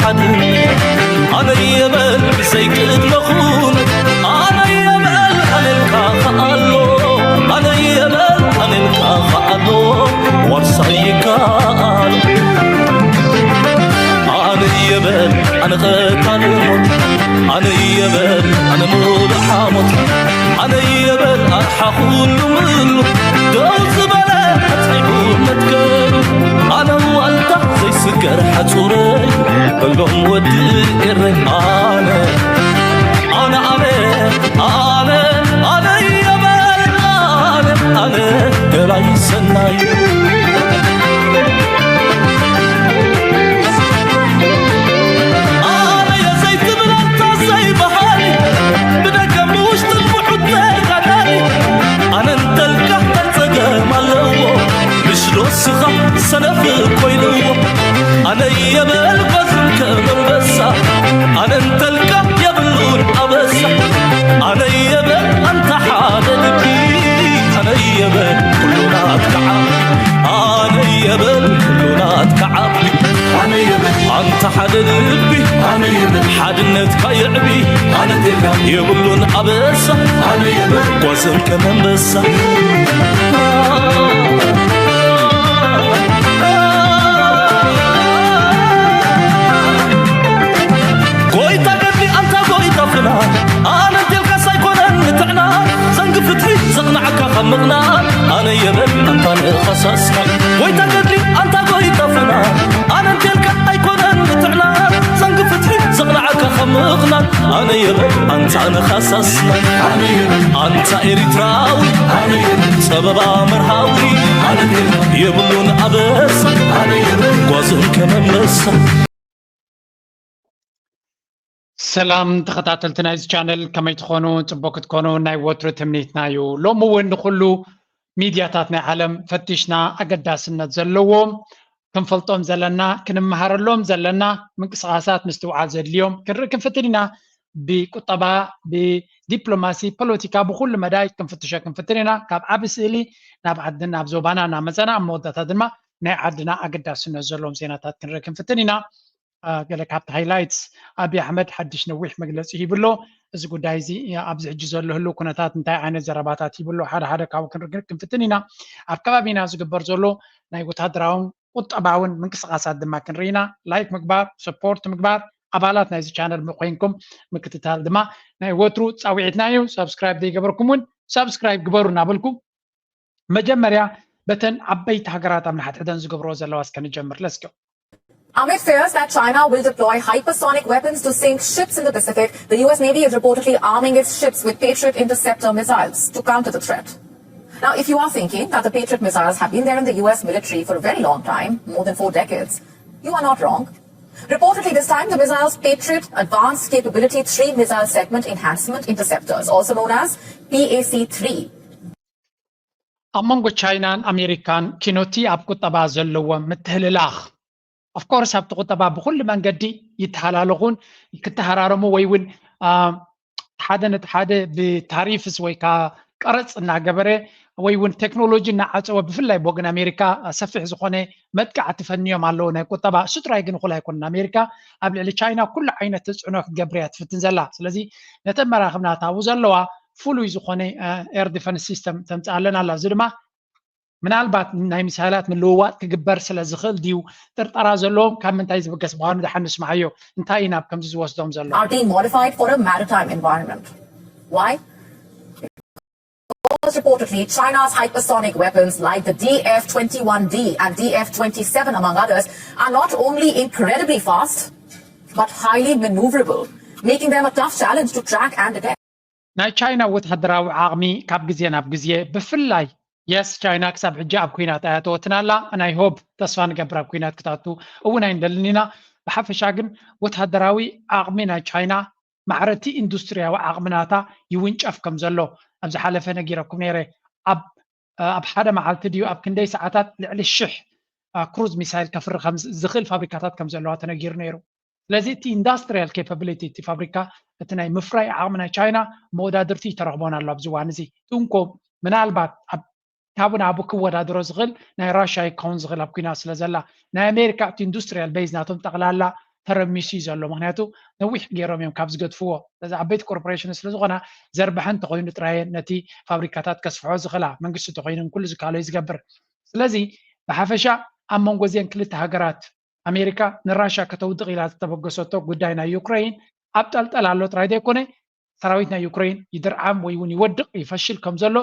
ኣነ የበል ብዘይቅድመ ኩነት ኣነ የበል ኣነልካ ከኣሎ ኣነ የበል ኣነልካ ከኣሎ ዋርሳይ ይከኣል ኣነ የበል ኣነ ቀታሊ ሞት ኣነ የበል ኣነ ሙሉእ ሓሞት ኣነ የበል ኣርሓ ኩሉ ምሉ ደው ዝበለ ኣጽሒፉ መትከሉ ኣነ ዋልታ ዘይስገር ሓጹረይ በሎም ወዲ ኤረይ ኣነ ኣነ ኣነ ኣነ ኣነ የበል ኣነ ኣነ ገላይ ሰናይ ኣነ የዘይትብል ኣንታ ዘይበሃል ብደገ ብውሽጥን ብሑት ተጋዳሊ ኣነ እንተልካ እንታይ ጸገም ኣለዎ ምሽ ዶ ስኻ ሰነፍ ኮይንዎ ኣነ የበል ጓዝን ከም ኣንበሳ ኣነ እንተልካ የብሉን ኣበሳ ኣነ የበል ኣንታ ሓደ ልቢ ኣነ የበል ኩሉ ናትካ ዓቢ ኣነ የበል ኩሉ ናትካ ዓቢ ኣነ የበል ኣንታ ሓደ ልቢ ኣነ የበል ሓድነትካ የዕቢ ኣነ የብሉን ኣበሳ ኣነ የበል ጓዝን ከም ኣንበሳ ጎይታ ገድሊ ኣንታ ጎይታ ፍና ኣነ እንቴልካስ ኣይኮነን ንጥዕና ዘንጊ ፍትሒ ዘቕንዓካ ካብ ምቕናእ ኣነ የበል ኣንታ ንኸሳስካ ጎይታ ገድሊ ኣንታ ጎይታ ፍና ኣነ እንቴልካ ኣይኮነን ንጥዕና ዘንጊ ፍትሒ ዘቕንዓካ ካብ ምቕናእ ኣነ የበል ኣንታ ንኸሳስና ኣንታ ኤሪትራዊ ጸበባ መርሃዊ የብሉን ኣበሳ ጓዝን ከመመሳ ሰላም ተኸታተልቲ ናይዚ ቻነል ከመይ ትኾኑ? ጽቡቅ ክትኮኑ ናይ ወትሩ ትምኒትና እዩ። ሎሚ እውን ንኹሉ ሚድያታት ናይ ዓለም ፈቲሽና ኣገዳስነት ዘለዎም ክንፈልጦም ዘለና ክንመሃረሎም ዘለና ምንቅስቃሳት ምስትውዓል ዘድልዮም ክንርኢ ክንፍትን ኢና። ብቁጠባ፣ ብዲፕሎማሲ፣ ፖለቲካ ብኩሉ መዳይ ክንፍትሾ ክንፍትን ኢና። ካብ ዓቢ ስእሊ ናብ ዓድን ናብ ዞባና እናመጸና ኣብ መወዳእታ ድማ ናይ ዓድና ኣገዳስነት ዘለዎም ዜናታት ክንርኢ ክንፍትን ኢና። ገለ ካብቲ ሃይላይትስ ኣብይ ኣሕመድ ሓድሽ ነዊሕ መግለፂ ሂብሎ። እዚ ጉዳይ እዚ ኣብዚ ሕጂ ዘሎ ህልው ኩነታት እንታይ ዓይነት ዘረባታት ሂብሎ ሓደ ሓደ ካብኡ ክንርግር ክንፍትን ኢና። ኣብ ከባቢና ዝግበር ዘሎ ናይ ወታደራውን ቁጠባውን ምንቅስቃሳት ድማ ክንርኢ ኢና። ላይክ ምግባር፣ ሰፖርት ምግባር፣ ኣባላት ናይዚ ቻነል ኮይንኩም ምክትታል ድማ ናይ ወትሩ ፃውዒትና እዩ። ሳብስክራይብ ዘይገበርኩም እውን ሳብስክራይብ ግበሩ እናበልኩ መጀመርያ በተን ዓበይቲ ሃገራት ኣብ ንሓድሕደን ዝገብርኦ ዘለዋ እስከ ንጀምር። Let's go. Amid fears that China will deploy hypersonic weapons to sink ships in the Pacific, the U S Navy is reportedly arming its ships with Patriot interceptor missiles to counter the threat. Now, if you are thinking that the Patriot missiles have been there in the U S military for a very long time, more than four decades, you are not wrong. Reportedly, this time the missiles Patriot Advanced Capability three Missile Segment Enhancement Interceptors, also known as P A C three, ኣብ መንጎ ቻይናን ኣሜሪካን ኪኖቲ ኣብ ቁጠባ ዘለዎም ምትህልላኽ ኦፍኮርስ ኣብቲ ቁጠባ ብኩሉ መንገዲ ይተሃላለኹን ክተሃራረሙ ወይ እውን ሓደ ነቲ ሓደ ብታሪፍስ ወይ ከዓ ቀረፅ እናገበረ ወይ እውን ቴክኖሎጂ እናዓፀወ ብፍላይ ብወገን ኣሜሪካ ሰፊሕ ዝኾነ መጥቃዕቲ ፈንዮም ኣለዉ ናይ ቁጠባ። እሱ ጥራይ ግን እኹል ኣይኮነን። ኣሜሪካ ኣብ ልዕሊ ቻይና ኩሉ ዓይነት ተፅዕኖ ክትገብር እያ ትፍትን ዘላ። ስለዚ ነተን መራኽብ ናታ ኣብኡ ዘለዋ ፍሉይ ዝኾነ air defense system ተምፅኣለን ኣላ። እዚ ድማ ምናልባት ናይ ሚሳይላት ምልውዋጥ ክግበር ስለ ዝኽእል ድዩ ጥርጠራ ዘለዎም ካብ ምንታይ ዝብገስ ምዃኑ ደሓን ንስምዓዮ። እንታይ እዩ ናብ ከምዚ ዝወስዶም ዘሎ? are being modified for a maritime environment. Why? Most reportedly, China's hypersonic weapons like the D F twenty-one D and D F twenty-seven, among others, are not only incredibly fast, but highly maneuverable, making them a tough challenge to track and detect. ናይ ቻይና ወታደራዊ ዓቕሚ ካብ ግዜ ናብ ግዜ ብፍላይ የስ ቻይና ክሳብ ሕጂ ኣብ ኩናት ኣያተወትን ኣላ ናይ ሆብ ተስፋ ንገብር ኣብ ኩናት ክታቱ እውን ኣይንደልን ኢና። ብሓፈሻ ግን ወታደራዊ ዓቕሚ ናይ ቻይና ማዕረቲ ኢንዱስትሪያዊ ዓቕሚ ናታ ይውንጨፍ ከም ዘሎ ኣብ ዝሓለፈ ነጊረኩም ነይረ። ኣብ ሓደ መዓልቲ ድዩ ኣብ ክንደይ ሰዓታት ልዕሊ ሽሕ ክሩዝ ሚሳይል ከፍሪ ዝኽእል ፋብሪካታት ከም ዘለዋ ተነጊሩ ነይሩ። ስለዚ እቲ ኢንዳስትሪያል ኬፓብሊቲ እቲ ፋብሪካ እቲ ናይ ምፍራይ ዓቕሚ ናይ ቻይና መወዳድርቲ ይተረኽቦን ኣሎ ኣብዚ እዋን እዚ። እንኮ ምናልባት ካብ ናቡ ክወዳድሮ ዝኽእል ናይ ራሽያ ይከውን ዝኽእል ኣብ ኩናት ስለ ዘላ ናይ ኣሜሪካ እቲ ኢንዱስትሪያል ቤዝ ናቶም ጠቕላላ ተረሚሱ እዩ ዘሎ። ምክንያቱ ነዊሕ ገይሮም እዮም ካብ ዝገድፍዎ። ስለዚ ዓበይቲ ኮርፖሬሽን ስለዝኾና ዘርባሐን ተኮይኑ ጥራየ ነቲ ፋብሪካታት ከስፍሖ ዝኽእላ፣ መንግስቲ ተኮይኑ ኩሉ ዝካሎ እዩ ዝገብር። ስለዚ ብሓፈሻ ኣብ መንጎ እዚአን ክልተ ሃገራት ኣሜሪካ ንራሻ ከተውድቕ ኢላ ዝተበገሰቶ ጉዳይ ናይ ዩክሬን ኣብ ጠልጠል ኣሎ ጥራይ ዘይኮነ ሰራዊት ናይ ዩክሬን ይድርዓም ወይ እውን ይወድቕ ይፈሽል ከም ዘሎ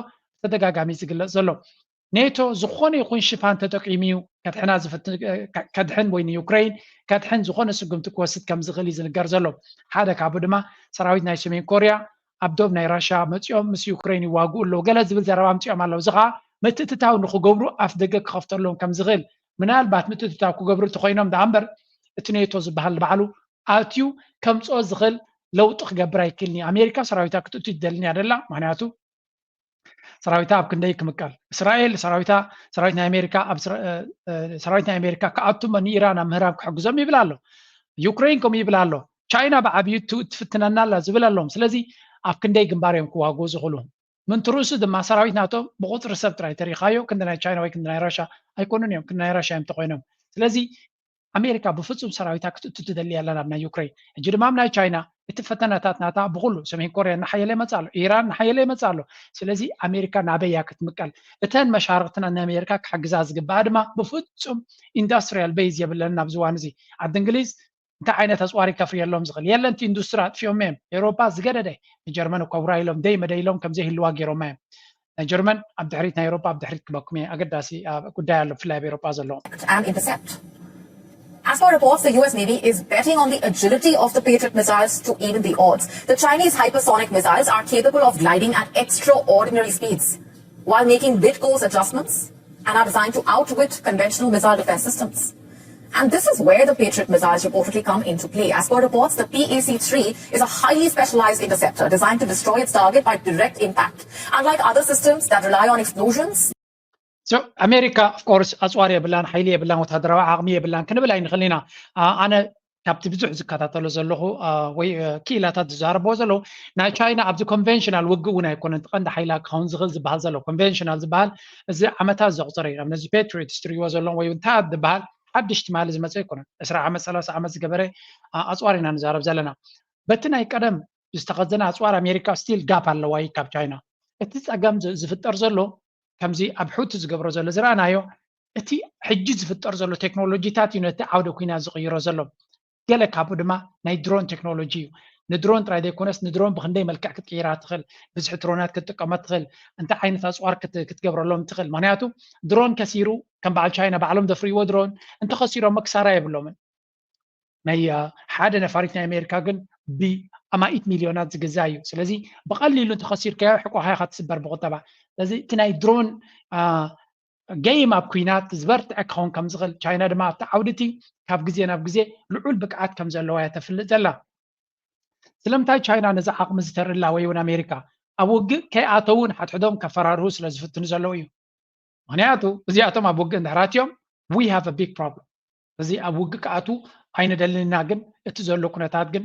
ብተደጋጋሚ ዝግለጽ ዘሎ። ኔቶ ዝኾነ ይኹን ሽፋን ተጠቂሙ እዩ ከድሕና ዝፍትን ከድሕን ወይ ንዩክሬን ከድሕን ዝኾነ ስጉምቲ ክወስድ ከም ዝኽእል እዩ ዝንገር ዘሎ። ሓደ ካብኡ ድማ ሰራዊት ናይ ሰሜን ኮርያ ኣብ ዶብ ናይ ራሻ መፂኦም ምስ ዩክሬን ይዋግኡ ኣለዉ ገለ ዝብል ዘረባ ኣምፂኦም ኣለዉ። እዚ ከዓ ምትእትታው ንክገብሩ ኣፍ ደገ ክኸፍተሎም ከም ዝኽእል ምናልባት ምትእትታው ክገብሩ እንተኮይኖም ደኣ እምበር እቲ ኔቶ ዝበሃል ባዕሉ ኣትዩ ከምፅኦ ዝኽእል ለውጢ ክገብር ኣይክእልን እዩ። ኣሜሪካ ሰራዊታ ክትእቱ ይደልን እያ ደላ። ምክንያቱ ሰራዊታ ኣብ ክንደይ ክምቀል እስራኤል ሰራዊታ ሰራዊት ናይ ኣሜሪካ ኣብ ሰራዊት ናይ ኣሜሪካ ክኣቱ ንኢራን ኣብ ምህራብ ክሕግዞም ይብል ኣሎ። ዩክሬን ከምኡ ይብል ኣሎ። ቻይና ብዓብዩ ትፍትነና ኣላ ዝብል ኣለዎም። ስለዚ ኣብ ክንደይ ግንባር እዮም ክዋግኡ ዝኽእሉ? ምንትርሱ ድማ ሰራዊት ናቶ ብቁፅሪ ሰብ ጥራይ ተሪኻዮ ክንዲ ናይ ቻይና ወይ ክንዲ ናይ ራሻ ኣይኮኑን እዮም። ክንዲ ናይ ራሻ እዮም ተኮይኖም። ስለዚ ኣሜሪካ ብፍፁም ሰራዊታ ክትእቱ ትደሊ ኣላ ናብ ናይ ዩክሬን። ሕጂ ድማ ኣብ ናይ ቻይና እቲ ፈተነታት ናታ ብኩሉ ሰሜን ኮርያ እናሓየለ ይመፅእ ኣሎ፣ ኢራን እናሓየለ ይመፅእ ኣሎ። ስለዚ ኣሜሪካ ናበይ እያ ክትምቀል? እተን መሻርክትና ንኣሜሪካ ክሕግዛ ዝግባኣ ድማ ብፍፁም ኢንዳስትሪያል ቤዝ የብለን ኣብዚ እዋን እዚ። ዓዲ እንግሊዝ እንታይ ዓይነት ኣፅዋር ይከፍርየሎም ዝኽእል የለን። እቲ ኢንዱስትሪ ኣጥፊኦም እዮም። ኤውሮፓ ዝገደደ ንጀርመን እኮ ውራ ኢሎም ደይ መደይ ኢሎም ከምዘይህልዋ ገይሮማ እዮም። ናይ ጀርመን ኣብ ድሕሪት ናይ ኤውሮፓ ኣብ ድሕሪት ክበኩም እየ ኣገዳሲ ጉዳይ ኣሎ ብፍላይ ኣብ ኤውሮፓ ዘለዎም and intercept. As per reports, the U S Navy is betting on the agility of the Patriot missiles to even the odds. The Chinese hypersonic missiles are capable of gliding at extraordinary speeds while making mid-course adjustments and are designed to outwit conventional missile defense systems. And this is where the Patriot missiles reportedly come into play. As per reports, the P A C three is a highly specialized interceptor designed to destroy its target by direct impact. Unlike other systems that rely on explosions, ኣሜሪካ ኦፍኮርስ ኣፅዋር የብላን፣ ሓይሊ የብላን፣ ወታደራዊ ዓቕሚ የብላን ክንብል ኣይንኽእል ኢና። ኣነ ካብቲ ብዙሕ ዝከታተሎ ዘለኹ ወይ ክኢላታት ዝዛረብዎ ዘለዉ ናይ ቻይና ኣብዚ ኮንቨንሽናል ውግእ እውን ኣይኮነን። እቲ ቀንዲ ሓይላ ክኸውን ዝኽእል ዝበሃል ዘሎ ኮንቨንሽናል ዝበሃል እዚ ዓመታት ዘቑፀረ እዩ። ነዚ ፔትሪዮትስ ትሪእዎ ዘለዎም ወይ እንታይ ዝበሃል ሓድሽ ትማሊ ዝመፀ ኣይኮነን። ዕስራ ዓመት ሰላሳ ዓመት ዝገበረ ኣፅዋር ኢና ንዛረብ ዘለና። በቲ ናይ ቀደም ዝተኸዘነ ኣፅዋር ኣሜሪካ ስቲል ጋፕ ኣለዋ እዩ ካብ ቻይና። እቲ ፀገም ዝፍጠር ዘሎ ከምዚ ኣብ ሑቲ ዝገብሮ ዘሎ ዝረኣናዮ እቲ ሕጂ ዝፍጠር ዘሎ ቴክኖሎጂታት እዩ ነቲ ዓውደ ኩናት ዝቕይሮ ዘሎ። ገለ ካብኡ ድማ ናይ ድሮን ቴክኖሎጂ እዩ። ንድሮን ጥራይ ዘይኮነስ ንድሮን ብክንደይ መልክዕ ክትቅይራ ትኽእል፣ ብዝሒ ድሮናት ክትጥቀመ ትኽእል፣ እንታይ ዓይነት ኣፅዋር ክትገብረሎም ትኽእል። ምክንያቱ ድሮን ከሲሩ ከም በዓል ቻይና ባዕሎም ዘፍርይዎ ድሮን እንተኸሲሮሞ ክሳራ የብሎምን። ናይ ሓደ ነፋሪት ናይ ኣሜሪካ ግን ብኣማኢት ሚልዮናት ዝግዛእ እዩ። ስለዚ ብቐሊሉ እንተኸሲርካዮ ሕቆኻ ኢኻ ትስበር ብቁጠባ። ስለዚ እቲ ናይ ድሮን ገይም ኣብ ኩናት ዝበርትዐ ክኸውን ከም ዝኽእል ቻይና ድማ ኣብቲ ዓውዲ እቲ ካብ ግዜ ናብ ግዜ ልዑል ብቅዓት ከም ዘለዋ እያ ተፍልጥ ዘላ። ስለምንታይ ቻይና ነዚ ዓቕሚ ዝተርእላ ወይ እውን ኣሜሪካ ኣብ ውግእ ከይኣተውን ሓድሕዶም ከፈራርሁ ስለ ዝፍትኑ ዘለዉ እዩ። ምክንያቱ እዚኣቶም ኣብ ውግእ እንድሕር ኣትዮም we have a big problem። እዚ ኣብ ውግእ ክኣትዉ ኣይንደልን ኢና፣ ግን እቲ ዘሎ ኩነታት ግን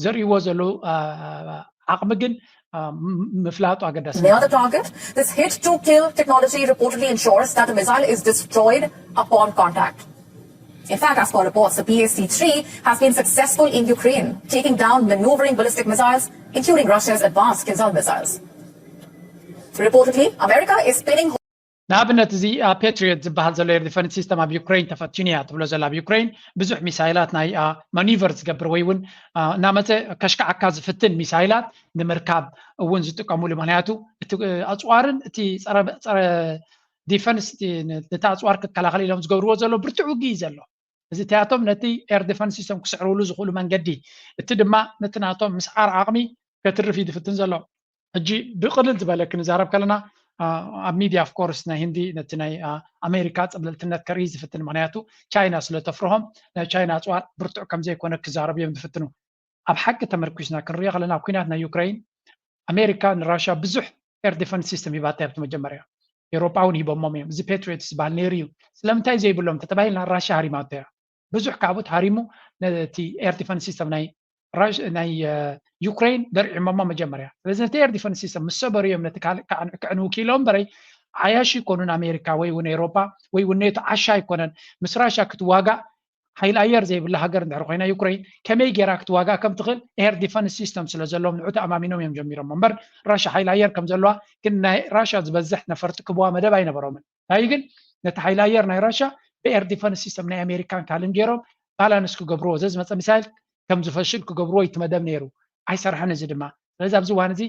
ዘርእይዎ ዘለዉ ዓቕሚ ግን ምፍላጡ ኣገዳሲ። They are the target. This hit to kill technology reportedly ensures that the missile is destroyed upon contact. In fact, as per reports, the P A C three has been successful in Ukraine, taking down maneuvering ballistic missiles, including Russia's advanced Kinzhal missiles. Reportedly, America is pinning ንኣብነት እዚ ፔትሪዮት ዝበሃል ዘሎ ኤር ዲፈንስ ሲስተም ኣብ ዩክሬን ተፈቲኑ እያ ትብሎ ዘላ። ኣብ ዩክሬን ብዙሕ ሚሳይላት ናይ ማኒቨር ዝገብር ወይ እውን እናመፀ ከሽካዓካ ዝፍትን ሚሳይላት ንምርካብ እውን ዝጥቀሙሉ። ምክንያቱ እቲ ኣፅዋርን እቲ ፀረ ዲፈንስ ነቲ ኣፅዋር ክከላኸል ኢሎም ዝገብርዎ ዘሎ ብርቱዕ ውግእ እዩ ዘሎ። እዚ እቲኣቶም ነቲ ኤር ዲፈንስ ሲስተም ክስዕርሉ ዝኽእሉ መንገዲ፣ እቲ ድማ ነቲ ናቶም ምስዓር ዓቕሚ ከትርፍ እዩ ዝፍትን ዘሎ። ሕጂ ብቕልል ዝበለ ክንዛረብ ከለና ኣብ ሚድያ ኦፍኮርስ ናይ ህንዲ ነቲ ናይ ኣሜሪካ ፅብልልትነት ከርኢ ዝፍትን፣ ምክንያቱ ቻይና ስለተፍርሆም ናይ ቻይና ኣፅዋር ብርቱዕ ከምዘይኮነ ክዛረቡ እዮም ዝፍትኑ። ኣብ ሓቂ ተመርኩስና ክንሪኦ ከለና ኣብ ኩናት ናይ ዩክሬን ኣሜሪካ ንራሽያ ብዙሕ ኤር ዲፈንስ ሲስተም ሂባታ ኣብቲ መጀመርያ። ኤውሮጳ እውን ሂቦሞም እዮም። እዚ ፔትሪዮትስ ዝበሃል ነይሩ እዩ። ስለምንታይ ዘይብሎም ተተባሂልና ራሽያ ሃሪማቶ እያ። ብዙሕ ካብኡ ተሃሪሙ ነቲ ኤር ዲፈንስ ሲስተም ናይ ናይ ዩክሬን ደርዒሞሞ መጀመርያ። ስለዚ ነቲ ኤር ዲፈንስ ሲስተም ምስ ሰበሩ እዮም ነቲ ካልእ ክዕንው ክኢሎም እምበረይ ዓያሽ ይኮኑን ኣሜሪካ ወይ እውን ኤውሮጳ ወይ እውን ኔቶ ዓሻ ኣይኮነን። ምስ ራሽያ ክትዋጋእ ሓይሊ ኣየር ዘይብላ ሃገር እንድሕር ኮይና ዩክሬን ከመይ ጌራ ክትዋጋእ ከም ትኽእል air defense system ስለ ዘለዎም ንዑ ተኣማሚኖም እዮም ጀሚሮም። እምበር ራሻ ሓይሊ ኣየር ከም ዘለዋ ግን ናይ ራሻ ዝበዝሕ ነፈርቲ ክብዋ መደብ ኣይነበሮምን። እንታይ ግን ነቲ ሓይሊ ኣየር ናይ ራሻ ብ air defense system ናይ ኣሜሪካን ካልእን ገይሮም balance ክገብርዎ፣ ዘዝመፀ ሚሳይል ከም ዝፈሽል ክገብርዎ ይትመደብ ነይሩ። ኣይሰርሐን እዚ ድማ። ስለዚ ኣብዚ እዋን እዚ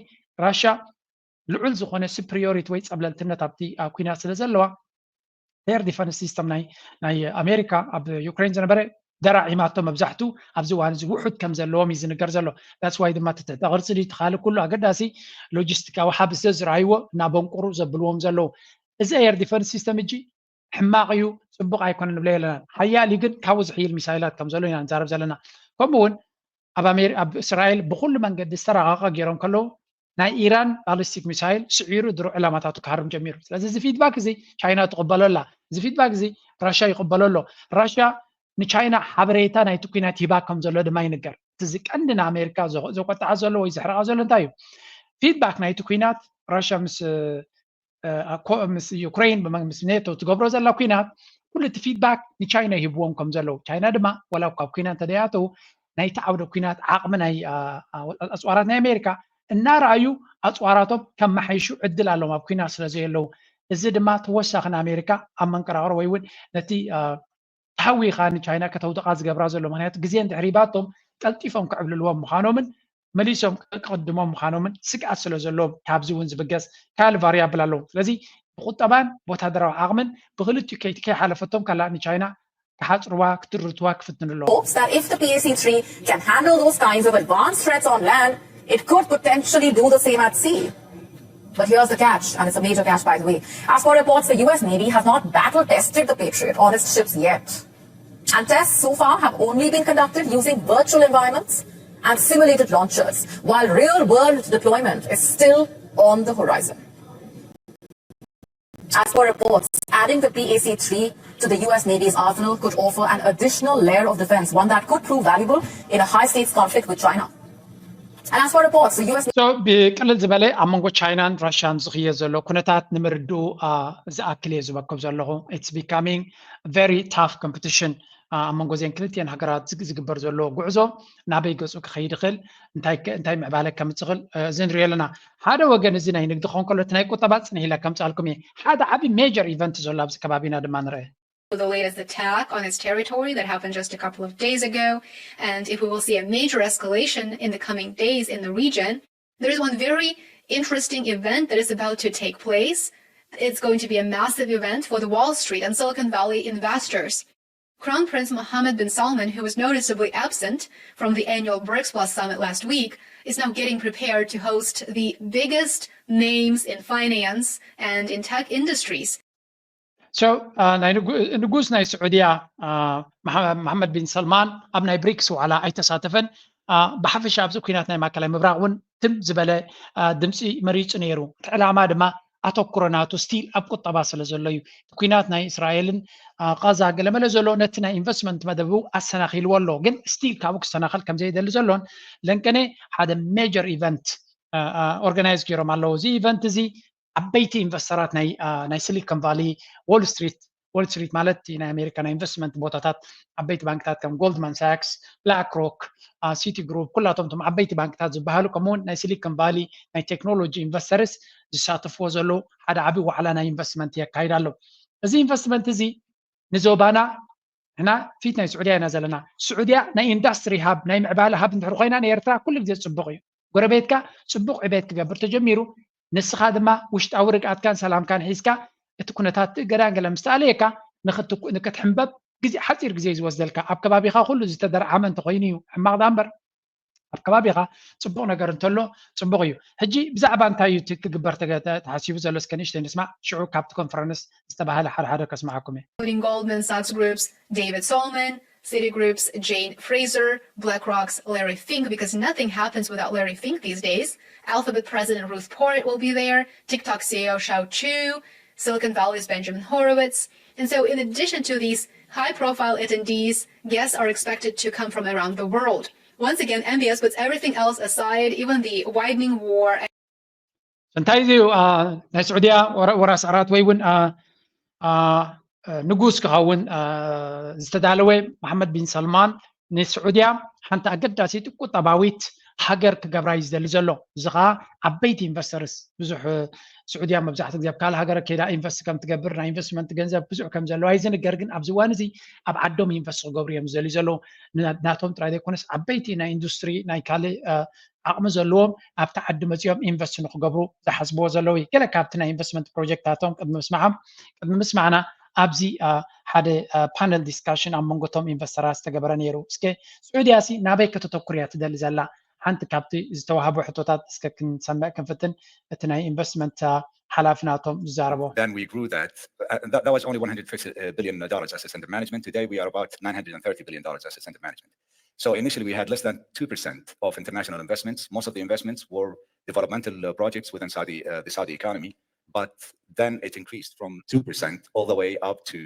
ራሻ ልዑል ዝኾነ superiority ወይ ፀብለልትነት ኣብቲ ኣብ ኩናት ስለ ዘለዋ air defense system ናይ ናይ ኣሜሪካ ኣብ ዩክሬን ዝነበረ ደራዒማቶ መብዛሕቱ ኣብዚ እዋን እዚ ውሑድ ከም ዘለዎም እዩ ዝንገር ዘሎ። That's why ድማ እቲ ትሕተ ቅርፂ ድዩ እቲ ካልእ ኩሉ ኣገዳሲ ሎጂስቲካዊ ሃብ ስለ ዝረኣይዎ እናበንቁሩ ዘብልዎም ዘለዉ። እዚ air defense system እጂ ሕማቕ እዩ፣ ፅቡቕ ኣይኮነን ንብሎ የለናን። ሓያል እዩ ግን ካብኡ ዝሕይል ሚሳይላት ከም ዘሎ ኢና ንዛረብ ዘለና። ከምኡ እውን ኣብ ኣሜሪ ኣብ እስራኤል ብኩሉ መንገዲ ዝተራቐቐ ገይሮም ከለዉ ናይ ኢራን ballistic missile ስዒሩ ድሮ ዕላማታቱ ክሃርም ጀሚሩ። ስለዚ እዚ feedback እዚ ቻይና ትቕበሎ ኣላ። እዚ feedback እዚ ራሻ ይቕበሎ ኣሎ። ራሻ ንቻይና ሓበሬታ ናይቲ ኩናት ሂባ ከም ዘሎ ድማ ይንገር። እቲ እዚ ቀንዲ ንኣሜሪካ ዘ- ዘቆጥዓ ዘሎ ወይ ዘሕረቓ ዘሎ እንታይ እዩ? Feedback ናይቲ ኩናት ራሻ ምስ እ፣ ኣኮ- ምስ ዩክሬን ብመ- ምስ ኔቶ ትገብሮ ዘላ ኩናት ኩሉ እቲ feedback ንቻይና ይህብዎም ከም ዘለዉ፣ ቻይና ድማ ዋላ ካብ ኩናት እንተደያተው ናይቲ ዓውደ ኩናት ዓቕሚ ናይ አ- አ- ኣፅዋራት ናይ ኣሜሪካ እናረኣዩ ኣፅዋራቶም ከመሓይሹ ዕድል ኣለዎም ኣብ ኩናት ስለ ዘየለዉ። እዚ ድማ ተወሳኺ ንኣሜሪካ ኣብ መንቀራቕሮ ወይ እውን ነቲ አ፣ ተሃዊኻ ንቻይና ከተውድቓ ዝገብራ ዘሎ። ምክንያቱ ግዜ እንድሕር ሂባቶም ቀልጢፎም ክዕብልልዎም ምዃኖምን መሊሶም ክቕድሞም ምዃኖምን ስግኣት ስለ ዘለዎም ካብዚ እውን ዝብገስ ካልእ ቫሪያብል ኣለዎም። ስለዚ ብቁጠባን ብወታደራዊ ዓቕምን ብክልቲኡ ከይ- ከይሓለፈቶም ካላ ንቻይና ክሓፅርዋ ክትርትዋ ክፍትኑ ኣለዎም። Hopes that if the P A C three can handle those kinds of advanced threats on land, it could potentially do the same at sea. But here's the catch, and it's a major catch, by the way. As for reports, the U S Navy has not battle tested the Patriot on its ships yet. And tests so far have only been conducted using virtual environments and simulated launchers, while real world deployment is still on the horizon. As for reports, adding the P A C three to the U S Navy's arsenal could offer an additional layer of defense, one that could prove valuable in a high stakes conflict with China. And as for reports, the U S So ብቅልል ዝበለ ኣብ መንጎ ቻይናን ራሽያን ዝኽየ ዘሎ ኩነታት ንምርድኡ አ፣ ዝኣክል እየ ዝበክብ ዘለኹ። It's becoming very tough competition አ፣ ኣብ መንጎ እዚን ክልቲኤን ሃገራት ዝግ- ዝግበር ዘሎ ጉዕዞ ናበይ ገፁ ክኸይድ ይኽእል፣ እንታይ ከ- እንታይ ምዕባለ ከምፅእ ይኽእል እ፣ እዚ ንሪኦ ኣለና። ሓደ ወገን እዚ ናይ ንግዲ ክኸውን ከሎ እቲ ናይ ቁጠባ ፅንሕ ኢለ ከምፅኣልኩም እየ። ሓደ ዓቢ major event ዘሎ ኣብዚ ከባቢና ድማ ንርአ። The latest attack on its territory that happened just a couple of days ago. And if we will see a major escalation in the coming days in the region, there is one very interesting event that is about to take place. It's going to be a massive event for the Wall Street and Silicon Valley investors. Crown Prince Mohammed bin Salman, who was noticeably absent from the annual BRICS Plus summit last week, is now getting prepared to host the biggest names in finance and in tech industries. So አ፣ ናይ ንጉ- ንጉስ ናይ ስዑድያ አ፣ መሓ- መሓመድ ቢን ሰልማን ኣብ ናይ ብሪክስ ዋዕላ ኣይተሳተፈን። አ፣ ብሓፈሻ ኣብዚ ኩናት ናይ ማእከላይ ምብራቕ እውን ትም ዝበለ አ፣ ድምፂ መሪፁ ነይሩ። እቲ ዕላማ ድማ ኣተኩሮ ናቱ ስቲል ኣብ ቁጠባ ስለ ዘሎ እዩ። እቲ ኩናት ናይ እስራኤልን አ፣ ቃዛ ገለመለ ዘሎ ነቲ ናይ ኢንቨስትመንት መደቡ ኣሰናኺልዎ ኣሎ። ግን ስቲል ካብኡ ክሰናኸል ከም ዘይደሊ ዘሎን ለንቀነ ሓደ ሜጀር ኢቨንት ኦርጋናይዝ ገይሮም ኣለዉ። እዚ ኢቨንት እዚ ዓበይቲ ኢንቨስተራት ናይ አ፣ ናይ ሲሊኮን ቫሊ፣ ዎል ስትሪት፣ ዎል ስትሪት ማለት እቲ ናይ ኣሜሪካ ናይ ኢንቨስትመንት ቦታታት፣ ዓበይቲ ባንክታት ከም ጎልድማን ሳክስ፣ ብላክ ሮክ፣ ሲቲ ግሩፕ፣ ኩላቶም እቶም ዓበይቲ ባንክታት ዝበሃሉ፣ ከምኡውን ናይ ሲሊኮን ቫሊ ናይ ቴክኖሎጂ ኢንቨስተርስ ዝሳተፍዎ ዘለዉ ሓደ ዓቢ ዋዕላ ናይ ኢንቨስትመንት የካይድ ኣሎ። እዚ ኢንቨስትመንት እዚ ንዞባና ንሕና ፊት ናይ ስዑድያ ኢና ዘለና። ስዑድያ ናይ ኢንዳስትሪ ሃብ ናይ ምዕባለ ሃብ እንድሕር ኮይና ንኤርትራ ኩሉ ግዜ ጽቡቕ እዩ። ጎረቤትካ ጽቡቕ ዕቤት ክገብር ተጀሚሩ ንስኻ ድማ ውሽጣዊ ርግኣትካን ሰላምካን ሒዝካ እቲ ኩነታት ገዳን ገለ ምስ ተኣለየካ ንክትኩ- ንክትሕንበብ ግዜ ሓፂር ግዜ እዩ ዝወስደልካ። ኣብ ከባቢኻ ኩሉ ዝተደርዓመ እንተኮይኑ እዩ ሕማቕ ዳ እምበር ኣብ ከባቢኻ ጽቡቕ ነገር እንተሎ ጽቡቕ እዩ። ሕጂ ብዛዕባ እንታይ እዩ እቲ ክግበር ተገ- ተ- ተሓሲቡ ዘሎ እስከ ንእሽተይ ንስማዕ። ሽዑ ካብቲ ኮንፈረንስ ዝተባህለ ሓደ ሓደ ከስምዓኩም እየ። Including Goldman Sachs Group's David Solomon, Citigroup's Jane Fraser, BlackRock's Larry Fink, because nothing happens without Larry Fink these days. Alphabet President Ruth Porat will be there, TikTok C E O Shou Chew, Silicon Valley's Benjamin Horowitz. And so, in addition to these high profile attendees, guests are expected to come from around the world. Once again, M B S puts everything else aside, even the widening war. እንታይ እዩ አ፣ ናይ ስዑድያ ወራ- ወራስ ዓራት ወይ እውን አ፣ አ፣ ንጉስ ክኸውን ዝተዳለወ መሓመድ ቢን ሰልማን ንስዑድያ ሓንቲ ኣገዳሲት ቁጠባዊት ሃገር ክገብራ እዩ ዝደሊ ዘሎ። እዚ ከዓ ዓበይቲ ኢንቨስተርስ ብዙሕ ስዑድያ መብዛሕትኡ ግዜ ኣብ ካልእ ሃገር ከይዳ ኢንቨስት ከም ትገብር ናይ ኢንቨስትመንት ገንዘብ ብዙሕ ከም ዘለዋ ይዝንገር። ግን ኣብዚ እዋን እዚ ኣብ ዓዶም ኢንቨስት ክገብሩ እዮም ዝደልዩ ዘለዉ። ናቶም ጥራይ ዘይኮነስ ዓበይቲ ናይ ኢንዱስትሪ ናይ ካልእ ዓቕሚ ዘለዎም ኣብቲ ዓዲ መፂኦም ኢንቨስት ንክገብሩ ዝሓስብዎ ዘለዉ እዩ። ገለ ካብቲ ናይ ኢንቨስትመንት ፕሮጀክታቶም ቅድሚ ምስማዕም ቅድሚ ምስማዕና ኣብዚ ሓደ ፓነል ዲስካሽን ኣብ መንጎቶም ኢንቨስተራት ዝተገበረ ነይሩ። እስከ ስዑድያ ሲ ናበይ ከተተኩር እያ ትደሊ ዘላ? ሓንቲ ካብቲ ዝተዋህቡ ሕቶታት እስከ ክንሰምዕ ክንፍትን እቲ ናይ ኢንቨስትመንት ሓላፊ ናቶም ዝዛረቦ። Then we grew that. Uh, that, that was only one hundred fifty billion dollars assets under management. Today we are about nine hundred thirty billion dollars assets under management. So initially we had less than two percent of international investments. Most of the investments were developmental uh, projects within Saudi, uh, the Saudi economy. But then it increased from two percent all the way up to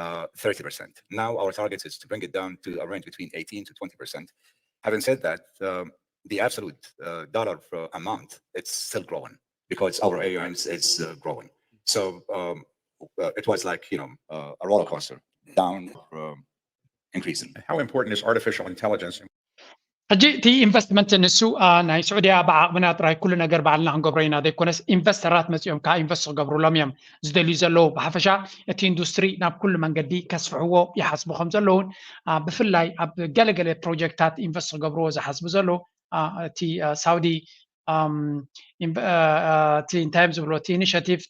uh, thirty percent. Now our target is to bring it down to a range between eighteen to twenty percent. Having said that, um, the absolute uh, dollar uh, amount, it's still growing because our A U Ms is uh, growing. So um, uh, it was like, you know, uh, a roller coaster, down, um, increasing. How important is artificial intelligence? ሕጂ እቲ ኢንቨስትመንት ንሱ ናይ ስዑድያ ብዓቕምና ጥራይ ኩሉ ነገር ባዕልና ክንገብሮ ኢና ዘይኮነስ ኢንቨስተራት መፂኦም ከዓ ኢንቨስት ክገብሩሎም እዮም ዝደልዩ ዘለዉ። ብሓፈሻ እቲ ኢንዱስትሪ ናብ ኩሉ መንገዲ ከስፍሕዎ ይሓስቡ ከም ዘለውን ብፍላይ ኣብ ገለገለ ፕሮጀክታት ኢንቨስት ክገብርዎ ዝሓስቡ ዘለዉ እቲ ሳውዲ እቲ እንታይ እዮም ዝብሎ እቲ ኢኒሽቲቭ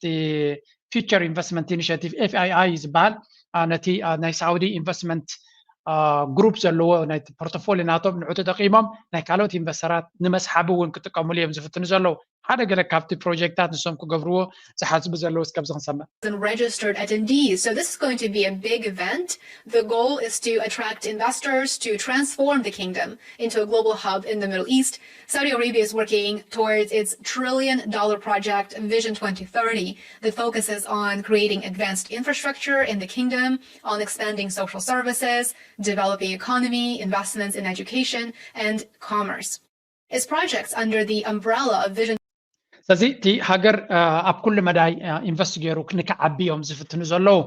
ፊቸር ኢንቨስትመንት ኢኒሽቲቭ ኤፍ ኣይ ኣይ ዝበሃል ነቲ ናይ ሳውዲ ኢንቨስትመንት ግሩፕ ዘለዎ ናይ ፖርቶፎሊ ናቶም ንዑ ተጠቂሞም ናይ ካልኦት ኢንቨስተራት ንመስሓቢ እውን ክጥቀምሉ እዮም ዝፍትኑ ዘለዉ። ሓደ ገለ ካብቲ ፕሮጀክታት ንሶም ክገብርዎ ዝሓስቡ ዘለዉ እስከብዚ ክንሰምዕ። and registered attendees. So this is going to be a big event. The goal is to attract investors to transform the kingdom into a global hub in the Middle East. Saudi Arabia is working towards its trillion dollar project, Vision twenty thirty, that focuses on creating advanced infrastructure in the kingdom, on expanding social services, developing economy, investments in education, and commerce. Its projects under the umbrella of Vision ስለዚ እቲ ሃገር ኣብ ኩሉ መዳይ ኢንቨስት ገይሩ ንክዓቢ እዮም ዝፍትኑ ዘለዉ።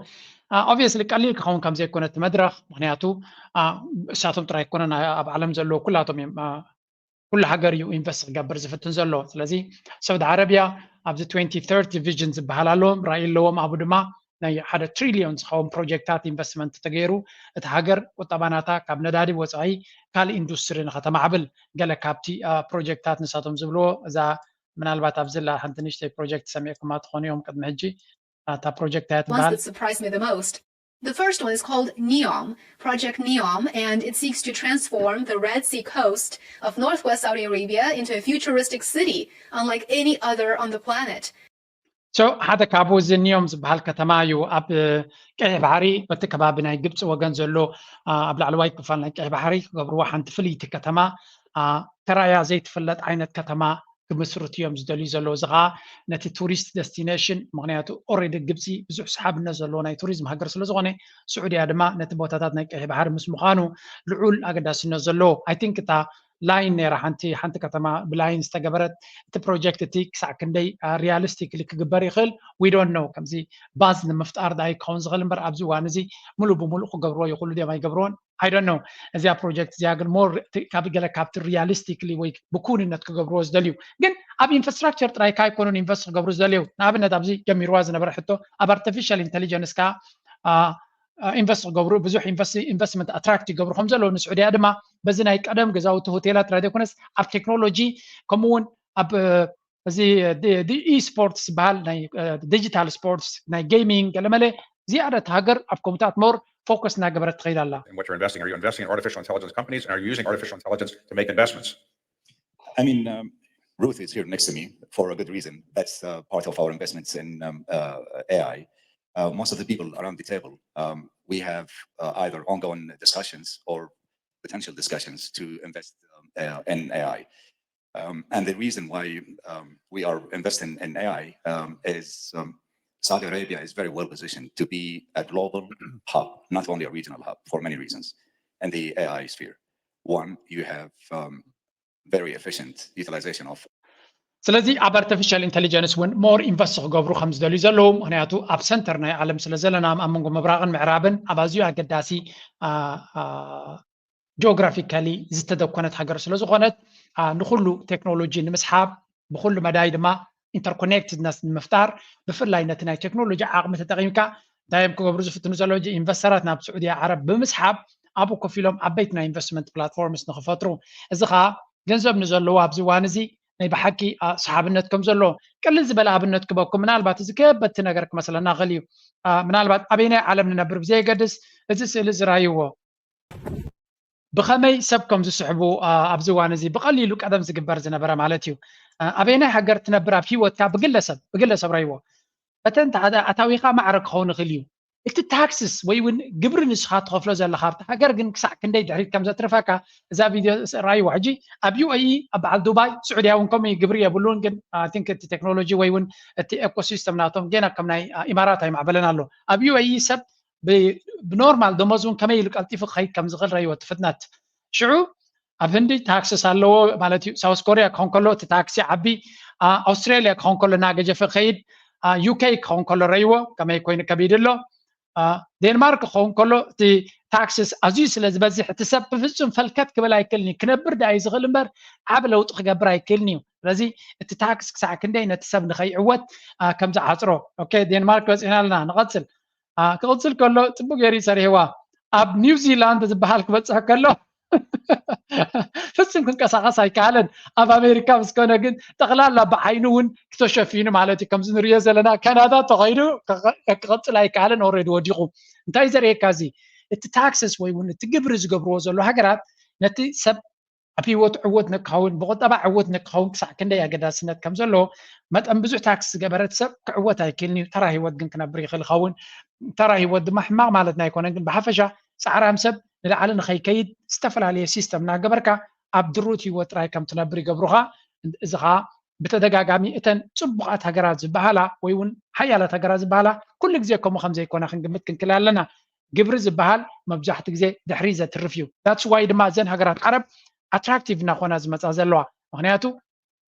ኦብቪየስሊ ቀሊል ክኸውን ከም ዘይኮነ እቲ መድረኽ፣ ምክንያቱ እሳቶም ጥራይ ኣይኮነን ኣብ ዓለም ዘለዉ ኩላቶም እዮም ኩሉ ሃገር እዩ ኢንቨስት ክገብር ዝፍትን ዘሎ። ስለዚ ሳውዲ ዓረብያ ኣብዚ ትዌንቲ ተርቲ ቪዥን ዝበሃል ኣለዎም፣ ራእይ ኣለዎም። ኣብኡ ድማ ናይ ሓደ ትሪልዮን ዝኸውን ፕሮጀክታት ኢንቨስትመንት ተገይሩ እቲ ሃገር ቁጠባ ናታ ካብ ነዳዲ ወፃኢ ካልእ ኢንዱስትሪ ንኸተማዕብል ገለ ካብቲ ፕሮጀክታት ንሳቶም ዝብልዎ እዛ ምናልባት ኣብዚ ላ ሓንቲ ንእሽተይ ፕሮጀክት ሰሚዕኩማ ትኾኑ እዮም ቅድሚ ሕጂ እታ ፕሮጀክት እያ ones ትበሃል። that surprised me the most. The first one is called NEOM, Project NEOM, and it seeks to transform the Red Sea coast of northwest Saudi Arabia into a futuristic city unlike any other on the planet. So ሓደ ካብኡ እዚ ኒዮም ዝበሃል ከተማ እዩ ኣብ ቀይሕ ባሕሪ በቲ ከባቢ ናይ ግብፂ ወገን ዘሎ ኣብ ላዕለዋይ ክፋል ናይ ቀይሕ ባሕሪ ክገብርዎ ሓንቲ ፍልይቲ ከተማ ተራእያ ዘይትፍለጥ ዓይነት ከተማ ክምስርቱ እዮም ዝደልዩ ዘለዉ። እዚ ከዓ ነቲ ቱሪስት ደስቲኔሽን ምክንያቱ ኦሬዲ ግብፂ ብዙሕ ሰሓብነት ዘለዎ ናይ ቱሪዝም ሃገር ስለዝኮነ ስዑድያ ድማ ነቲ ቦታታት ናይ ቀይሕ ባሕሪ ምስ ምኳኑ ልዑል ኣገዳስነት ዘለዎ ኣይ ቲንክ እታ ላይን ነይራ ሓንቲ ሓንቲ ከተማ ብላይን ዝተገበረት እቲ ፕሮጀክት እቲ ክሳዕ ክንደይ ሪያሊስቲክሊ ክግበር ይኽእል we don't know ከምዚ ባዝ ንምፍጣር ዳይ ክኸውን ዝኽእል እምበር ኣብዚ እዋን እዚ ሙሉእ ብሙሉእ ክገብርዎ ይኽእሉ ድዮም ኣይገብርዎን I don't know እዚኣ ፕሮጀክት እዚኣ ግን ሞር ካብ ገለ ካብቲ ሪያሊስቲክሊ ወይ ብኩንነት ክገብርዎ ዝደልዩ ግን ኣብ ኢንፍራስትራክቸር ጥራይ ካይኮኑን ኢንቨስት ክገብሩ ዝደልዩ ንኣብነት ኣብዚ ጀሚርዋ ዝነበረ ሕቶ ኣብ ኣርቲፊሻል ኢንቴሊጀንስ ከዓ ኢንቨስት ክገብሩ ብዙሕ ኢንቨስትመንት ኣትራክት ይገብሩ ከም ዘለዉ ንስዑድያ ድማ በዚ ናይ ቀደም ገዛውቲ ሆቴላት ጥራይ ዘይኮነስ ኣብ ቴክኖሎጂ ከምኡ እውን ኣብ እዚ ኢስፖርትስ ዝበሃል ናይ ዲጂታል ስፖርትስ ናይ ጌሚንግ ገለመለ ዝያዳ እቲ ሃገር ኣብ ከምኡታት ሞር ፎከስ እናገበረት ትኸይድ ኣላ And what you're investing, are you investing in artificial intelligence companies? And are you using artificial intelligence to make investments? I mean, um, Ruth is here next to me for a good reason. That's uh, part of our investments in um, uh, A I. Uh, most of the people around the table, um, we have uh, either ongoing discussions or potential discussions to invest um, uh, in A I. Um, and the reason why um, we are investing in A I um, is um, Saudi Arabia is very well positioned to be a global hub, not only a regional hub, for many reasons in the A I sphere. One, you have um, very efficient utilization of ስለዚ ኣብ ኣርቲፊሻል ኢንቴሊጀንስ እውን ሞር ኢንቨስት ክገብሩ ከም ዝደልዩ ዘለዉ፣ ምክንያቱ ኣብ ሰንተር ናይ ዓለም ስለ ዘለና፣ ኣብ መንጎ ምብራቕን ምዕራብን ኣብ ኣዝዩ ኣገዳሲ ጂኦግራፊካሊ ዝተደኮነት ሃገር ስለ ዝኾነት፣ ንኩሉ ቴክኖሎጂ ንምስሓብ፣ ብኩሉ መዳይ ድማ ኢንተርኮኔክትድነስ ንምፍጣር፣ ብፍላይ ነቲ ናይ ቴክኖሎጂ ዓቕሚ ተጠቒምካ እንታይ እዮም ክገብሩ ዝፍትኑ ዘለዉ? ኢንቨስተራት ናብ ስዑድያ ዓረብ ብምስሓብ ኣብኡ ኮፍ ኢሎም ዓበይቲ ናይ ኢንቨስትመንት ፕላትፎርምስ ንክፈጥሩ፣ እዚ ከዓ ገንዘብ ንዘለዎ ኣብዚ እዋን እዚ ናይ ብሓቂ ሰሓብነት ከም ዘሎ ቀልል ዝበለ ኣብነት ክበኩም። ምናልባት እዚ ከበድቲ ነገር ክመስለና ክእል እዩ። ምናልባት ኣበይናይ ዓለም ንነብር ብዘየገድስ፣ እዚ ስእሊ ዝራይዎ ብኸመይ ሰብ ከም ዝስሕቡ ኣብዚ እዋን እዚ ብቐሊሉ ቀደም ዝግበር ዝነበረ ማለት እዩ። ኣበይናይ ሃገር ትነብር ኣብ ህይወትካ ብግለሰብ ብግለሰብ ራይዎ እተን ኣታዊኻ ማዕረ ክኸውን ይኽእል እዩ። እቲ ታክስስ ወይ እውን ግብሪ ንስኻ ትኸፍሎ ዘለኻ ኣብቲ ሃገር ግን ክሳዕ ክንደይ ድሕሪት ከም ዘትርፈካ እዛ ቪድዮ ራይዎ። ሕጂ ኣብ ዩ ኤ ኢ ኣብ በዓል ዱባይ ስዑድያ እውን ከምኡ ግብሪ የብሉን፣ ግን ቲንክ እቲ ቴክኖሎጂ ወይ እውን እቲ ኤኮሲስተም ናቶም ገና ከም ናይ ኢማራት ኣይማዕበለን ኣሎ። ኣብ ዩ ኤ ኢ ሰብ ብኖርማል ደሞዝ እውን ከመይ ኢሉ ቀልጢፉ ክኸይድ ከም ዝኽእል ረይዎ እቲ ፍጥነት። ሽዑ ኣብ ህንዲ ታክስስ ኣለዎ ማለት እዩ። ሳውስ ኮሪያ ክኸውን ከሎ እቲ ታክሲ ዓቢ፣ ኣውስትራሊያ ክኸውን ከሎ እናገጀፈ ክኸይድ፣ ዩ ኬ ክኸውን ከሎ ረይዎ ከመይ ኮይኑ ከቢድ ኣሎ። ዴንማርክ ክኸውን ከሎ እቲ ታክስስ ኣዝዩ ስለ ዝበዝሕ እቲ ሰብ ብፍጹም ፈልከት ክብል ኣይክእልን እዩ። ክነብር ደኣ እዩ ዝኽእል እምበር ዓብ ለውጢ ክገብር ኣይክእልን እዩ። ስለዚ እቲ ታክስ ክሳዕ ክንደይ ነቲ ሰብ ንኸይዕወት ከም ዝዓጽሮ። ኦኬ፣ ዴንማርክ በጺሕና ኣለና። ንቐጽል። ክቕጽል ከሎ ጽቡቅ ገይሩ ይሰርሕዋ። ኣብ ኒውዚላንድ ዝበሃል ክበጽሕ ከሎ ፍጹም ክንቀሳቐስ ኣይከኣለን። ኣብ ኣሜሪካ ምስ ኮነ ግን ጠቕላላ ብዓይኑ እውን ክተሸፊኑ ማለት እዩ። ከምዚ ንሪኦ ዘለና ካናዳ ተኸይዱ ክቕጽል ኣይከኣለን። ኦልሬዲ ወዲቑ። እንታይ ዘርእየካ እዚ? እቲ ታክስስ ወይ እውን እቲ ግብሪ ዝገብርዎ ዘሎ ሃገራት ነቲ ሰብ ኣብ ህይወቱ ዕውት ንክኸውን፣ ብቁጠባ ዕውት ንክኸውን ክሳዕ ክንደይ ኣገዳስነት ከም ዘለዎ መጠን ብዙሕ ታክስ ዝገበረት ሰብ ክዕወት ኣይክእልን እዩ። ተራ ህይወት ግን ክነብር ይኽእል ይኸውን። ተራ ህይወት ድማ ሕማቕ ማለት ኣይኮነን፣ ግን ብሓፈሻ ጻዕራም ሰብ ንላዕሊ ንኸይከይድ ዝተፈላለየ ሲስተም እናገበርካ ኣብ ድሩት ህይወት ጥራይ ከም ትነብር ይገብሩኻ። እዚ ኸዓ ብተደጋጋሚ እተን ጽቡቓት ሃገራት ዝበሃላ ወይ እውን ሓያላት ሃገራት ዝበሃላ ኩሉ ግዜ ከምኡ ከም ዘይኮና ክንግምት ክንክእል ኣለና። ግብሪ ዝበሃል መብዛሕትኡ ግዜ ድሕሪ ዘትርፍ እዩ። ዳትስ ዋይ ድማ እዘን ሃገራት ዓረብ ኣትራክቲቭ እናኾና ዝመፃ ዘለዋ። ምክንያቱ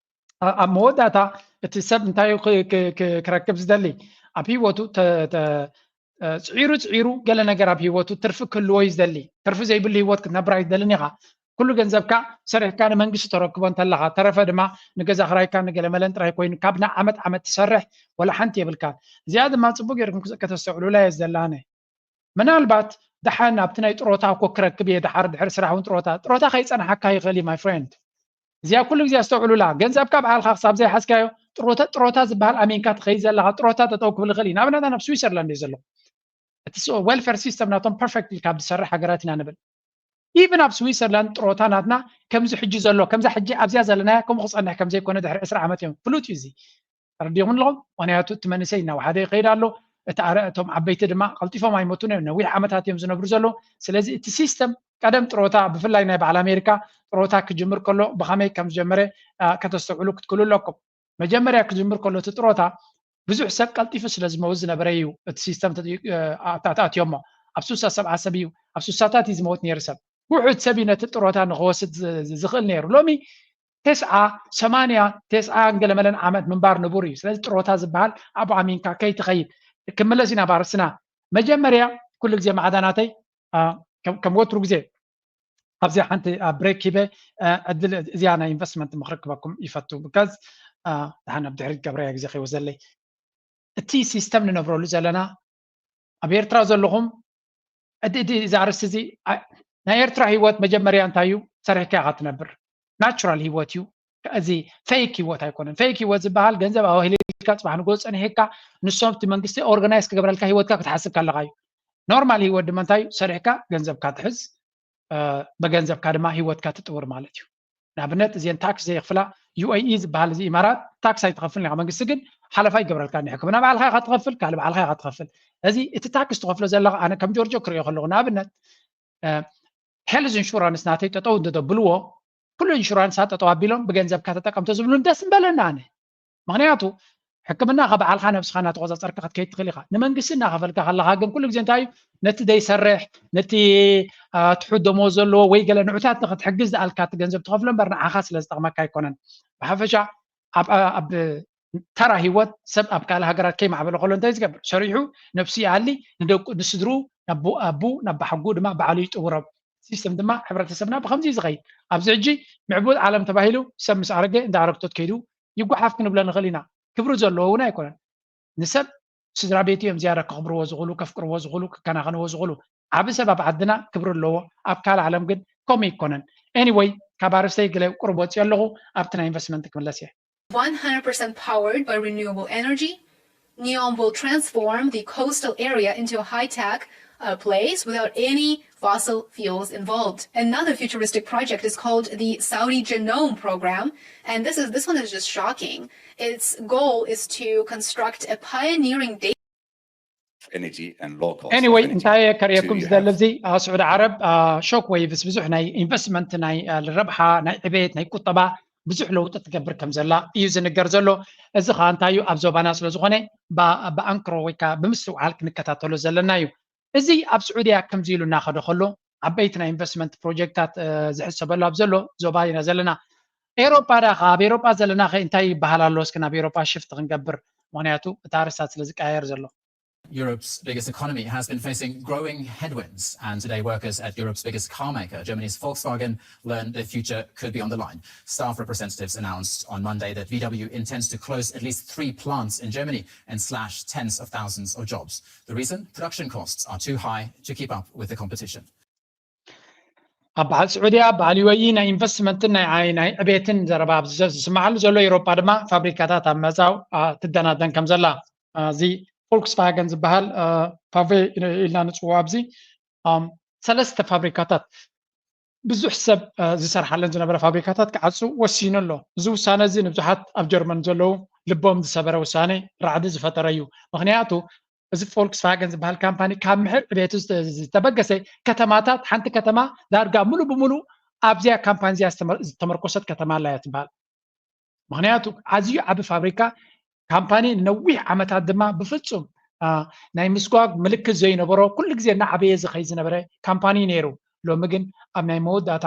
ኣብ መወዳእታ እቲ ሰብ እንታይ ክረክብ ዝደሊ? ኣብ ህይወቱ ፅዒሩ ፅዒሩ ገለ ነገር ኣብ ህይወቱ ትርፊ ክህልዎ እዩ ዝደሊ። ትርፊ ዘይብሉ ህይወት ክትነብር ኣይትደልን ኢኻ። ኩሉ ገንዘብካ ሰሪሕካ ንመንግስቲ ተረክቦ እንተለኻ፣ ተረፈ ድማ ንገዛ ክራይካ ንገለ መለን ጥራይ ኮይኑ ካብ ንዓመት ዓመት ትሰርሕ ወላ ሓንቲ የብልካን። እዚኣ ድማ ፅቡቅ ጌርኩም ከተስተውዕሉላ እየ ዝደላነ። ምናልባት ደሓን ኣብቲ ናይ ጥሮታ እኮ ክረክብ እየ፣ ደሓር ድሕሪ ስራሕ እውን ጥሮታ ጥሮታ ከይፀንሓካ ይኽእል እዩ ማይ ፍሬንድ። እዚኣ ኩሉ ግዜ ኣስተውዕሉላ። ገንዘብካ በዓልካ ክሳብ ዘይሓዝካዮ ጥሮታ ዝበሃል ኣሚንካ ትኸይድ ዘለኻ ጥሮታ ጠጠው ክብል ይኽእል እዩ። ንኣብነት ኣነ ኣብ ስዊዘርላንድ እየ ዘለኹ። እቲ ዌልፌር ሲስተም ናቶም ፐርፌክት ኢልካ ኣብ ዝሰርሕ ሃገራት ኢና ንብል። ኢቭን ኣብ ስዊዘርላንድ ጥሮታ ናትና ከምዚ ሕጂ ዘሎ ከምዛ ሕጂ ኣብዚኣ ዘለናያ ከምኡ ክፀንሕ ከም ዘይኮነ ድሕሪ ዕስራ ዓመት እዮም ፍሉጥ እዩ እዚ። ተረዲኹም ኣለኹም? ምክንያቱ እቲ መንእሰይ እናወሓደ ይኸይድ ኣሎ። እቲ ኣረ እቶም ዓበይቲ ድማ ቀልጢፎም ኣይሞቱን እዮም፣ ነዊሕ ዓመታት እዮም ዝነብሩ ዘለዉ። ስለዚ እቲ ሲስተም ቀደም ጥሮታ ብፍላይ ናይ በዓል ኣሜሪካ ጥሮታ ክጅምር ከሎ ብኸመይ ከም ዝጀመረ ከተስተውዕሉ ክትክእሉ ኣለኩም። መጀመርያ ክጅምር ከሎ እቲ ጥሮታ ብዙሕ ሰብ ቀልጢፉ ስለ ዝመውት ዝነበረ እዩ እቲ ሲስተም ተኣትዮሞ። ኣብ ሱሳ ሰብዓ ሰብ እዩ ኣብ ሱሳታት እዩ ዝመውት ነይሩ ሰብ። ውሑድ ሰብ እዩ ነቲ ጥሮታ ንክወስድ ዝኽእል ነይሩ። ሎሚ ተስዓ ሰማንያ ተስዓ ገለመለን ዓመት ምንባር ንቡር እዩ። ስለዚ ጥሮታ ዝበሃል ኣብኡ ኣሚንካ ከይትኸይድ። ክምለስ ኢና ባርስና። መጀመርያ ኩሉ ግዜ ማዕዳናተይ ከም ወትሩ ግዜ ኣብዚ ሓንቲ ብሬክ ሂበ ዕድል እዚኣ ናይ ኢንቨስትመንት ምክርክበኩም ይፈቱ። ብካዝ ድሓን ኣብ ድሕሪት ገብረያ ግዜ ከይወስደለይ እቲ ሲስተም ንነብረሉ ዘለና ኣብ ኤርትራ ዘለኹም እዚ ኣርስቲ እዚ ናይ ኤርትራ ህይወት መጀመርያ እንታይ እዩ? ሰሪሕካ ኢኻ ትነብር። ናቹራል ህይወት እዩ። እዚ ፌክ ህይወት ኣይኮነን። ፌክ ህይወት ዝበሃል ገንዘብ ኣዋሂልካ ፅባሕ ንጎ ፀኒሕካ ንሶም እቲ መንግስቲ ኦርጋናይዝ ክገብረልካ ህይወትካ ክትሓስብ ከለካ እዩ። ኖርማል ህይወት ድማ እንታይ እዩ? ሰሪሕካ ገንዘብካ ትሕዝ፣ ብገንዘብካ ድማ ህይወትካ ትጥውር ማለት እዩ። ንኣብነት እዚን ታክስ ዘየኽፍላ ዩ ኤ ኢ ዝበሃል እዚ ኢማራት ታክስ ኣይትኸፍልን ኢኻ። መንግስቲ ግን ሓለፋ ይገብረልካ። ንሕክምና ባዕልኻ ኢኻ ትኸፍል፣ ካልእ ባዕልኻ ኢኻ ትኸፍል። እዚ እቲ ታክስ ትኸፍሎ ዘለኻ ኣነ ከም ጆርጆ ክሪኦ ከለኹ ንኣብነት ሄልዝ ኢንሹራንስ ናተይ ጠጠው እንተተብልዎ ኩሉ ኢንሹራንሳ ጠጠው ኣቢሎም ብገንዘብካ ተጠቀም ተዝብሉን ደስ ምበለና ኣነ። ምክንያቱ ሕክምና ካብ በዓልካ ነብስኻ እናተቆፃፀርካ ክትከይድ ትኽእል ኢኻ። ንመንግስቲ እናኸፈልካ ከለካ ግን ኩሉ ግዜ እንታይ እዩ ነቲ ዘይሰርሕ ነቲ ትሑት ደሞዝ ዘለዎ ወይ ገለ ንዑታት ንክትሕግዝ ዝኣልካ እቲ ገንዘብ ትኸፍሎ እምበር ንዓኻ ስለ ዝጠቕመካ ኣይኮነን። ብሓፈሻ ኣብ ኣብ ተራ ህይወት ሰብ ኣብ ካልእ ሃገራት ከይማዕበለ ከሎ እንታይ ዝገብር? ሰሪሑ ነብሱ ይኣሊ፣ ንደቁ ንስድሩ ናብ ኣቡ ናብ ባሕጉ ድማ ባዕሉ ይጥውሮም። ሲስተም ድማ ሕብረተሰብና ብከምዚ እዩ ዝኸይድ። ኣብዚ ሕጂ ምዕቡል ዓለም ተባሂሉ ሰብ ምስ ኣረገ እንዳ ኣረግቶት ከይዱ ይጓሓፍ ክንብሎ ንኽእል ኢና። ክብሪ ዘለዎ እውን ኣይኮነን። ንሰብ ስድራ ቤቱ እዮም ዝያዳ ከኽብርዎ ዝኽእሉ፣ ከፍቅርዎ ዝኽእሉ፣ ክከናኸንዎ ዝኽእሉ። ዓቢ ሰብ ኣብ ዓድና ክብሪ ኣለዎ፣ ኣብ ካልእ ዓለም ግን ከምኡ ኣይኮነን። ኤኒወይ ካብ ኣርእስተይ ገለ ቁሩብ ወፂኦ ኣለኹ፣ ኣብቲ ናይ ኢንቨስትመንት ክምለስ እየ። one hundred percent powered by renewable energy, NEOM will transform the coastal area into a high-tech uh, place without any fossil fuels involved. Another futuristic project is called the Saudi Genome Program, and this is this one is just shocking. Its goal is to construct a pioneering data energy and low cost. Anyway እንታይ ከርእየኩም ዝደሊ እዚ ኣብ ስዑዲ ዓረብ ሾክ ዌቭስ ብዙሕ ናይ ኢንቨስትመንት ናይ ረብሓ ናይ ዕቤት ናይ ቁጠባ ብዙሕ ለውጢ ትገብር ከም ዘላ እዩ ዝንገር ዘሎ። እዚ ከዓ እንታይ እዩ ኣብ ዞባና ስለ ዝኾነ ብኣንክሮ ወይ ከዓ ብምስትውዓል ክንከታተሎ ዘለና እዩ። እዚ ኣብ ስዑድያ ከምዚ ኢሉ እናኸደ ከሎ ዓበይቲ ናይ ኢንቨስትመንት ፕሮጀክታት ዝሕሰበሉ ኣብ ዘሎ ዞባ ኢና ዘለና። ኤሮጳ ዳ ኣብ ኤሮጳ ዘለና ከ እንታይ ይበሃል ኣሎ? እስኪ ናብ ኤሮጳ ሽፍት ክንገብር፣ ምክንያቱ እቲ ኣርስታት ስለ ዝቀያየር ዘሎ። Europe's biggest economy has been facing growing headwinds, and today workers at Europe's biggest car maker, Germany's Volkswagen, learned their future could be on the line. Staff representatives announced on Monday that V W intends to close at least three plants in Germany and slash tens of thousands of jobs. The reason? Production costs are too high to keep up with the competition. ኣብ በዓል ስዑድያ በዓል ዩኤኢ ናይ ኢንቨስትመንትን ናይ ናይ ዕቤትን ዘረባ ዝስማዓሉ ዘሎ፣ ኤሮጳ ድማ ፋብሪካታት ኣብ ምዕጻው ትደናደን ከም ዘላ። እዚ ፎልክስቫገን ዝበሃል ፓቬ ኢልና ንፅውዖ ኣብዚ ሰለስተ ፋብሪካታት ብዙሕ ሰብ ዝሰርሓለን ዝነበረ ፋብሪካታት ክዓፁ ወሲኑ ኣሎ። እዚ ውሳነ እዚ ንብዙሓት ኣብ ጀርመን ዘለዉ ልቦም ዝሰበረ ውሳነ፣ ራዕዲ ዝፈጠረ እዩ። ምክንያቱ እዚ ፎልክስቫገን ዝበሃል ካምፓኒ ካብ ምሕር ዕቤቱ ዝተበገሰ ከተማታት፣ ሓንቲ ከተማ ዳርጋ ሙሉ ብሙሉ ኣብዚያ ካምፓኒ እዚኣ ዝተመርኮሰት ከተማ ኣላ እያ ትበሃል። ምክንያቱ ኣዝዩ ዓቢ ፋብሪካ ካምፓኒ ንነዊሕ ዓመታት ድማ ብፍጹም ናይ ምስጓግ ምልክት ዘይነበሮ ኩሉ ግዜ እናዓበየ ዝኸይ ዝነበረ ካምፓኒ ነይሩ። ሎሚ ግን ኣብ ናይ መወዳእታ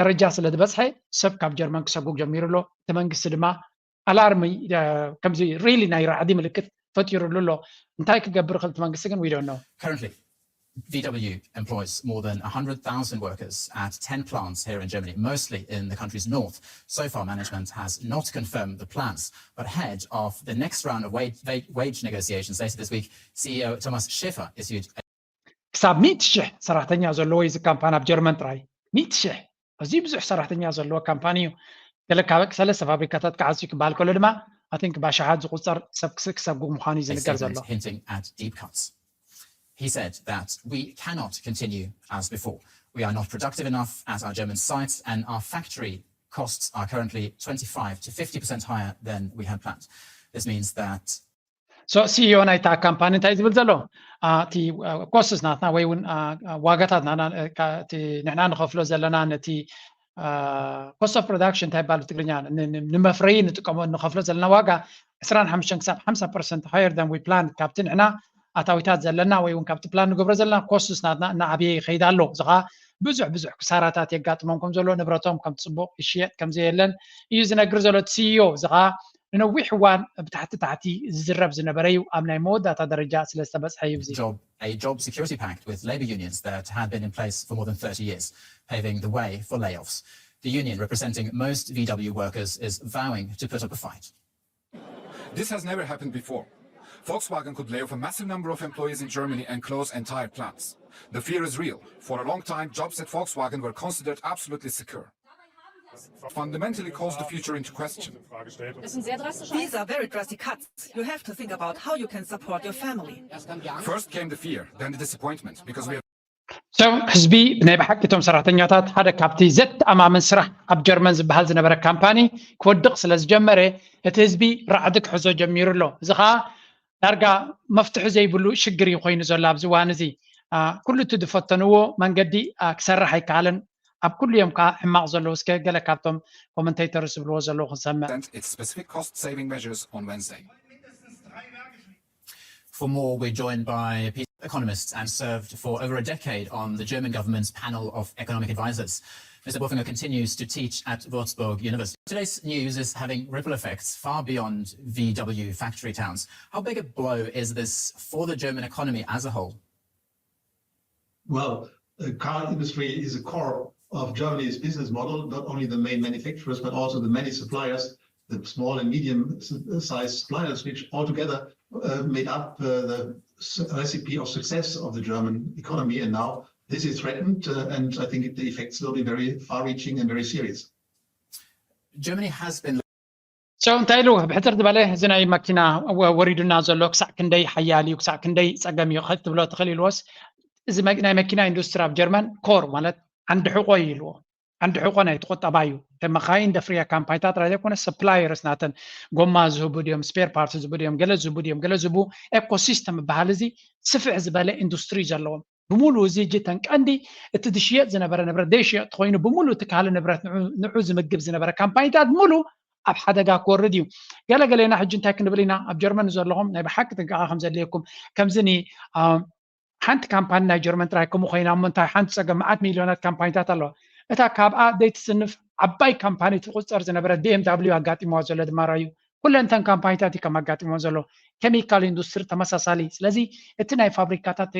ደረጃ ስለ ዝበፅሐ ሰብ ካብ ጀርመን ክሰጉግ ጀሚሩ ኣሎ። እቲ መንግስቲ ድማ ኣላርሚ ከምዚ ሪሊ ናይ ራዕዲ ምልክት ፈጢሩሉ ኣሎ። እንታይ ክገብር ክእል እቲ መንግስቲ ግን ዊዶ ነው። Currently, V W employs more than one hundred thousand workers at ten plants here in Germany, mostly in the country's north. So far, management has not confirmed the plans, but ahead of the next round of wage, wage negotiations later this week, C E O Thomas Schaefer issued a ክሳብ ሚእቲ ሽሕ ሰራሕተኛ ዘለዎ እዩ እዚ ካምፓኒ ኣብ ጀርመን ጥራይ። ሚእቲ ሽሕ ኣዝዩ ብዙሕ ሰራሕተኛ ዘለዎ ካምፓኒ እዩ። ገለ ካብ ሰለስተ ፋብሪካታት ክዓጽዩ ክበሃል ከሎ ድማ ኣቲንክ ብኣሽሓት ዝቁጸር ሰብ ክሰጉግ ምዃኑ እዩ ዝንገር ዘሎ። Hinting at deep cuts. He said that we cannot continue as before. We are not productive enough at our German sites, and our factory costs are currently twenty-five to fifty percent higher than we had planned. This means that So C E O ናይታ ካምፓኒ እንታይ ዝብል ዘሎ? እቲ ኮስትስ ናትና ወይ እውን ዋጋታት ናትና፣ እቲ ንሕና ንኸፍሎ ዘለና ነቲ cost of production እንታይ ይባል ብትግርኛ፣ ንመፍረይ ንጥቀሞ ንኸፍሎ ዘለና ዋጋ ዕስራን ሓሙሽተን ክሳብ ሓምሳ ፐርሰንት higher than we plan ካብቲ ንሕና ኣታዊታት ዘለና ወይ እውን ካብቲ ፕላን ንገብሮ ዘለና ኮስትስ ናትና እናዓብየ ይኸይድ ኣሎ። እዚ ከዓ ብዙሕ ብዙሕ ክሳራታት የጋጥሞም ከም ዘሎ፣ ንብረቶም ከም ፅቡቕ ይሽየጥ ከም ዘየለን እዩ ዝነግር ዘሎ እቲ C E O። እዚ ከዓ ንነዊሕ እዋን ብታሕቲ ታሕቲ ዝዝረብ ዝነበረ እዩ፣ ኣብ ናይ መወዳእታ ደረጃ ስለ ዝተበፅሐ እዩ። እዚ job, a job security pact with labour unions that had been in place for more than thirty years, paving the way for layoffs. The union representing most V W workers is vowing to put up a fight. This has never happened before. Volkswagen could lay off a massive number of employees in Germany and close entire plants. The fear is real. For a long time, jobs at Volkswagen were considered absolutely secure. Fundamentally calls the future into question. These are very drastic cuts. You have to think about how you can support your family. First came the fear, then the disappointment, because we have So ህዝቢ ብናይ ብሓቂ እቶም ሰራሕተኛታት ሓደ ካብቲ ዘተኣማምን ስራሕ ኣብ ጀርመን ዝበሃል ዝነበረ ካምፓኒ ክወድቕ ስለ ዝጀመረ እቲ ህዝቢ ራዕዲ ክሕዞ ጀሚሩ ኣሎ። እዚ ከዓ ዳርጋ መፍትሒ ዘይብሉ ሽግር እዩ ኮይኑ ዘሎ ኣብዚ እዋን እዚ። ኩሉ እቲ ዝፈተንዎ መንገዲ ክሰርሕ ኣይከኣለን። ኣብ ኩሉ እዮም ከዓ ሕማቕ ዘለዉ። እስከ ገለ ካብቶም ኮመንቴተርስ ዝብልዎ ዘለዉ ክንሰምዕ። Its specific cost-saving measures on Wednesday. For more, we're joined by economists and served for over a decade on the German government's panel of economic advisors. Mister Bofinger continues to teach at Würzburg University. Today's news is having ripple effects far beyond V W factory towns. How big a blow is this for the German economy as a whole? Well, the car industry is a core of Germany's business model, not only the main manufacturers, but also the many suppliers, the small and medium sized suppliers, which altogether uh, made up uh, the recipe of success of the German economy. And now this is threatened, uh, and I think the effects will be very far reaching and very serious. Germany has been ሰው እንታይ ኢሉ ብሕፅር ዝበለ እዚ ናይ መኪና ወሪዱና ዘሎ ክሳዕ ክንደይ ሓያል እዩ ክሳዕ ክንደይ ፀገም እዩ ክትብሎ ትኽእል ኢልዎስ እዚ ናይ መኪና ኢንዱስትሪ ኣብ ጀርመን ኮር ማለት ዓንዲ ሕቆ እዩ ኢልዎ ዓንዲ ሕቆ ናይ ቁጠባ እዩ ተመኻይን ደፍርያ ካምፓኒታት ጥራይ ዘይኮነ ሰፕላየርስ ናተን ጎማ ዝህቡ ድዮም ስፔር ፓርት ዝህቡ ድዮም ገለ ዝህቡ ድዮም ገለ ዝህቡ ኤኮሲስተም ዝበሃል እዚ ስፍሕ ዝበለ ኢንዱስትሪ ዘለዎም ብምሉ እዚ እጂ ተን ቀንዲ እቲ ዝሽየጥ ዝነበረ ንብረት ዘይሽየጥ ተኮይኑ ብምሉ እቲ ካልእ ንብረት ንዑ ዝምግብ ዝነበረ ካምፓኒታት ሙሉ ኣብ ሓደጋ ክወርድ እዩ ገለገሌና ሕጂ እንታይ ክንብል ኢና ኣብ ጀርመን ዘለኹም ናይ ብሓቂ ጥንቃቐ ከም ዘድልየኩም ከምዚ ኒ ሓንቲ ካምፓኒ ናይ ጀርመን ጥራይ ከምኡ ኮይና እሞ እንታይ ሓንቲ ፀገም መዓት ሚሊዮናት ካምፓኒታት ኣለዋ እታ ካብኣ ዘይትስንፍ ዓባይ ካምፓኒ ትቁፀር ዝነበረ ቢኤምዳብሊዩ ኣጋጢምዋ ዘሎ ድማ ራዩ ኩለን እተን ካምፓኒታት እዩ ከም ኣጋጢሞ ዘሎ ኬሚካል ኢንዱስትሪ ተመሳሳሊ ስለዚ እቲ ናይ ፋብሪካታት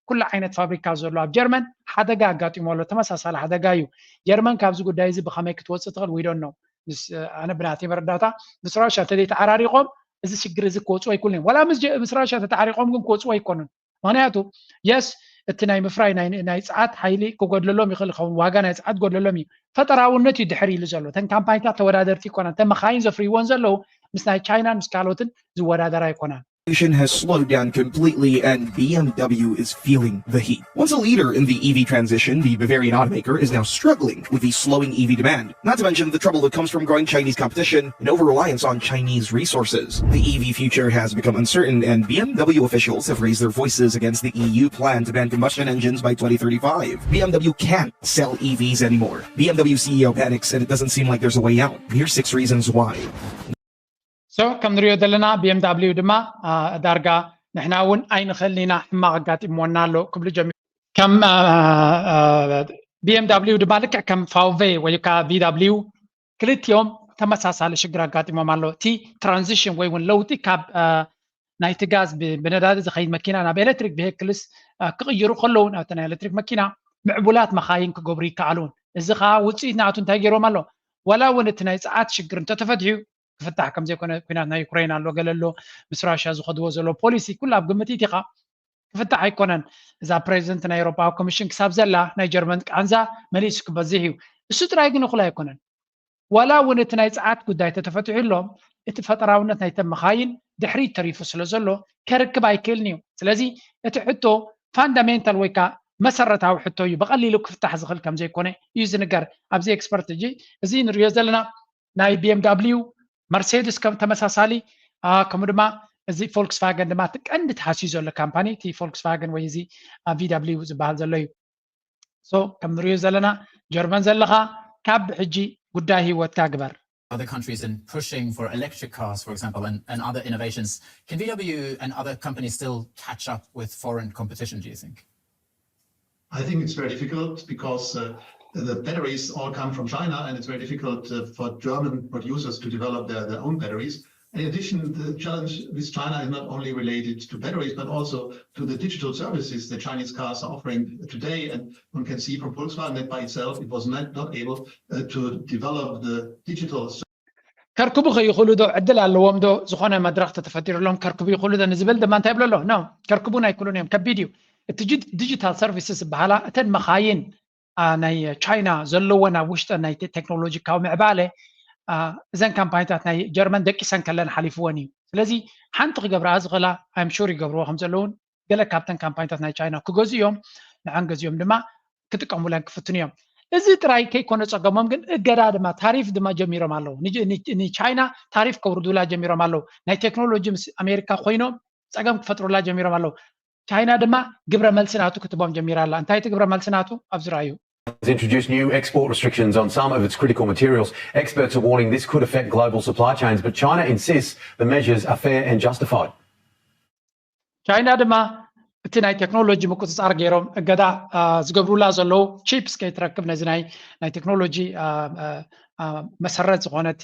ኩሉ ዓይነት ፋብሪካ ዘሎ ኣብ ጀርመን ሓደጋ ኣጋጢሞ ኣሎ ተመሳሳሊ ሓደጋ እዩ ጀርመን ካብዚ ጉዳይ እዚ ብኸመይ ክትወፅእ ትኽእል ዊዶን ነው ኣነ ብናተይ መረዳታ ምስ ራሻ ተዘይተዓራሪቆም እዚ ሽግር እዚ ክወፅኡ ኣይክእሉን እዮም ዋላ ምስ ራሻ ተተዓሪቆም ግን ክወፅኡ ኣይኮኑን ምክንያቱ የስ እቲ ናይ ምፍራይ ናይ ፀዓት ሓይሊ ክጎድለሎም ይኽእል ይኸውን ዋጋ ናይ ፀዓት ጎድለሎም እዩ ፈጠራውነት እዩ ድሕር ኢሉ ዘሎ እተን ካምፓኒታት ተወዳደርቲ ይኮና እተን መኻይን ዘፍርይዎን ዘለዉ ምስ ናይ ቻይናን ምስ ካልኦትን ዝወዳደራ ኣይኮናን Has slowed down completely, and B M W is feeling the heat. Once a leader in the E V transition, the Bavarian automaker is now struggling with the slowing E V demand, not to mention the trouble that comes from growing Chinese competition and over reliance on Chinese resources. The E V future has become uncertain, and B M W officials have raised their voices against the E U plan to ban combustion engines by twenty thirty-five. B M W can't sell E Vs anymore. B M W C E O panics, and it doesn't seem like there's a way out. Here's six reasons why. So ከም ንሪኦ ዘለና ቢኤምዳብሊዩ ድማ ዳርጋ ንሕና እውን ኣይንኽእልን ኢና ሕማቕ ኣጋጢምዎና ኣሎ ክብሉ ጀሚሩ ከም ቢኤምዳብሊዩ ድማ ልክዕ ከም ፋውቬ ወይ ከዓ ቪዳብሊዩ ክልቲኦም ተመሳሳሊ ሽግር ኣጋጢሞም ኣሎ እቲ ትራንዚሽን ወይ እውን ለውጢ ካብ ናይቲ ጋዝ ብነዳዲ ዝኸይድ መኪና ናብ ኤሌክትሪክ ቪክልስ ክቕይሩ ከለዉ ናብቲ ናይ ኤሌክትሪክ መኪና ምዕቡላት መኻይን ክገብሩ ይከኣሉን እዚ ከዓ ውፅኢት ናቱ እንታይ ገይሮም ኣሎ ዋላ እውን እቲ ናይ ፀዓት ሽግር እንተተፈትሑ ክፍታሕ ከም ዘይኮነ ኩናት ናይ ዩክሬን ኣሎ ገለ ኣሎ ምስ ራሽያ ዝኸድዎ ዘሎ ፖሊሲ ኩሉ ኣብ ግምት ኢቲኻ ክፍታሕ ኣይኮነን እዛ ፕሬዚደንት ናይ ኤሮፓዊ ኮሚሽን ክሳብ ዘላ ናይ ጀርመን ቃንዛ መሊሱ ክበዝሕ እዩ እሱ ጥራይ ግን እኹል ኣይኮነን ዋላ እውን እቲ ናይ ፀዓት ጉዳይ ተተፈትሑ ኣሎ እቲ ፈጠራውነት ናይ ተመኻይን ድሕሪት ተሪፉ ስለ ዘሎ ከርክብ ኣይክእልን እዩ ስለዚ እቲ ሕቶ ፋንዳሜንታል ወይ ከዓ መሰረታዊ ሕቶ እዩ ብቐሊሉ ክፍታሕ ዝኽእል ከም ዘይኮነ እዩ ዝንገር ኣብዚ ኤክስፐርት እጂ እዚ ንሪኦ ዘለና ናይ ቢኤምዳብሊዩ መርሴድስ ከም ተመሳሳሊ ከምኡ ድማ እዚ ፎልክስቫገን ድማ እቲ ቀንዲ ተሃስዩ ዘሎ ካምፓኒ እቲ ፎልክስቫገን ወይ እዚ ቪዳብሊዩ ዝበሃል ዘሎ እዩ ሶ ከም ንሪኦ ዘለና ጀርመን ዘለኻ ካብ ሕጂ ጉዳይ ህይወትካ ግበር other countries in pushing for electric cars, for example, and, and other innovations. Can V W and other companies still catch up with foreign competition, do you think? I think it's very difficult because uh, the batteries all come from China, and it's very difficult uh, for German producers to develop their, their own batteries. In addition, the challenge with China is not only related to batteries, but also to the digital services the Chinese cars are offering today. And one can see from Volkswagen that by itself it was not, not able uh, to develop the digital ከርክቡ ከይኽእሉ ዶ ዕድል ኣለዎም ዶ ዝኾነ መድረኽ ተተፈጢሩሎም ከርክቡ ይኽእሉ ዶ ንዝብል ድማ እንታይ ይብሎ ኣሎ ኖ ከርክቡን ኣይክእሉን እዮም ከቢድ እዩ እቲ ዲጂታል ሰርቪስስ ዝበሃላ እተን መኻይን ናይ ቻይና ዘለወን ኣብ ውሽጠ ናይ ቴክኖሎጂካዊ ምዕባለ እዘን ካምፓኒታት ናይ ጀርመን ደቂሰን ከለን ሓሊፍወን እዩ ስለዚ ሓንቲ ክገብርኣ ዝኽእላ ኣይም ሹር ይገብርዎ ከም ዘለውን ገለ ካብተን ካምፓኒታት ናይ ቻይና ክገዝኡ እዮም ንዓን ገዚኦም ድማ ክጥቀሙለን ክፍትኑ እዮም እዚ ጥራይ ከይኮነ ፀገሞም ግን እገዳ ድማ ታሪፍ ድማ ጀሚሮም ኣለዉ ንቻይና ታሪፍ ከውርዱላ ጀሚሮም ኣለዉ ናይ ቴክኖሎጂ ምስ ኣሜሪካ ኮይኖም ፀገም ክፈጥሩላ ጀሚሮም ኣለዉ ቻይና ድማ ግብረ መልሲ ናቱ ክትቦም ጀሚራ ኣላ እንታይ እቲ ግብረ መልሲ ናቱ ኣብዚ ረኣዩ has introduced new export restrictions on some of its critical materials. Experts are warning this could affect global supply chains, but China insists the measures are fair and justified. ቻይና ድማ እቲ ናይ ቴክኖሎጂ ምቁፅፃር ገይሮም እገዳ ዝገብሩላ ዘለዉ ቺፕስ ከይትረክብ ነዚ ናይ ናይ ቴክኖሎጂ መሰረት ዝኾነት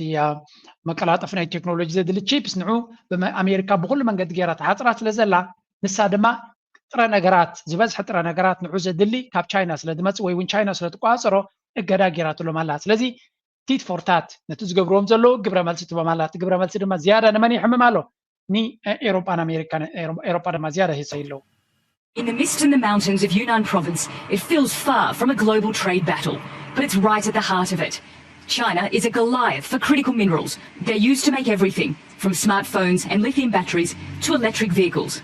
መቀላጠፊ ናይ ቴክኖሎጂ ዘድሊ ቺፕስ ንዑ ኣሜሪካ ብኩሉ መንገዲ ገይራ ተሓፅራ ስለ ዘላ ንሳ ድማ ጥረ ነገራት ዝበዝሐ ጥረ ነገራት ንዑ ዘድሊ ካብ ቻይና ስለ ዝመፅእ ወይ እውን ቻይና ስለ ትቋፅሮ እገዳ ገይራትሎም ኣላ። ስለዚ ቲት ፎር ታት ነቲ ዝገብርዎም ዘለዉ ግብረ መልሲ ትቦም ኣላ። እቲ ግብረ መልሲ ድማ ዝያዳ ንመን ይሕምም ኣሎ? ንኤሮጳን ኣሜሪካን። ኤሮጳ ድማ ዝያዳ ሂሰይ ኣለዉ። In the mist and the mountains of Yunnan province, it feels far from a global trade battle, but it's right at the heart of it. China is a Goliath for critical minerals. They're used to make everything from smartphones and lithium batteries to electric vehicles.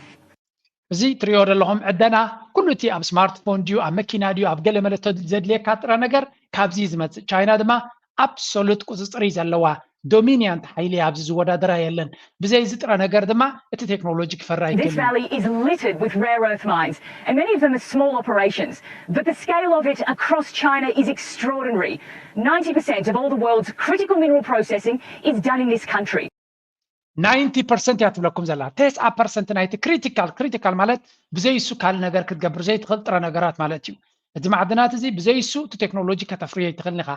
እዚ ትሪኦ ዘለኹም ዕደና ኩሉ እቲ ኣብ ስማርትፎን ድዩ ኣብ መኪና ድዩ ኣብ ገለ መለ ዘድልየካ ጥረ ነገር ካብዚ ዝመፅእ። ቻይና ድማ ኣብሶሉት ቁፅፅር እዩ ዘለዋ። ዶሚኒያንት ሓይሊ ኣብዚ ዝወዳደራ የለን። ብዘይ እዚ ጥረ ነገር ድማ እቲ ቴክኖሎጂ ክፈሪ ኣይክእልን። This valley is littered with rare earth mines, and many of them are small operations. But the scale of it across China is extraordinary. Ninety percent of all the world's critical mineral processing is done in this country. ናይንቲ ፐርሰንት እያ ትብለኩም ዘላ። ተስዓ ፐርሰንት ናይቲ ክሪቲካል፣ ክሪቲካል ማለት ብዘይ እሱ ካልእ ነገር ክትገብር ዘይትኽእል ጥረ ነገራት ማለት እዩ። እዚ ማዕድናት እዚ ብዘይ እሱ እቲ ቴክኖሎጂ ከተፍርዮ ኣይትኽእልን ኢኻ።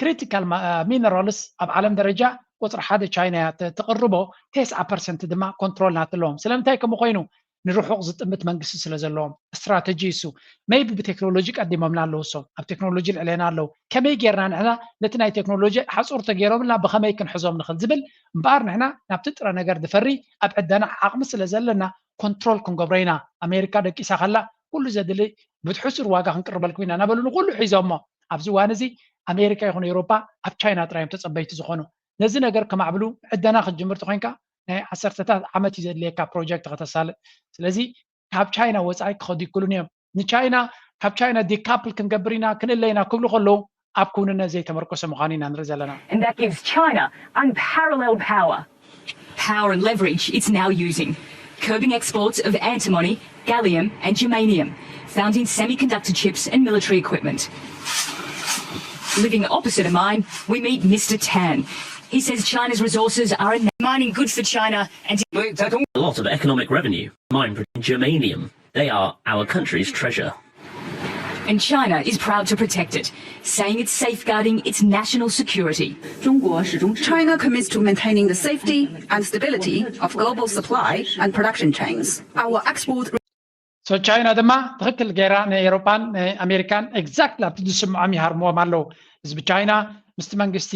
ክሪቲካል ሚነራልስ ኣብ ዓለም ደረጃ ቁፅሪ ሓደ ቻይና እያ ተቕርቦ፣ ተስዓ ፐርሰንት ድማ ኮንትሮል ናት ኣለዎም። ስለምንታይ ከምኡ ኮይኑ? ንርሑቕ ዝጥምት መንግስቲ ስለ ዘለዎም። ስትራተጂ እሱ ሜይቢ ብቴክኖሎጂ ቀዲሞምና ኣለዉ፣ እሶም ኣብ ቴክኖሎጂ ልዕሌና ኣለዉ። ከመይ ጌርና ንሕና ነቲ ናይ ቴክኖሎጂ ሓፁር ተገይሮምልና ብኸመይ ክንሕዞም ንኽእል ዝብል እምበኣር ንሕና ናብቲ ጥረ ነገር ዝፈሪ ኣብ ዕደና ዓቕሚ ስለ ዘለና ኮንትሮል ክንገብሮ ኢና። ኣሜሪካ ደቂሳ ከላ ኩሉ ዘድሊ ብትሕሱር ዋጋ ክንቅርበልኩም ኢና እናበሉ ንኩሉ ሒዞሞ። ኣብዚ እዋን እዚ ኣሜሪካ ይኹን ኤውሮፓ ኣብ ቻይና ጥራይ እዮም ተፀበይቲ ዝኾኑ። ነዚ ነገር ከማዕብሉ ዕደና ክትጅምር ተኾይንካ ናይ ዓሰርተታት ዓመት እዩ ዘድልየካ ፕሮጀክት ከተሳልጥ። ስለዚ ካብ ቻይና ወፃኢ ክኸዱ ይክእሉን እዮም። ንቻይና ካብ ቻይና ዲካፕል ክንገብር ኢና ክንእለ ኢና ክብሉ ከለዉ ኣብ ክውንነት ዘይተመርኮሰ ምዃኑ ኢና ንርኢ ዘለና። And that gives China unparalleled power. Power and leverage it's now using, curbing exports of antimony, gallium and germanium, found in semiconductor chips and military equipment. Living opposite a mine, we meet Mister Tan. He says China's resources are a mining good for China and A lot of economic revenue. Mine producing germanium. They are our country's treasure. And China is proud to protect it, saying it's safeguarding its national security. China commits to maintaining the safety and stability of global supply and production chains. Our export So ቻይና ድማ ትኽክል ገይራ ንኤውሮጳን ንኣሜሪካን ኤግዛክትሊ ኣብቲ ዝስምዖም ይሃርምዎም ኣለዉ። ህዝቢ ቻይና ምስቲ መንግስቲ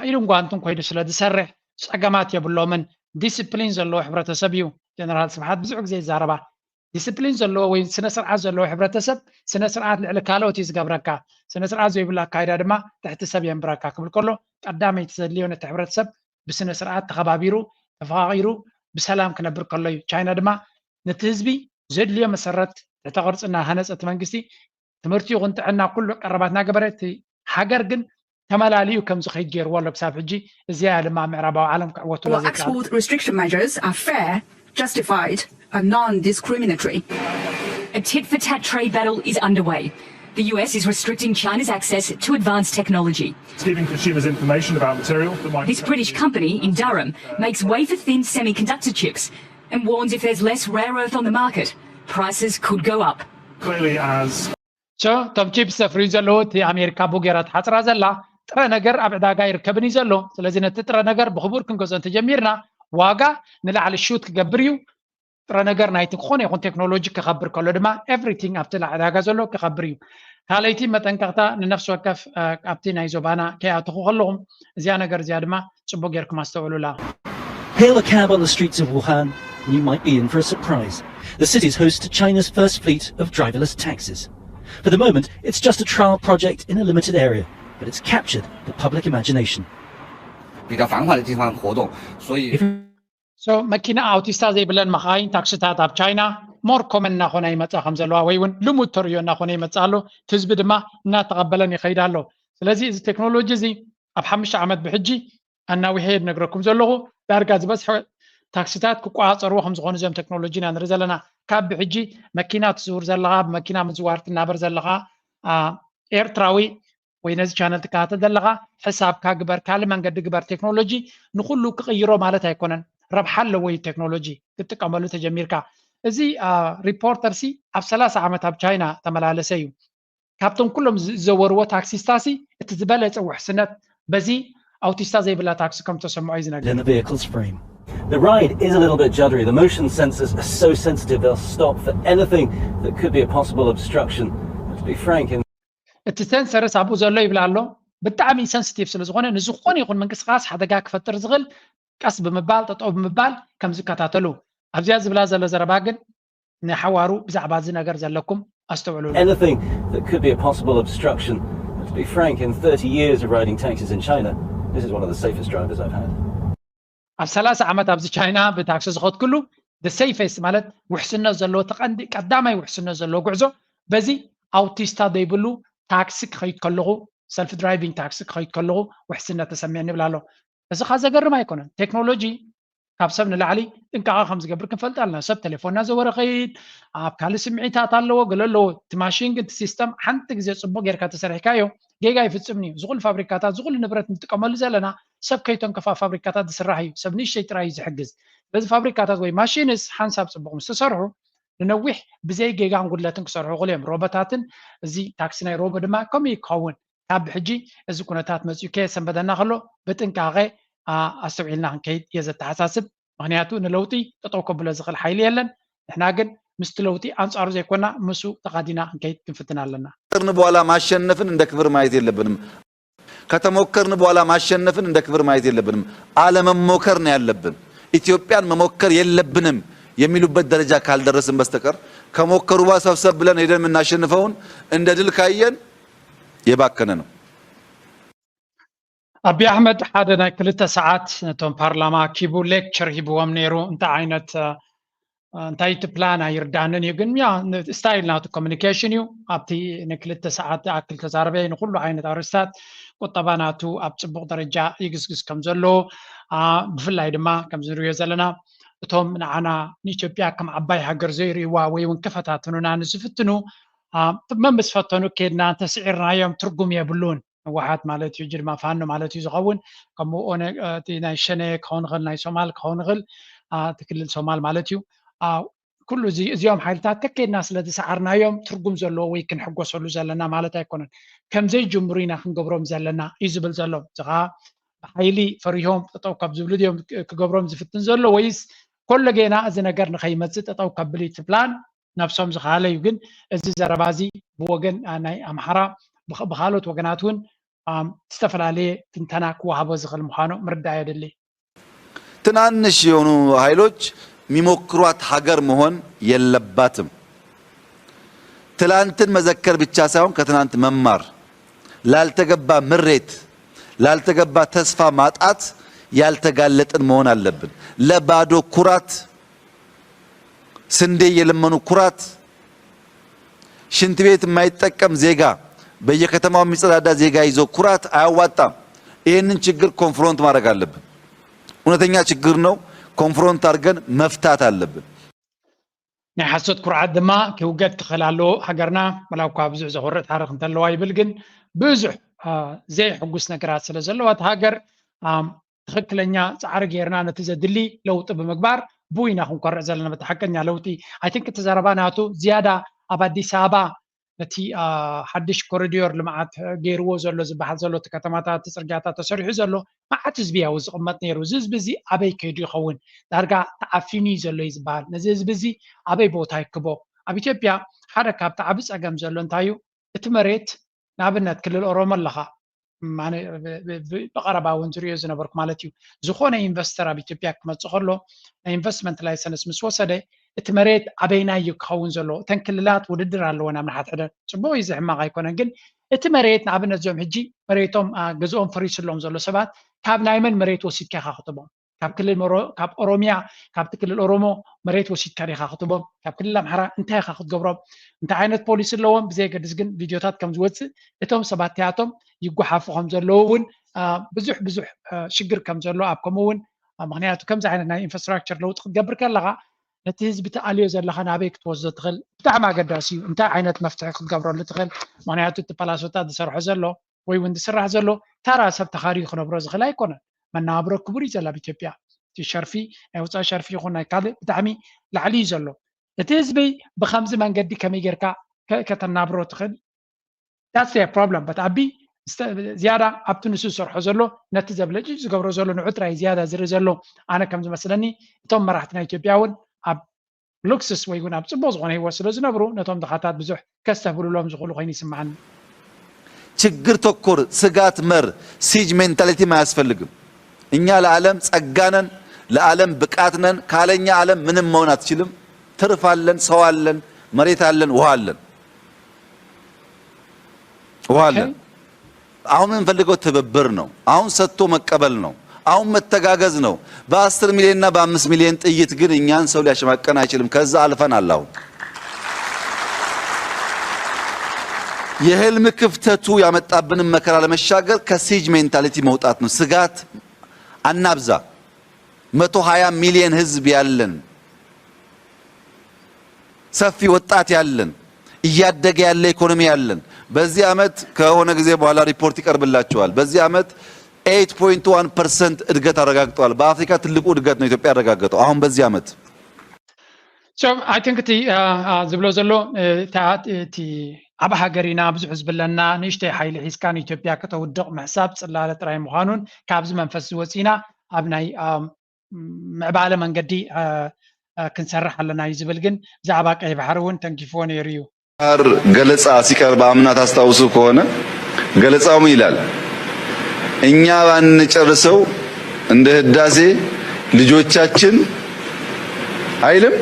ኢዱን ጓንቱን ኮይኑ ስለ ዝሰርሕ ፀገማት የብሎምን። ዲስፕሊን ዘለዎ ሕብረተሰብ እዩ። ጀነራል ስብሓት ብዙሕ ግዜ ይዛረባ። ዲስፕሊን ዘለዎ ወይ ስነ ስርዓት ዘለዎ ሕብረተሰብ ስነ ስርዓት ልዕሊ ካልኦት እዩ ዝገብረካ። ስነ ስርዓት ዘይብሉ ኣካይዳ ድማ ትሕቲ ሰብ የንብረካ ክብል ከሎ ቀዳመይቲ ዘድልዮ ነቲ ሕብረተሰብ ብስነ ስርዓት ተኸባቢሩ ተፈቓቒሩ ብሰላም ክነብር ከሎ እዩ። ቻይና ድማ ነቲ ህዝቢ ዘድልዮ መሰረት ትሕተ ቅርፂ እናሃነፀ እቲ መንግስቲ ትምህርቲ ይኹን ጥዕና ኩሉ ቀረባት እናገበረ እቲ ሃገር ግን ተመላሊኡ ከም ዝኸይድ ገይርዎ ኣሎ ክሳብ ሕጂ። እዚኣ ድማ ምዕራባዊ ዓለም ክዕወቱላ Our ዘይከኣሉ። export restriction measures are fair, justified, and non-discriminatory. A tit for tat trade battle is underway. The U S is restricting China's access to advanced technology. It's giving consumers information about material that might This British company in Durham makes wafer thin semiconductor chips and warns if there's less rare earth on the market, prices could go up. clearly as So እቶም ቺፕስ ዘፍርዩ ዘለዉ እቲ ኣሜሪካ ብኡ ገይራ ትሓፅራ ዘላ ጥረ ነገር ኣብ ዕዳጋ ይርከብን እዩ ዘሎ። ስለዚ ነቲ ጥረ ነገር ብኽቡር ክንገዝኦ እንተጀሚርና ዋጋ ንላዕሊ ሹት ክገብር እዩ። ጥረ ነገር ናይቲ ክኾነ ይኹን ቴክኖሎጂ ክኸብር ከሎ ድማ ኤቭሪቲንግ ኣብቲ ዕዳጋ ዘሎ ክኸብር እዩ። ካልኣይቲ መጠንቀቕታ ንነፍሲ ወከፍ ኣብቲ ናይ ዞባና ከይኣተኹ ከለኹም እዚኣ ነገር እዚኣ ድማ ፅቡቅ ጌርኩም ኣስተውዕሉላ። Hail a cab on the streets of Wuhan and you might be in for a surprise. The city's host to China's first fleet of driverless taxis. For the moment, it's just a trial project in a limited area, but it's captured the public imagination. 比较繁华的地方活动，所以 So መኪና ኣውቲስታ ዘይብለን መኻይን ታክስታት ኣብ ቻይና ሞር ኮመን እናኾና ይመፃ ከም ዘለዋ ወይ እውን ልሙድ ተርእዮ እናኾነ ይመፃ ኣሎ። እቲ ህዝቢ ድማ እናተቐበለን ይኸይድ ኣሎ። ስለዚ እዚ ቴክኖሎጂ እዚ ኣብ ሓሙሽተ ዓመት ብሕጂ ኣናዊሐ እየ ዝነግረኩም ዘለኹ። ዳርጋ ዝበዝሐ ታክስታት ክቆፃፀርዎ ከም ዝኾኑ እዞም ቴክኖሎጂ ኢና ንርኢ ዘለና። ካብ ብሕጂ መኪና ትዝውር ዘለኻ ብመኪና ምዝዋር ትናበር ዘለኻ ኤርትራዊ ወይ ነዚ ቻነል ትከታተል ዘለኻ ሕሳብካ ግበር፣ ካልእ መንገዲ ግበር። ቴክኖሎጂ ንኹሉ ክቕይሮ ማለት ኣይኮነን። ረብሓ ኣለዎ እዩ ቴክኖሎጂ ክትጥቀመሉ ተጀሚርካ። እዚ ሪፖርተር ሲ ኣብ ሰላሳ ዓመት ኣብ ቻይና ተመላለሰ እዩ። ካብቶም ኩሎም ዝዘወርዎ ታክሲስታ ሲ እቲ ዝበለፀ ውሕስነት በዚ ኣውቲስታ ዘይብላ ታክሲ ከም ተሰምዖ እዩ ዝነገር። The ride is a little bit juddery. The motion sensors are so sensitive they'll stop for anything that could be a possible obstruction. To be frank, in እቲ ሰንሰርስ ኣብኡ ዘሎ ይብላ ኣሎ። ብጣዕሚ ሰንስቲቭ ስለ ዝኾነ ንዝኾነ ይኹን ምንቅስቃስ ሓደጋ ክፈጥር ዝኽእል ቀስ ብምባል ጠጠው ብምባል ከም ዝከታተሉ ኣብዚኣ ዝብላ ዘሎ ዘረባ ግን ንሓዋሩ ብዛዕባ እዚ ነገር ዘለኩም ኣስተውዕሉ። Anything that could be a possible obstruction. To be frank, in thirty years of riding taxis in China, this is one of the safest drivers I've had. ኣብ ሰላሳ ዓመት ኣብዚ ቻይና ብታክሲ ዝኸድክሉ the safest ማለት ውሕስነት ዘለዎ ተቐንዲ ቀዳማይ ውሕስነት ዘለዎ ጉዕዞ በዚ ኣውቲስታ ዘይብሉ ታክሲ ክኸይድ ከለኹ self driving taxi ክኸይድ ከለኹ ውሕስነት ተሰሚዕኒ ይብል ኣሎ። እዚ ካ ዘገርም ኣይኮነን። ቴክኖሎጂ ካብ ሰብ ንላዕሊ ጥንቃቐ ከም ዝገብር ክንፈልጥ ኣለና። ሰብ ቴሌፎንና ዘወረ ኸይድ ኣብ ካልእ ስምዒታት ኣለዎ ገለ ኣለዎ። እቲ ማሽን ግን እቲ ሲስተም ሓንቲ ግዜ ፅቡቅ ጌርካ ተሰሪሕካዮ ጌጋ ይፍፅም እዩ። ዝኩሉ ፋብሪካታት ዝኩሉ ንብረት ንጥቀመሉ ዘለና ሰብ ከይተንከፋ ፋብሪካታት ዝስራሕ እዩ። ሰብ ንእሽተይ ጥራይ እዩ ዝሕግዝ። በዚ ፋብሪካታት ወይ ማሽንስ ሓንሳብ ፅቡቅ ምስ ተሰርሑ ንነዊሕ ብዘይ ጌጋን ጉድለትን ክሰርሑ ይኽእሉ እዮም። ሮቦታትን እዚ ታክሲ ናይ ሮቦ ድማ ከምኡ እዩ ክኸውን። ካብ ሕጂ እዚ ኩነታት መፂኡ ከየሰንበደና ከሎ ብጥንቃቐ ኣስተውዒልና ክንከይድ እየ ዘተሓሳስብ። ምክንያቱ ንለውጢ ጠጠው ከብሎ ዝኽእል ሓይሊ የለን። ንሕና ግን ምስቲ ለውጢ ኣንፃሩ ዘይኮና ምስኡ ተቓዲና ክንከይድ ክንፍትን ኣለና። ከተሞከርን በኋላ ማሸነፍን እንደ ክብር ማየት የለብንም። ከተሞከርን በኋላ ማሸነፍን እንደ ክብር ማየት የለብንም። አለመሞከር ነው ያለብን። ኢትዮጵያን መሞከር የለብንም የሚሉበት ደረጃ ካልደረስን በስተቀር ከሞከሩ በኋላ ሰብሰብ ብለን ሄደን የምናሸንፈውን እንደ ድል ካየን የባከነ ነው። ኣቢ ኣሕመድ ሓደ ናይ ክልተ ሰዓት ነቶም ፓርላማ ኣኪቡ ሌክቸር ሂብዎም ነይሩ። እንታይ ዓይነት እንታይ እቲ ፕላን ኣይርዳንን እዩ፣ ግን ያ ስታይል ናቱ ኮሚኒኬሽን እዩ። ኣብቲ ንክልተ ሰዓት ዝኣክል ተዛረበ። ንኩሉ ዓይነት ኣርእስታት ቁጠባ ናቱ ኣብ ፅቡቅ ደረጃ ይግስግስ ከም ዘሎ፣ ብፍላይ ድማ ከምዚ ንሪኦ ዘለና እቶም ንዓና ንኢትዮጵያ ከም ዓባይ ሃገር ዘይርእይዋ ወይ እውን ክፈታትኑና ንዝፍትኑ መምስ ፈተኑ ኬድና እንተስዒርናዮም ትርጉም የብሉን። ህወሓት ማለት እዩ፣ ጅልማ ፋኖ ማለት እዩ ዝኸውን። ከምኡ ናይ ሸነ ክኸውን ይኽእል፣ ናይ ሶማል ክኸውን ይኽእል፣ እቲ ክልል ሶማል ማለት እዩ። ኩሉ እዚ እዚኦም ሓይልታት ከኬድና ስለ ዝሰዓርናዮም ትርጉም ዘለዎ ወይ ክንሕጎሰሉ ዘለና ማለት ኣይኮነን። ከምዘይጅምሩ ኢና ክንገብሮም ዘለና እዩ ዝብል ዘሎ። እዚ ከዓ ብሓይሊ ፈሪሆም ጠጠው ካብ ዝብሉ ድዮም ክገብሮም ዝፍትን ዘሎ ወይስ ኮሎ ጌና እዚ ነገር ንኸይመፅእ ጠጠው ከብል እዩ እቲ ፕላን? ነብሶም ዝኸኣለ እዩ። ግን እዚ ዘረባ እዚ ብወገን ናይ ኣምሓራ ብኻልኦት ወገናት እውን ዝተፈላለየ ትንተና ክወሃቦ ዝኽእል ምዃኑ ምርዳእ የድሊ። ትናንሽ የሆኑ ኃይሎች የሚሞክሯት ሀገር መሆን የለባትም። ትላንትን መዘከር ብቻ ሳይሆን ከትናንት መማር፣ ላልተገባ ምሬት፣ ላልተገባ ተስፋ ማጣት ያልተጋለጥን መሆን አለብን። ለባዶ ኩራት፣ ስንዴ እየለመኑ ኩራት፣ ሽንት ቤት የማይጠቀም ዜጋ፣ በየከተማው የሚጸዳዳ ዜጋ ይዞ ኩራት አያዋጣም። ይህንን ችግር ኮንፍሮንት ማድረግ አለብን። እውነተኛ ችግር ነው። ኮንፍሮንት አድርገን መፍታት አለብን። ናይ ሓሶት ኩርዓት ድማ ክውገድ ክኽእል ኣለዎ። ሃገርና ወላ እኳ ብዙሕ ዘኹርዕ ታሪኽ እንተለዋ ይብል፣ ግን ብዙሕ ዘይሕጉስ ነገራት ስለ ዘለዋ እቲ ሃገር ትኽክለኛ ፃዕሪ ጌርና ነቲ ዘድሊ ለውጢ ብምግባር ብኡ ኢና ክንኮርዕ ዘለና። በቲ ሓቀኛ ለውጢ ኣይ ቲንክ እቲ ዘረባ ናቱ ዝያዳ ኣብ ኣዲስ ኣበባ ነቲ ሓድሽ ኮሪዶር ልምዓት ገይርዎ ዘሎ ዝበሃል ዘሎ እቲ ከተማታት እቲ ፅርግያታት ተሰሪሑ ዘሎ መዓት ህዝቢ ያው ዝቕመጥ ነይሩ። እዚ ህዝቢ እዚ ኣበይ ከይዱ ይኸውን? ዳርጋ ተዓፊኑ እዩ ዘሎ እዩ ዝበሃል። ነዚ ህዝቢ እዚ ኣበይ ቦታ ይክቦ? ኣብ ኢትዮጵያ ሓደ ካብቲ ዓቢ ፀገም ዘሎ እንታይ እዩ? እቲ መሬት ንኣብነት ክልል ኦሮሞ ኣለኻ፣ ብቐረባ እውን ዝሪኦ ዝነበርኩ ማለት እዩ። ዝኾነ ኢንቨስተር ኣብ ኢትዮጵያ ክመፅእ ከሎ ናይ ኢንቨስትመንት ላይሰንስ ምስ ወሰደ እቲ መሬት ኣበይናይ እዩ ክኸውን ዘለዎ? እተን ክልላት ውድድር ኣለወን ኣብ ንሓድሕደን። ፅቡቅ እዩ፣ ዝሕማቕ ኣይኮነን። ግን እቲ መሬት ንኣብነት እዞም ሕጂ መሬቶም ገዝኦም ፈሪስሎም ዘሎ ሰባት ካብ ናይ መን መሬት ወሲድካ ኢኻ ክትቦም? ካብ ክልል ካብ ኦሮሚያ ካብቲ ክልል ኦሮሞ መሬት ወሲድካ ዲኻ ክትቦም? ካብ ክልል ኣምሓራ እንታይ ኢኻ ክትገብሮም? እንታይ ዓይነት ፖሊሲ ኣለዎም? ብዘየገድስ ግን ቪድዮታት ከም ዝወፅእ እቶም ሰባት እቲኣቶም ይጓሓፉ ከም ዘለዉ እውን ብዙሕ ብዙሕ ሽግር ከም ዘሎ ኣብ ከምኡ እውን ምክንያቱ ከምዚ ዓይነት ናይ ኢንፍራስትራክቸር ለውጢ ክትገብር ከለካ ነቲ ህዝቢ ትኣልዮ ዘለካ ናበይ ክትወስዶ ትኽእል ብጣዕሚ ኣገዳሲ እዩ። እንታይ ዓይነት መፍትሒ ክትገብረሉ ትኽእል? ምክንያቱ እቲ ፓላሶታት ዝሰርሖ ዘሎ ወይ እውን ዝስራሕ ዘሎ ታራ ሰብ ተኻርዩ ክነብሮ ዝኽእል ኣይኮነን። መነባብሮ ክቡር እዩ ዘሎ ኣብ ኢትዮጵያ። እቲ ሸርፊ ናይ ወፃኢ ሸርፊ ይኹን ናይ ካልእ ብጣዕሚ ላዕሊ እዩ ዘሎ። እቲ ህዝቢ ብከምዚ መንገዲ ከመይ ጌርካ ከ- ከተናብሮ ትኽእል? That's their problem. But ኣቢ ዝያዳ ኣብቲ ንሱ ዝሰርሖ ዘሎ፣ ነቲ ዘብለጭ ዝገብሮ ዘሎ ንዑ ጥራይ ዝያዳ ዝርኢ ዘሎ። ኣነ ከም ዝመስለኒ እቶም መራሕቲ ናይ ኢትዮጵያ እውን ኣብ ሉክስስ ወይ እውን ኣብ ፅቡቅ ዝኾነ ህይወት ስለ ዝነብሩ ነቶም ድኻታት ብዙሕ ከስተብህሉሎም ዝኽእሉ ኮይኑ ይስምዓኒ። ችግር ተኮር፣ ስጋት መር፣ ሲጅ ሜንታሊቲ አያስፈልግም። እኛ ለዓለም ጸጋ ነን፣ ለዓለም ብቃት ነን። ካለኛ ዓለም ምንም መሆን አትችልም። ትርፍ አለን፣ ሰው አለን፣ መሬት አለን፣ ውሃ አለን። ውሃ አለን። አሁን የምንፈልገው ትብብር ነው። አሁን ሰጥቶ መቀበል ነው። አሁን መተጋገዝ ነው። በአስር ሚሊዮን እና በአምስት ሚሊዮን ጥይት ግን እኛን ሰው ሊያሸማቀን አይችልም። ከዛ አልፈናል። አሁን የህልም ክፍተቱ ያመጣብንን መከራ ለመሻገር ከሲጅ ሜንታሊቲ መውጣት ነው። ስጋት አናብዛ። መቶ ሃያ ሚሊዮን ህዝብ ያለን ሰፊ ወጣት ያለን እያደገ ያለ ኢኮኖሚ ያለን በዚህ አመት ከሆነ ጊዜ በኋላ ሪፖርት ይቀርብላችኋል። በዚህ አመት eight point one percent እድገት አረጋግጠዋል። በአፍሪካ ትልቁ እድገት ነው ኢትዮጵያ ያረጋገጠው አሁን በዚህ አመት። So I think እቲ ዝብሎ ዘሎ እቲ ዓብ ሃገር ኢና፣ ብዙሕ ህዝቢ ኣለና፣ ንእሽተይ ሓይሊ ሒዝካ ንኢትዮጵያ ከተውድቕ ምሕሳብ ፅላለ ጥራይ ምዃኑን ካብዚ መንፈስ ዝወፂና ኣብ ናይ ምዕባለ መንገዲ ክንሰርሕ ኣለና እዩ ዝብል ግን ብዛዕባ ቀይ ባሕሪ እውን ተንኪፍዎ ነይሩ እዩ። ባህር ገለጻ ሲቀርብ አምና ታስታውሱ ከሆነ ገለጻው ምን ይላል? እኛ ባንጨርሰው እንደ ህዳሴ ልጆቻችን አይልም።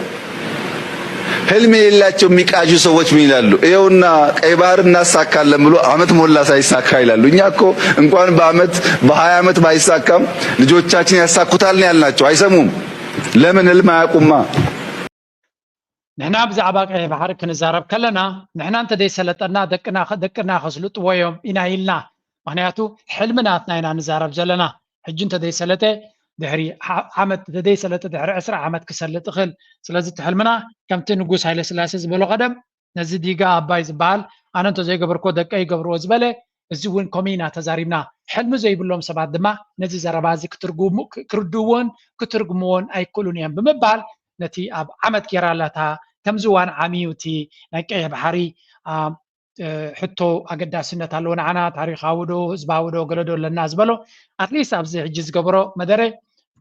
ህልም የሌላቸው የሚቃዡ ሰዎች ምን ይላሉ? ይኸውና ቀይ ባህር እናሳካለን ብሎ አመት ሞላ ሳይሳካ ይላሉ። እኛ እኮ እንኳን በአመት በሃያ አመት ባይሳካም ልጆቻችን ያሳኩታል ነው ያልናቸው። አይሰሙም። ለምን? ህልም አያውቁማ። ንሕና ብዛዕባ ቀይሕ ባሕሪ ክንዛረብ ከለና ንሕና እንተደይሰለጠና ደቅና ደቅና ከስልጥዎ እዮም ኢና ኢልና። ምክንያቱ ሕልሚ ናትና ኢና ንዛረብ ዘለና። ሕጂ እንተደይሰለጠ ድሕሪ ዓመት እንተደይሰለጠ ድሕሪ ዕስራ ዓመት ክሰልጥ ይኽእል። ስለዚ እቲ ሕልምና ከምቲ ንጉስ ሃይለስላሴ ዝበሎ ቀደም ነዚ ዲጋ ኣባይ ዝበሃል ኣነ እንተዘይገበርኮ ደቀይ ይገብርዎ ዝበለ፣ እዚ እውን ከምኡ ኢና ተዛሪብና። ሕልሚ ዘይብሎም ሰባት ድማ ነዚ ዘረባ እዚ ክርድእዎን ክትርጉምዎን ኣይክእሉን እዮም ብምባል ነቲ ኣብ ዓመት ጌራላታ ከምዚ እዋን ዓሚዩ እቲ ናይ ቀይሕ ባሕሪ ሕቶ ኣገዳስነት ኣለዎ ንዓና፣ ታሪኻዊ ዶ ህዝባዊ ዶ ገለ ዶ ኣለና ዝበሎ ኣትሊስት ኣብዚ ሕጂ ዝገበሮ መደረ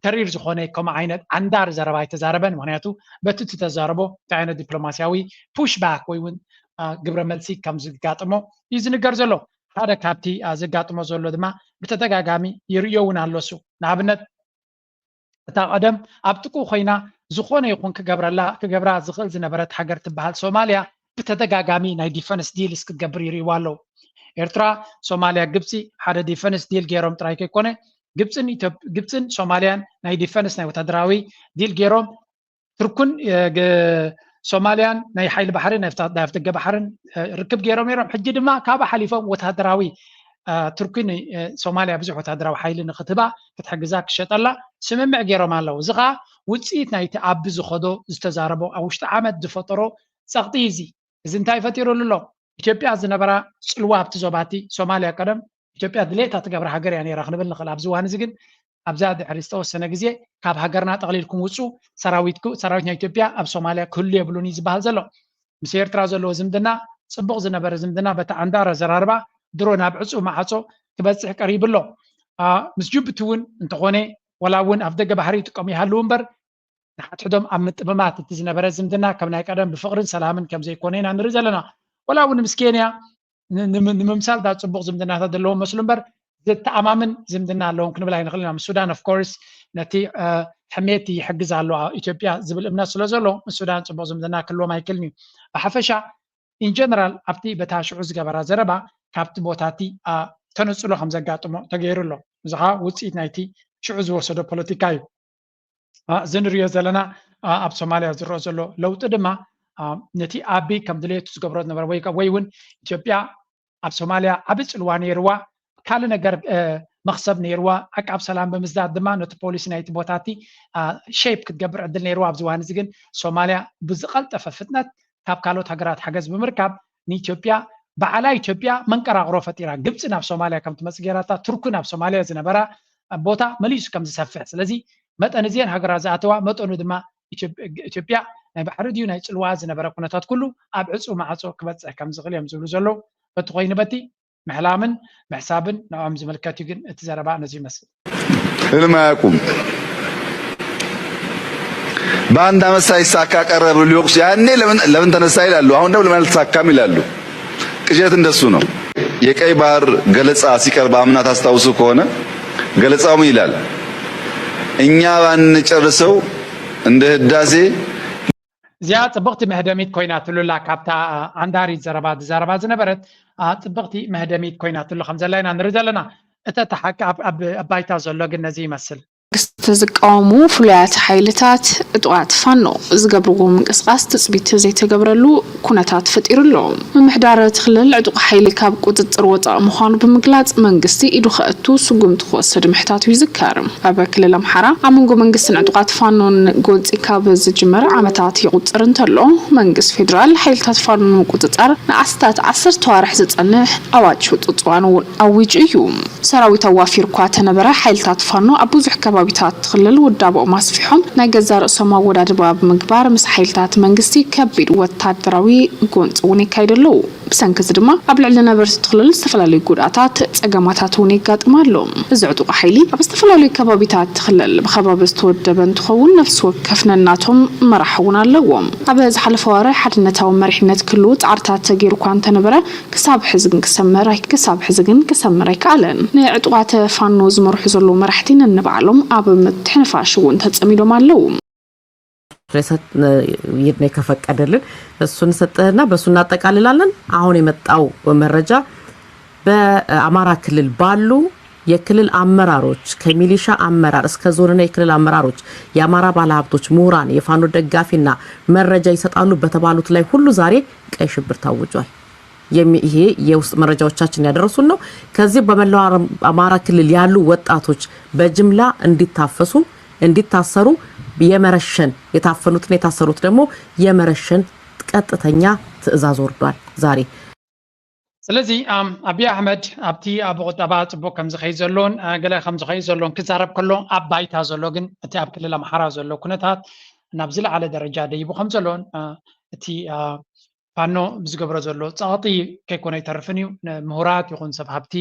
ተሪር ዝኾነ ከምኡ ዓይነት ዓንዳር ዘረባ ኣይተዛረበን። ምክንያቱ በቲ እተዛረቦ እንታይ ዓይነት ዲፕሎማስያዊ ፑሽ ባክ ወይ እውን ግብረ መልሲ ከም ዝጋጥሞ እዩ ዝንገር ዘሎ። ሓደ ካብቲ ዘጋጥሞ ዘሎ ድማ ብተደጋጋሚ ይርእዮ እውን ኣሎ። እሱ ንኣብነት እታ ቀደም ኣብ ጥቅኡ ኮይና ዝኾነ ይኹን ክገብረላ ክገብራ ዝኽእል ዝነበረት ሃገር ትበሃል ሶማልያ ብተደጋጋሚ ናይ ዲፈንስ ዲልስ ክትገብር ይርእይዋ ኣለዉ። ኤርትራ፣ ሶማልያ፣ ግብፂ ሓደ ዲፈንስ ዲል ገይሮም ጥራይ ከይኮነ ግብፅን ግብፅን ሶማልያን ናይ ዲፈንስ ናይ ወታደራዊ ዲል ገይሮም ትርኩን ሶማልያን ናይ ሓይሊ ባሕሪ ናይ ኣፍደገ ባሕርን ርክብ ገይሮም ነይሮም። ሕጂ ድማ ካብ ሓሊፎም ወታደራዊ ትርኩን ሶማልያ ብዙሕ ወታደራዊ ሓይሊ ንክትህባ ክትሕግዛ ክሸጠላ ስምምዕ ገይሮም ኣለዉ። እዚ ከዓ ውፅኢት ናይቲ ኣቢ ዝኸዶ ዝተዛረቦ ኣብ ውሽጢ ዓመት ዝፈጠሮ ፀቕጢ እዩ። እዚ እዚ እንታይ ፈጢሩሉ ኣሎ? ኢትዮጵያ ዝነበራ ፅልዋ ኣብቲ ዞባ እቲ ሶማልያ ቀደም ኢትዮጵያ ድሌታ ትገብር ሃገር እያ ነይራ ክንብል ንኽእል። ኣብዚ እዋን እዚ ግን ኣብዛ ድሕሪ ዝተወሰነ ግዜ ካብ ሃገርና ጠቕሊልኩም ውፁ፣ ሰራዊት ሰራዊት ናይ ኢትዮጵያ ኣብ ሶማልያ ክህሉ የብሉን እዩ ዝበሃል ዘሎ። ምስ ኤርትራ ዘለዎ ዝምድና ፅቡቕ ዝነበረ ዝምድና በቲ ዓንዳር ኣዘራርባ ድሮ ናብ ዕፁ ማዓፆ ክበፅሕ ቀሪቡ ኣሎ። ምስ ጅቡቲ እውን እንተኾነ ዋላ እውን ኣፍ ደገ ባሕሪ ይጥቀሙ ይሃልዉ እምበር ንሓድሕዶም ኣብ ምጥምማት እቲ ዝነበረ ዝምድና ከም ናይ ቀደም ብፍቕርን ሰላምን ከም ዘይኮነ ኢና ንርኢ ዘለና። ወላ እውን ምስ ኬንያ ንምምሳል ዳ ፅቡቕ ዝምድናታት ዘለዎም መስሉ እምበር ዘተኣማምን ዝምድና ኣለዎም ክንብል ኣይንኽእል ኢና። ምስ ሱዳን ኦፍ ኮርስ ነቲ ሕሜቲ ይሕግዝ ኣሎ ኢትዮጵያ ዝብል እምነት ስለ ዘሎ ምስ ሱዳን ፅቡቕ ዝምድና ክህልዎም ኣይክእልን እዩ። ብሓፈሻ ኢንጀነራል ኣብቲ በታ ሽዑ ዝገበራ ዘረባ ካብቲ ቦታ እቲ ተነፅሎ ከም ዘጋጥሞ ተገይሩ ኣሎ። እዚ ከዓ ውፅኢት ናይቲ ሽዑ ዝወሰዶ ፖለቲካ እዩ። እዚ ንሪኦ ዘለና ኣብ ሶማልያ ዝረአ ዘሎ ለውጢ ድማ ነቲ ኣቢ ከም ድሌቱ ዝገብሮ ዝነበረ ወይ ወይ እውን ኢትዮጵያ ኣብ ሶማልያ ዓቢ ፅልዋ ነይርዋ ካልእ ነገር መኽሰብ ነይርዋ ዓቃብ ሰላም ብምዝዳድ ድማ ነቲ ፖሊሲ ናይቲ ቦታቲ ሼፕ ክትገብር ዕድል ነይርዋ ኣብዚ ዋን እዚ ግን ሶማልያ ብዝቐልጠፈ ፍጥነት ካብ ካልኦት ሃገራት ሓገዝ ብምርካብ ንኢትዮጵያ ባዕላ ኢትዮጵያ መንቀራቕሮ ፈጢራ ግብፂ ናብ ሶማልያ ከም ትመፅእ ገይራታ ቱርኪ ናብ ሶማልያ ዝነበራ ቦታ መሊሱ ከም ዝሰፍሕ ስለዚ መጠን እዚአን ሃገራት ዝኣተዋ መጠኑ ድማ ኢትዮጵያ ናይ ባሕሪ ድዩ ናይ ጽልዋ ዝነበረ ኩነታት ኩሉ ኣብ ዕጹ ማዕጾ ክበጽሕ ከም ዝኽእል እዮም ዝብሉ ዘለዉ። በቲ ኮይኑ በቲ ምሕላምን ምሕሳብን ንዕኦም ዝምልከት እዩ። ግን እቲ ዘረባ ነዚ ይመስል። ህልም አያውቁም። በአንድ አመት ሳይሳካ ቀረ ብሎ ሊወቅሱ ያኔ ለምን ለምን ተነሳ ይላሉ። አሁን ደግሞ ለምን አልተሳካም ይላሉ። ቅጀት እንደሱ ነው። የቀይ ባህር ገለጻ ሲቀርብ አምና ታስታውሱ ከሆነ ገለጻው ምን ይላል? እኛ ባንጨርሰው እንደ ህዳሴ እዚኣ ጽብቕቲ መህደሚት ኮይናትሉ ኣላ። ካብታ ኣንዳሪት ዘረባ ዝዛረባ ዝነበረት ጽብቕቲ መህደሚት ኮይናትሉ ከም ዘላ ኢና ንርኢ ዘለና። እቲ እቲ ሓቂ ኣብ ባይታ ዘሎ ግን ነዚ ይመስል። መንግስቲ ዝቃወሙ ፍሉያት ሓይልታት ዕጡቓት ፋኖ ዝገብርዎ ምንቅስቓስ ትፅቢት ዘይተገብረሉ ኩነታት ፈጢሩ ኣሎ። ምምሕዳር እቲ ክልል ዕጡቕ ሓይሊ ካብ ቁፅፅር ወፃኢ ምዃኑ ብምግላፅ መንግስቲ ኢዱ ከእቱ ስጉምቲ ክወስድ ምሕታቱ ይዝከር። ኣብ ክልል ኣምሓራ ኣብ መንጎ መንግስትን ዕጡቓት ፋኖን ጎንፂ ካብ ዝጅመር ዓመታት የቑፅር እንተሎ መንግስቲ ፌዴራል ሓይልታት ፋኖ ንምቁፅፃር ንኣስታት ዓሰርተ ኣዋርሕ ዝፀንሕ ኣዋጅ ህፁፅ እዋን እውን ኣዊጁ እዩ። ሰራዊት ኣዋፊሩ እኳ ተነበረ ሓይልታት ፋኖ ኣብ ብዙሕ ከባቢታት ክልል ውዳበኦም ኣስፊሖም ናይ ገዛእ ርእሶም ኣወዳድባ ብምግባር ምስ ሓይልታት መንግስቲ ከቢድ ወታደራዊ ጎንፂ እውን የካይዱ ኣለዉ። ብሰንኪ እዚ ድማ ኣብ ልዕሊ ነበርቲ እቲ ክልል ዝተፈላለዩ ጉድኣታት፣ ፀገማታት እውን የጋጥም ኣሎ። እዚ ዕጡቕ ሓይሊ ኣብ ዝተፈላለዩ ከባቢታት እቲ ክልል ብከባቢ ዝተወደበ እንትኸውን ነፍሲ ወከፍ ነናቶም መራሒ እውን ኣለዎም። ኣብ ዝሓለፈ ዋርሕ ሓድነታዊ መሪሕነት ክህልዉ ፃዕርታት ተገይሩ እኳ እንተነበረ ክሳብ ሕዚ ግን ክሰምር ኣይ- ክሳብ ሕዚ ግን ክሰምር ኣይከኣለን። ንዕጡቓት ፋኖ ዝመርሑ ዘለዉ መራሕቲ ነንባዕሎም ኣብ ምትሕንፋሽ እውን ተፀሚዶም ኣለዉ። ይድነይ ከፈቀደልን እሱ ንሰጥህና በሱ እናጠቃልላለን። አሁን የመጣው መረጃ በአማራ ክልል ባሉ የክልል አመራሮች ከሚሊሻ አመራር እስከ ዞንና የክልል አመራሮች፣ የአማራ ባለሀብቶች፣ ምሁራን፣ የፋኖ ደጋፊና መረጃ ይሰጣሉ በተባሉት ላይ ሁሉ ዛሬ ቀይ ሽብር ታውጇል። የሚ- ይሄ የውስጥ መረጃዎቻችን ያደረሱን ነው። ከዚህ በመላው አረ- አማራ ክልል ያሉ ወጣቶች በጅምላ እንዲታፈሱ፣ እንዲታሰሩ፣ የመረሸን፣ የታፈኑትና የታሰሩት ደግሞ የመረሸን ቀጥተኛ ትዕዛዝ ወርዷል ዛሬ። ስለዚ ኣም፣ ኣብይ ኣሕመድ ኣብቲ ኣብ ቁጠባ ጽቡቅ ከም ዝኸይድ ዘሎን እ፣ ገለ ከም ዝኸይድ ዘሎን ክዛረብ ከሎ ኣብ ባይታ ዘሎ ግን እቲ ኣብ ክልል ኣምሓራ ዘሎ ኩነታት ናብ ዝለዓለ ደረጃ ደይቡ ከም ዘሎን እ፣ እቲ እ፣ ፋኖ ብዝገብሮ ዘሎ ጸቕጢ ከይኮነ ኣይተርፍን እዩ። ንምሁራት ይኹን ሰብ ሃብቲ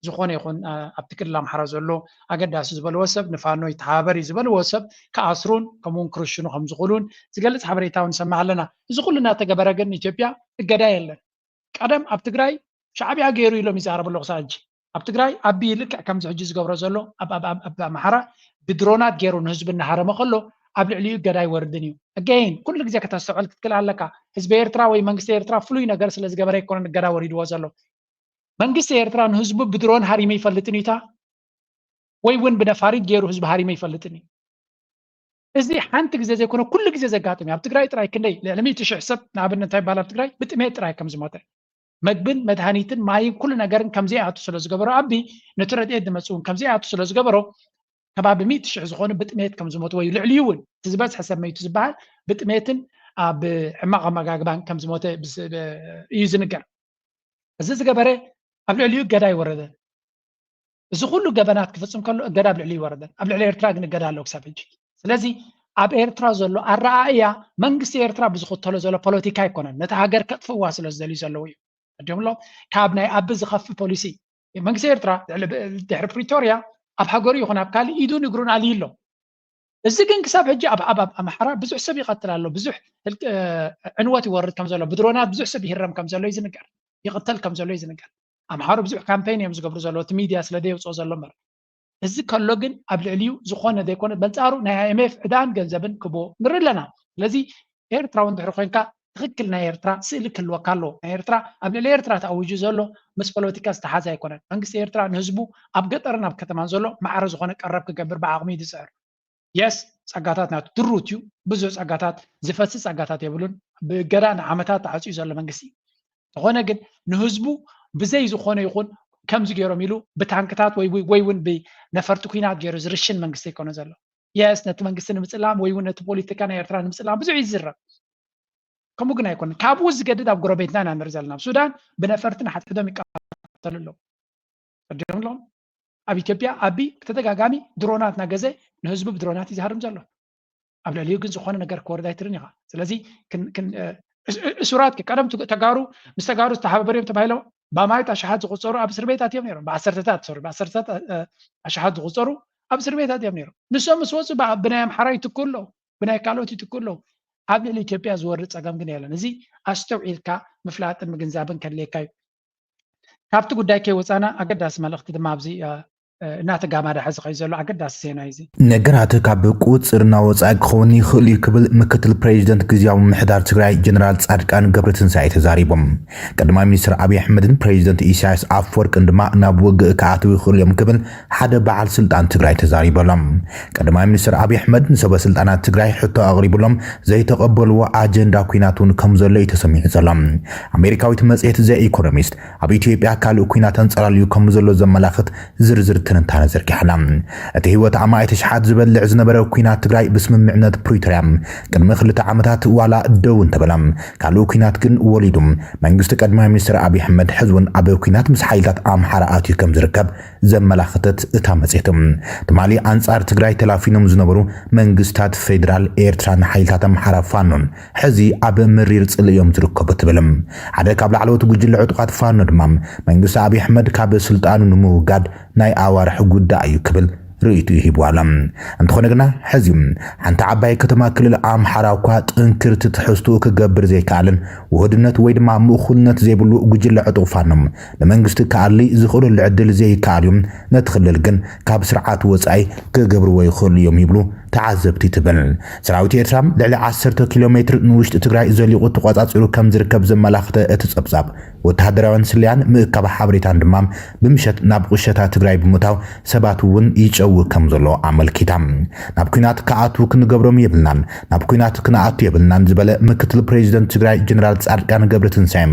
ዝኾነ ይኹን እ፣ ኣብቲ ክልል ኣምሓራ ዘሎ ኣገዳሲ ዝበልዎ ሰብ ንፋኖ ይተሓባበር እዩ ዝበልዎ ሰብ ክኣስሩን ከምኡውን ክርሽኑ ከም ዝኽእሉን ዝገልጽ ሓበሬታ እውን ንሰምዕ ኣለና። እዚ ኩሉ እናተገበረ ግን ኢትዮጵያ እገዳ የለን። ቀደም ኣብ ትግራይ ሻዕብያ ገይሩ ኢሎም ይዛረቡ ኣለዉ ክሳብ ሕጂ። ኣብ ትግራይ ኣቢ ልክዕ ከምዚ ሕጂ ዝገብሮ ዘሎ ኣብ ኣብ ኣብ ኣብ ኣምሓራ ብድሮናት ገይሩ ንህዝቢ እናሃረመ ከሎ ኣብ ልዕሊኡ እገዳ ኣይወርድን እዩ። ኣገይን ኩሉ ግዜ ከተስተውዕል ክትክእል ኣለካ። ህዝቢ ኤርትራ ወይ መንግስቲ ኤርትራ ፍሉይ ነገር ስለ ዝገበረ ኣይኮነን እገዳ ወሪድዎ ዘሎ። መንግስቲ ኤርትራ ንህዝቡ ብድሮን ሃሪመ ይፈልጥን እዩ እታ ወይ እውን ብነፋሪት ገይሩ ህዝቢ ሃሪመ ይፈልጥን እዩ። እዚ ሓንቲ ግዜ ዘይኮነ ኩሉ ግዜ ዘጋጥም እዩ። ኣብ ትግራይ ጥራይ ክንደይ ልዕሊ ሚእቲ ሽሕ ሰብ ንኣብነት እንታይ ይበሃል ኣብ ትግራይ ብጥሜት ጥራይ ከም ዝሞተ መግብን መድሃኒትን ማይን ኩሉ ነገርን ከምዘይኣቱ ስለ ዝገበሮ ኣቢ ነቲ ረድኤት ዝመፅእ እውን ከምዘይኣቱ ስለ ዝገበሮ ከባቢ ሚእቲ ሽሕ ዝኾኑ ብጥሜት ከም ዝሞቱ ወይ ልዕሊኡ እውን እቲ ዝበዝሐ ሰብ መይቱ ዝበሃል ብጥሜትን ኣብ ሕማቕ ኣመጋግባን ከም ዝሞተ እዩ ዝንገር። እዚ ዝገበረ ኣብ ልዕሊኡ እገዳ ኣይወረደን። እዚ ኩሉ ገበናት ክፍፅም ከሎ እገዳ ኣብ ልዕሊኡ ኣይወረደን። ኣብ ልዕሊ ኤርትራ ግን እገዳ ኣሎ ክሳብ ሕጂ። ስለዚ ኣብ ኤርትራ ዘሎ ኣረኣእያ መንግስቲ ኤርትራ ብዝኽተሎ ዘሎ ፖለቲካ ኣይኮነን፣ ነታ ሃገር ከጥፍእዋ ስለ ዝደልዩ ዘለዉ እዩ። ኣዲኦም ኣሎ ካብ ናይ ኣቢ ዝኸፍእ ፖሊሲ መንግስቲ ኤርትራ ድሕሪ ፕሪቶርያ ኣብ ሃገሩ ይኹን ኣብ ካልእ ኢዱን እግሩን ኣልዩ ኣሎ። እዚ ግን ክሳብ ሕጂ ኣብ ኣብ ኣብ ኣምሓራ ብዙሕ ሰብ ይቐትል ኣሎ፣ ብዙሕ ህልቅ ዕንወት ይወርድ ከም ዘሎ፣ ብድሮናት ብዙሕ ሰብ ይህረም ከም ዘሎ እዩ ዝንገር፣ ይቕተል ከም ዘሎ እዩ ዝንገር። ኣምሓሩ ብዙሕ ካምፔን እዮም ዝገብሩ ዘለዉ፣ እቲ ሚድያ ስለ ደየውፅኦ ዘሎ እምበር። እዚ ከሎ ግን ኣብ ልዕሊኡ ዝኾነ ዘይኮነ በንፃሩ ናይ ኣይኤምኤፍ ዕዳን ገንዘብን ክቦ ንርኢ ኣለና። ስለዚ ኤርትራዊ እንድሕር ኮይንካ ትኽክል ናይ ኤርትራ ስእሊ ክህልወካ ኣለዎ። ናይ ኤርትራ ኣብ ልዕሊ ኤርትራ ተኣዊጁ ዘሎ ምስ ፖለቲካ ዝተሓዘ ኣይኮነን። መንግስቲ ኤርትራ ንህዝቡ ኣብ ገጠርን ኣብ ከተማን ዘሎ ማዕረ ዝኾነ ቀረብ ክገብር ብዓቕሚ እዩ ዝፅዕር። የስ ጸጋታት ናቱ ድሩት እዩ። ብዙሕ ጸጋታት ዝፈሲ ጸጋታት የብሉን። ብእገዳ ንዓመታት ተዓፅዩ ዘሎ መንግስቲ እዩ። ተኾነ ግን ንህዝቡ ብዘይ ዝኾነ ይኹን ከምዚ ገይሮም ኢሉ ብታንክታት ወይ ወይ እውን ብነፈርቲ ኩናት ገይሩ ዝርሽን መንግስቲ ኣይኮነ ዘሎ። የስ ነቲ መንግስቲ ንምፅላም ወይ እውን ነቲ ፖለቲካ ናይ ኤርትራ ንምፅላም ብዙሕ እዩ ዝዝረብ። ከምኡ ግን ኣይኮነን። ካብኡ ዝገድድ ኣብ ጎረቤትና ኢና ንርኢ ዘለና። ኣብ ሱዳን ብነፈርቲ ንሓድሕዶም ይቃተሉ ኣለዉ። ጸዲሮም ኣለዎም። ኣብ ኢትዮጵያ ኣቢ ብተደጋጋሚ ድሮናት እናገዘ ንህዝቡ ብድሮናት እዩ ዝሃርም ዘሎ። ኣብ ልዕሊኡ ግን ዝኾነ ነገር ክወርድ ኣይትርን ኢኻ። ስለዚ እሱራት ቀደም ተጋሩ ምስ ተጋሩ ዝተሓባበሩ እዮም ተባሂሎም ብኣማይት ኣሽሓት ዝቁፀሩ ኣብ እስር ቤታት እዮም ነይሮም። ብዓሰርተታት ሶሪ ብዓሰርተታት ኣሽሓት ዝቁፀሩ ኣብ እስር ቤታት እዮም ነይሮም። ንሶም ምስ ወፁ ብናይ ኣምሓራ ይትኩ ኣለዉ፣ ብናይ ካልኦት ይትኩ ኣለዉ። ኣብ ልዕሊ ኢትዮጵያ ዝወርድ ፀገም ግን የለን። እዚ ኣስተውዒልካ ምፍላጥን ምግንዛብን ከድልየካ እዩ። ካብቲ ጉዳይ ከይወፃና ኣገዳሲ መልእኽቲ ድማ ኣብዚ እናተጋማደ ሕዚ ከዩ ዘሎ ኣገዳሲ ዜና እዩ። ነገራት ካብ ቁፅርና ወፃኢ ክኸውን ይኽእል እዩ ክብል ምክትል ፕሬዚደንት ግዝያዊ ምምሕዳር ትግራይ ጀነራል ፃድቃን ገብረትንሳኤ ተዛሪቦም። ቀዳማይ ሚኒስትር ኣብይ ኣሕመድን ፕሬዚደንት ኢሳያስ ኣፈወርቅን ድማ ናብ ውግእ ክኣትዉ ይኽእሉ እዮም ክብል ሓደ በዓል ስልጣን ትግራይ ተዛሪበሎም። ቀዳማይ ሚኒስትር ኣብይ ኣሕመድ ንሰበ ስልጣናት ትግራይ ሕቶ ኣቕሪብሎም ዘይተቐበልዎ ኣጀንዳ ኲናት እውን ከም ዘሎ እዩ ተሰሚዑ ዘሎ። ኣሜሪካዊት መፅሄት ዘ ኢኮኖሚስት ኣብ ኢትዮጵያ ካልእ ኲናት ኣንፀላልዩ ከም ዘሎ ዘመላኽት ዝርዝር ትንታነ ዘርጊሓላ። እቲ ህይወት ኣማኢት ኣሽሓት ዝበልዕ ዝነበረ ኲናት ትግራይ ብስምምዕነት ፕሪቶርያ ቅድሚ ክልተ ዓመታት ዋላ ደው እንተበላ ካልእ ኲናት ግን ወሊዱ። መንግስቲ ቀዳማይ ሚኒስትር ኣብይ ኣሕመድ ሕዚ እውን ኣብ ኲናት ምስ ሓይልታት ኣምሓራ ኣትዩ ከም ዝርከብ ዘመላኽተት እታ መፅሄት ትማሊ ኣንፃር ትግራይ ተላፊኖም ዝነበሩ መንግስታት ፌዴራል ኤርትራን ሓይልታት ኣምሓራ ፋኖን ሕዚ ኣብ መሪር ፅልኢ እዮም ዝርከቡ ትብል። ሓደ ካብ ላዕለዎት ጉጅለ ዕጡቓት ፋኖ ድማ መንግስቲ ኣብይ ኣሕመድ ካብ ስልጣኑ ንምውጋድ ናይ ኣዋርሕ ጉዳይ እዩ ክብል ርእይቱ ይሂቡ ኣሎ። እንተኾነ ግና ሕዚ ሓንቲ ዓባይ ከተማ ክልል ኣምሓራ እኳ ጥንክርቲ ትሕዝትኡ ክገብር ዘይከኣልን ውህድነት ወይ ድማ ምእኩልነት ዘይብሉ ጉጅለ ዕጡቕ ፋኖ ንመንግስቲ ክኣሊ ዝኽእለሉ ዕድል ዘይከኣል እዩ። ነቲ ክልል ግን ካብ ስርዓት ወፃኢ ክገብርዎ ይኽእሉ እዮም ይብሉ ተዓዘብቲ ትብል። ሰራዊት ኤርትራ ልዕሊ ዓሰርተ ኪሎ ሜትር ንውሽጢ ትግራይ ዘሊቑ ተቋፃፂሩ ከም ዝርከብ ዘመላኽተ እቲ ፀብፃብ ወተሃደራውያን ስለያን ምእካብ ሓበሬታን ድማ ብምሸት ናብ ቁሸታ ትግራይ ብምታው ሰባት እውን ይጨው ከም ዘሎ ኣመልኪታ። ናብ ኲናት ክኣትዉ ክንገብሮም የብልናን፣ ናብ ኲናት ክንኣቱ የብልናን ዝበለ ምክትል ፕሬዚደንት ትግራይ ጀነራል ፃድቃን ገብረትንሳኤ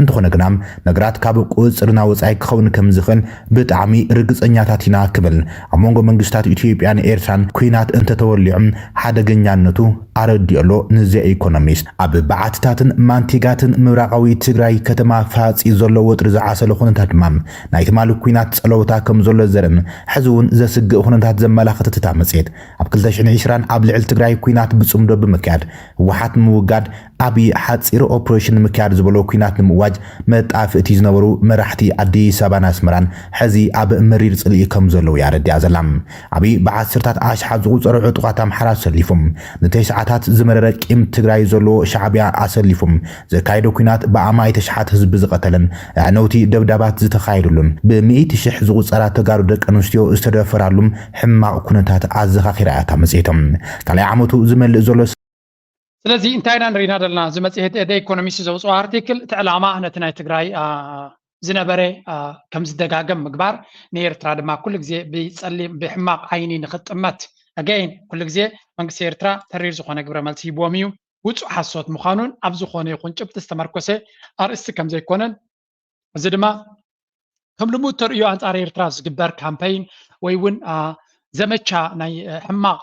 እንተኾነ ግና ነገራት ካብ ቁፅፅርና ወፃኢ ክኸውን ከም ዝኽእል ብጣዕሚ ርግፀኛታት ኢና ክብል ኣብ መንጎ መንግስታት ኢትዮጵያን ኤርትራን ኲናት እንተተወሊዑ ሓደገኛነቱ ኣረዲኦ ኣሎ ንዘ ኢኮኖሚስት። ኣብ በዓትታትን ማንቲጋትን ምብራቓዊ ትግራይ ከተማ ፋፂ ዘሎ ወጥሪ ዝዓሰለ ኩነታት ድማ ናይ ትማሊ ኲናት ፀለውታ ከም ዘሎ ዘርእን ሕዚ እውን ዘስግእ ኩነታት ዘመላኽተት እታ መፅሄት ኣብ ክልተ ሽሕን ዕስራን ኣብ ልዕሊ ትግራይ ኲናት ብፅምዶ ብምክያድ ህወሓት ንምውጋድ ኣብይ ሓፂር ኦፕሬሽን ንምክያድ ዝበሎ ኲናት ንምእዋጅ መጣፍእቲ ዝነበሩ መራሕቲ ኣዲስ ኣበባን ኣስመራን ሕዚ ኣብ መሪር ፅልኢ ከም ዘለዉ እያ ኣረዲኣ ዘላ። ኣብይ ብዓሰርታት ኣሽሓት ዝቑፀሩ ዕጡቓት ኣምሓራ ኣሰሊፎም ንተስዓታት ዝመረረ ቂም ትግራይ ዘለዎ ሻዕብያ ኣሰሊፎም ዘካየዶ ኲናት ብኣማኢት ኣሽሓት ህዝቢ ዝቐተለን ኣዕነውቲ ደብዳባት ዝተኻየደሉን ብምእቲ ሽሕ ዝቑፀራ ተጋሩ ደቂ ኣንስትዮ ዝተደፈራሉን ሕማቕ ኩነታት ኣዘኻኺራ እያ እታ መፅሄቶም። ካልኣይ ዓመቱ ዝመልእ ዘሎ ስለዚ እንታይ ኢና ንሪና ዘለና? እዚ መፅሄት ኤደ ኢኮኖሚስት ዘውፅኦ ኣርቲክል እቲ ዕላማ ነቲ ናይ ትግራይ ዝነበረ ከም ዝደጋገም ምግባር፣ ንኤርትራ ድማ ኩሉ ግዜ ብፀሊም ብሕማቕ ዓይኒ ንክጥመት ኣገይን ኩሉ ግዜ መንግስቲ ኤርትራ ተሪር ዝኾነ ግብረ መልሲ ሂብዎም እዩ። ውፁእ ሓሶት ምዃኑን ኣብ ዝኾነ ይኹን ጭብጢ ዝተመርኮሰ ኣርእስቲ ከም ዘይኮነን እዚ ድማ ከም ልሙድ ተርእዮ ኣንፃር ኤርትራ ዝግበር ካምፐይን ወይ እውን ዘመቻ ናይ ሕማቕ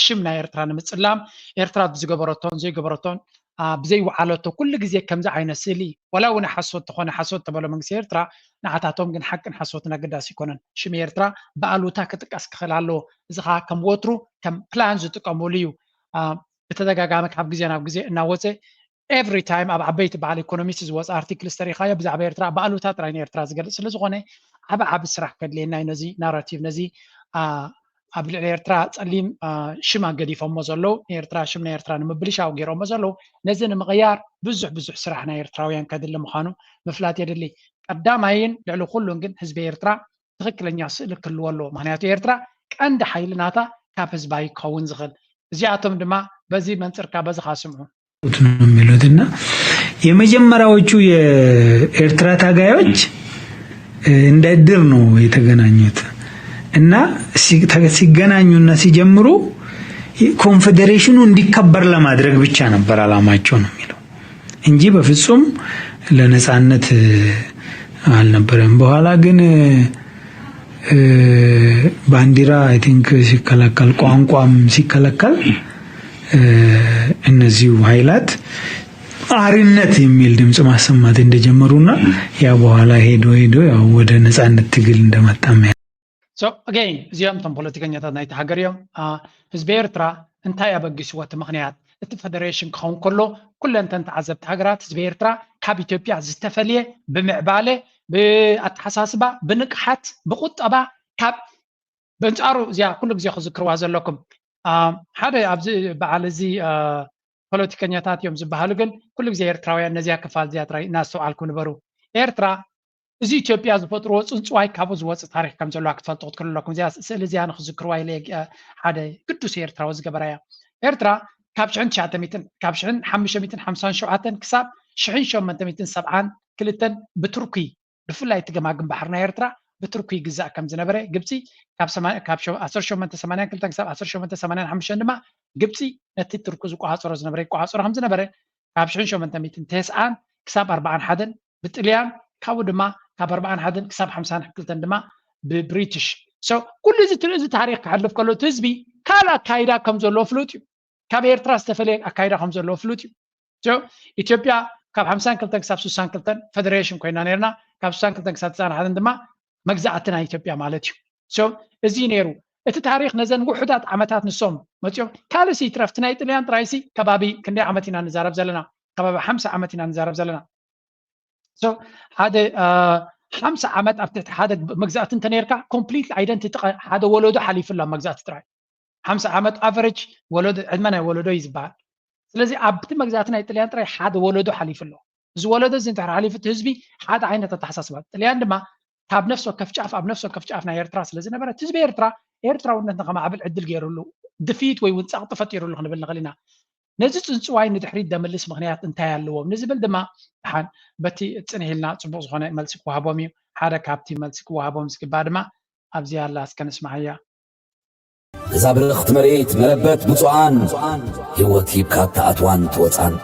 ሽም ናይ ኤርትራ ንምፅላም ኤርትራ ብዝገበረቶን ዘይገበረቶን ብዘይወዓለቶ ኩሉ ግዜ ከምዚ ዓይነት ስእሊ ዋላ እውን ሓሶት ተኾነ ሓሶት ተበሎ መንግስቲ ኤርትራ ንዓታቶም ግን ሓቅን ሓሶትን ኣገዳሲ ይኮነን። ሽም ኤርትራ ብኣሉታ ክጥቀስ ክኽእል ኣለዎ። እዚ ከዓ ከም ወትሩ ከም ፕላን ዝጥቀመሉ እዩ። ብተደጋጋሚ ካብ ግዜ ናብ ግዜ እናወፀ ኤቭሪ ታይም ኣብ ዓበይቲ በዓል ኢኮኖሚስት ዝወፀ ኣርቲክልስ ተሪኢኻዮ ብዛዕባ ኤርትራ ብኣሉታ ጥራይ ንኤርትራ ዝገልፅ ስለዝኾነ ዓቢ ዓቢ ስራሕ ከድልየና እዩ ነዚ ናራቲቭ ነዚ ኣብ ልዕሊ ኤርትራ ፀሊም ሽም ኣገዲፎሞ ዘለዉ ንኤርትራ ሽም ናይ ኤርትራ ንምብልሻው ገይሮሞ ዘለዉ ነዚ ንምቕያር ብዙሕ ብዙሕ ስራሕ ናይ ኤርትራውያን ከድሊ ምዃኑ ምፍላጥ የድሊ። ቀዳማይን ልዕሊ ኩሉን ግን ህዝቢ ኤርትራ ትኽክለኛ ስእሊ ክህልዎ ኣለዎ። ምክንያቱ ኤርትራ ቀንዲ ሓይሊ ናታ ካብ ህዝባ እዩ ክኸውን ዝኽእል። እዚኣቶም ድማ በዚ መንፅርካ በዚ ካስምዑ ነው የሚሉት እና የመጀመሪያዎቹ የኤርትራ ታጋዮች እንደ እድር ነው የተገናኙት እና ሲገናኙና ሲጀምሩ ኮንፌዴሬሽኑ እንዲከበር ለማድረግ ብቻ ነበር አላማቸው ነው የሚለው እንጂ በፍጹም ለነጻነት አልነበረም። በኋላ ግን ባንዲራ አይ ቲንክ ሲከለከል ቋንቋም ሲከለከል እነዚሁ ኃይላት አርነት የሚል ድምፅ ማሰማት እንደጀመሩና ያ በኋላ ሄዶ ሄዶ ያው ወደ ነጻነት ትግል እንደመጣም ያ So again እዚኦም እቶም ፖለቲከኛታት ናይቲ ሃገር እዮም። ህዝቢ ኤርትራ እንታይ ኣበጊስዎ እቲ ምኽንያት? እቲ ፈደሬሽን ክኸውን ከሎ ኩለንተን ተዓዘብቲ ሃገራት ህዝቢ ኤርትራ ካብ ኢትዮጵያ ዝተፈልየ ብምዕባለ፣ ብኣተሓሳስባ፣ ብንቕሓት፣ ብቁጠባ ካብ በንጻሩ እዚኣ ኩሉ ግዜ ክዝክርዋ ዘለኩም ሓደ ኣብዚ በዓል እዚ ፖለቲከኛታት እዮም ዝበሃሉ ግን ኩሉ ግዜ ኤርትራውያን ነዚኣ ክፋል እዚኣ ጥራይ እናስተውዓልኩም ንበሩ። ኤርትራ እዚ ኢትዮጵያ ዝፈጥርዎ ጽንጽዋይ ካብኡ ዝወጽእ ታሪኽ ከም ዘለዋ ክትፈልጡ ክትክእሉ ኣለኩም። እዚኣ ስእሊ እዚኣ ንክዝክርዋ ኢለ ሓደ ቅዱስ ኤርትራዊ ዝገበራ እያ። ኤርትራ ካብ ሽሕን ትሽዓተ ሚእትን ካብ ሽሕን ሓሙሽተ ሚእትን ሓምሳን ሸውዓተን ክሳብ ሽሕን ሸሞንተ ሚእትን ሰብዓን ክልተን ብቱርኪ ብፍላይ እቲ ገማግም ባሕሪ ናይ ኤርትራ ብቱርኪ ይግዛእ ከም ዝነበረ ግብፂ ካብ ዓሰርተ ሸሞንተ ሰማንያን ክልተን ክሳብ ዓሰርተ ሸሞንተ ሰማንያን ሓሙሽተን ድማ ግብፂ ነቲ ቱርኪ ዝቆፃፀሮ ዝነበረ ይቆፃፀሮ ከም ዝነበረ ካብ ሽሕን ሸሞንተ ሚእትን ተስዓን ክሳብ ኣርባዓን ሓደን ብጥልያን ካብኡ ድማ ካብ ኣርባዓን ሓደን ክሳብ ሓምሳን ክልተን ድማ ብብሪቲሽ so ኩሉ እዚ ትርኢ እዚ ታሪክ ክሓልፍ ከሎ እቲ ህዝቢ ካልእ ኣካይዳ ከም ዘለዎ ፍሉጥ እዩ ካብ ኤርትራ ዝተፈለየ ኣካይዳ ከም ዘለዎ ፍሉጥ እዩ ኢትዮጵያ ካብ ሓምሳን ክልተን ክሳብ ስሳን ክልተን ፈደሬሽን ኮይና ነርና ካብ ስሳን ክልተን ክሳብ ተስዓን ሓደን ድማ መግዛእቲ ናይ ኢትዮጵያ ማለት እዩ እዚ ነይሩ እቲ ታሪክ ነዘን ውሑዳት ዓመታት ንሶም መፅኦም ካልእ ይትረፍ ናይ ጥልያን ጥራይሲ ከባቢ ክንደይ ዓመት ኢና ንዛረብ ዘለና ከባቢ ሓምሳ ዓመት ኢና ንዛረብ ዘለና ሓደ ሓምሳ ዓመት ኣብ ትሕቲ ሓደ መግዛእቲ እንተነርካ ኮምፕሊት ኣይደንቲቲ ሓደ ወለዶ ሓሊፉላ መግዛእቲ ጥራይ ሓምሳ ዓመት ኣቨሬጅ ወለዶ ዕድመ ናይ ወለዶ እዩ ዝበሃል ስለዚ ኣብቲ መግዛእቲ ናይ ጥልያን ጥራይ ሓደ ወለዶ ሓሊፉ ኣሎ እዚ ወለዶ እዚ እንድሕር ሓሊፉ እቲ ህዝቢ ሓደ ዓይነት ኣተሓሳስባ ጥልያን ድማ ካብ ነፍሲ ወከፍ ጫፍ ኣብ ነፍሲ ወከፍ ጫፍ ናይ ኤርትራ ስለ ዝነበረ እቲ ህዝቢ ኤርትራ ኤርትራውነት ንከማዕብል ዕድል ገይሩሉ ድፍኢት ወይ እውን ጸቕጢ ፈጢሩሉ ክንብል ንኽእል ኢና ነዚ ጽንጽዋይ ንድሕሪት ደምልስ ምኽንያት እንታይ ኣለዎም ንዝብል ድማ ደሓን በቲ ጽንሕ ኢልና ጽቡቕ ዝኾነ መልሲ ክወሃቦም እዩ ሓደ ካብቲ መልሲ ክወሃቦም ዝግባእ ድማ ኣብዚኣ ኣላ እስከ ንስማዓያ እዛ ብርኽቲ መሬት መረበት ብፁዓን ህይወት ሂብካ እትኣትዋን ትወፃን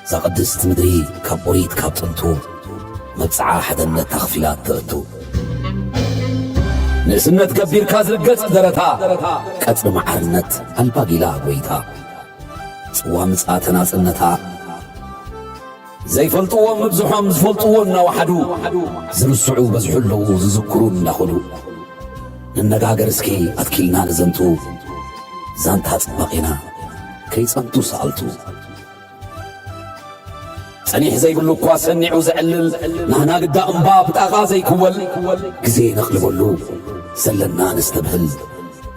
እዛ ቅድስቲ ምድሪ ካብ ኦሪት ካብ ጥንቱ መብፅዓ ሓደነት ኣኽፊላ እተእቱ ንእስነት ገቢርካ ዝርገፅ ደረታ ቀፅሪ መዓርነት ኣልባጊላ ጎይታ ፅዋ ምፅኣ ተናፅነታ ዘይፈልጥዎም ምብዝሖም ዝፈልጥዎ እናወሓዱ ዝርስዑ በዝሑ ኣለዉ ዝዝክሩ እናኸዱ ንነጋገር እስኪ ኣትኪልና ንዘንቱ ዛንታ ጽባቄና ከይጸንቱ ሰኣልቱ ጸኒሕ ዘይብሉ እኳ ሰኒዑ ዘዕልል ናህና ግዳ እምባ ብጣቓ ዘይክወል ግዜ ነቕልበሉ ዘለና ነስተብህል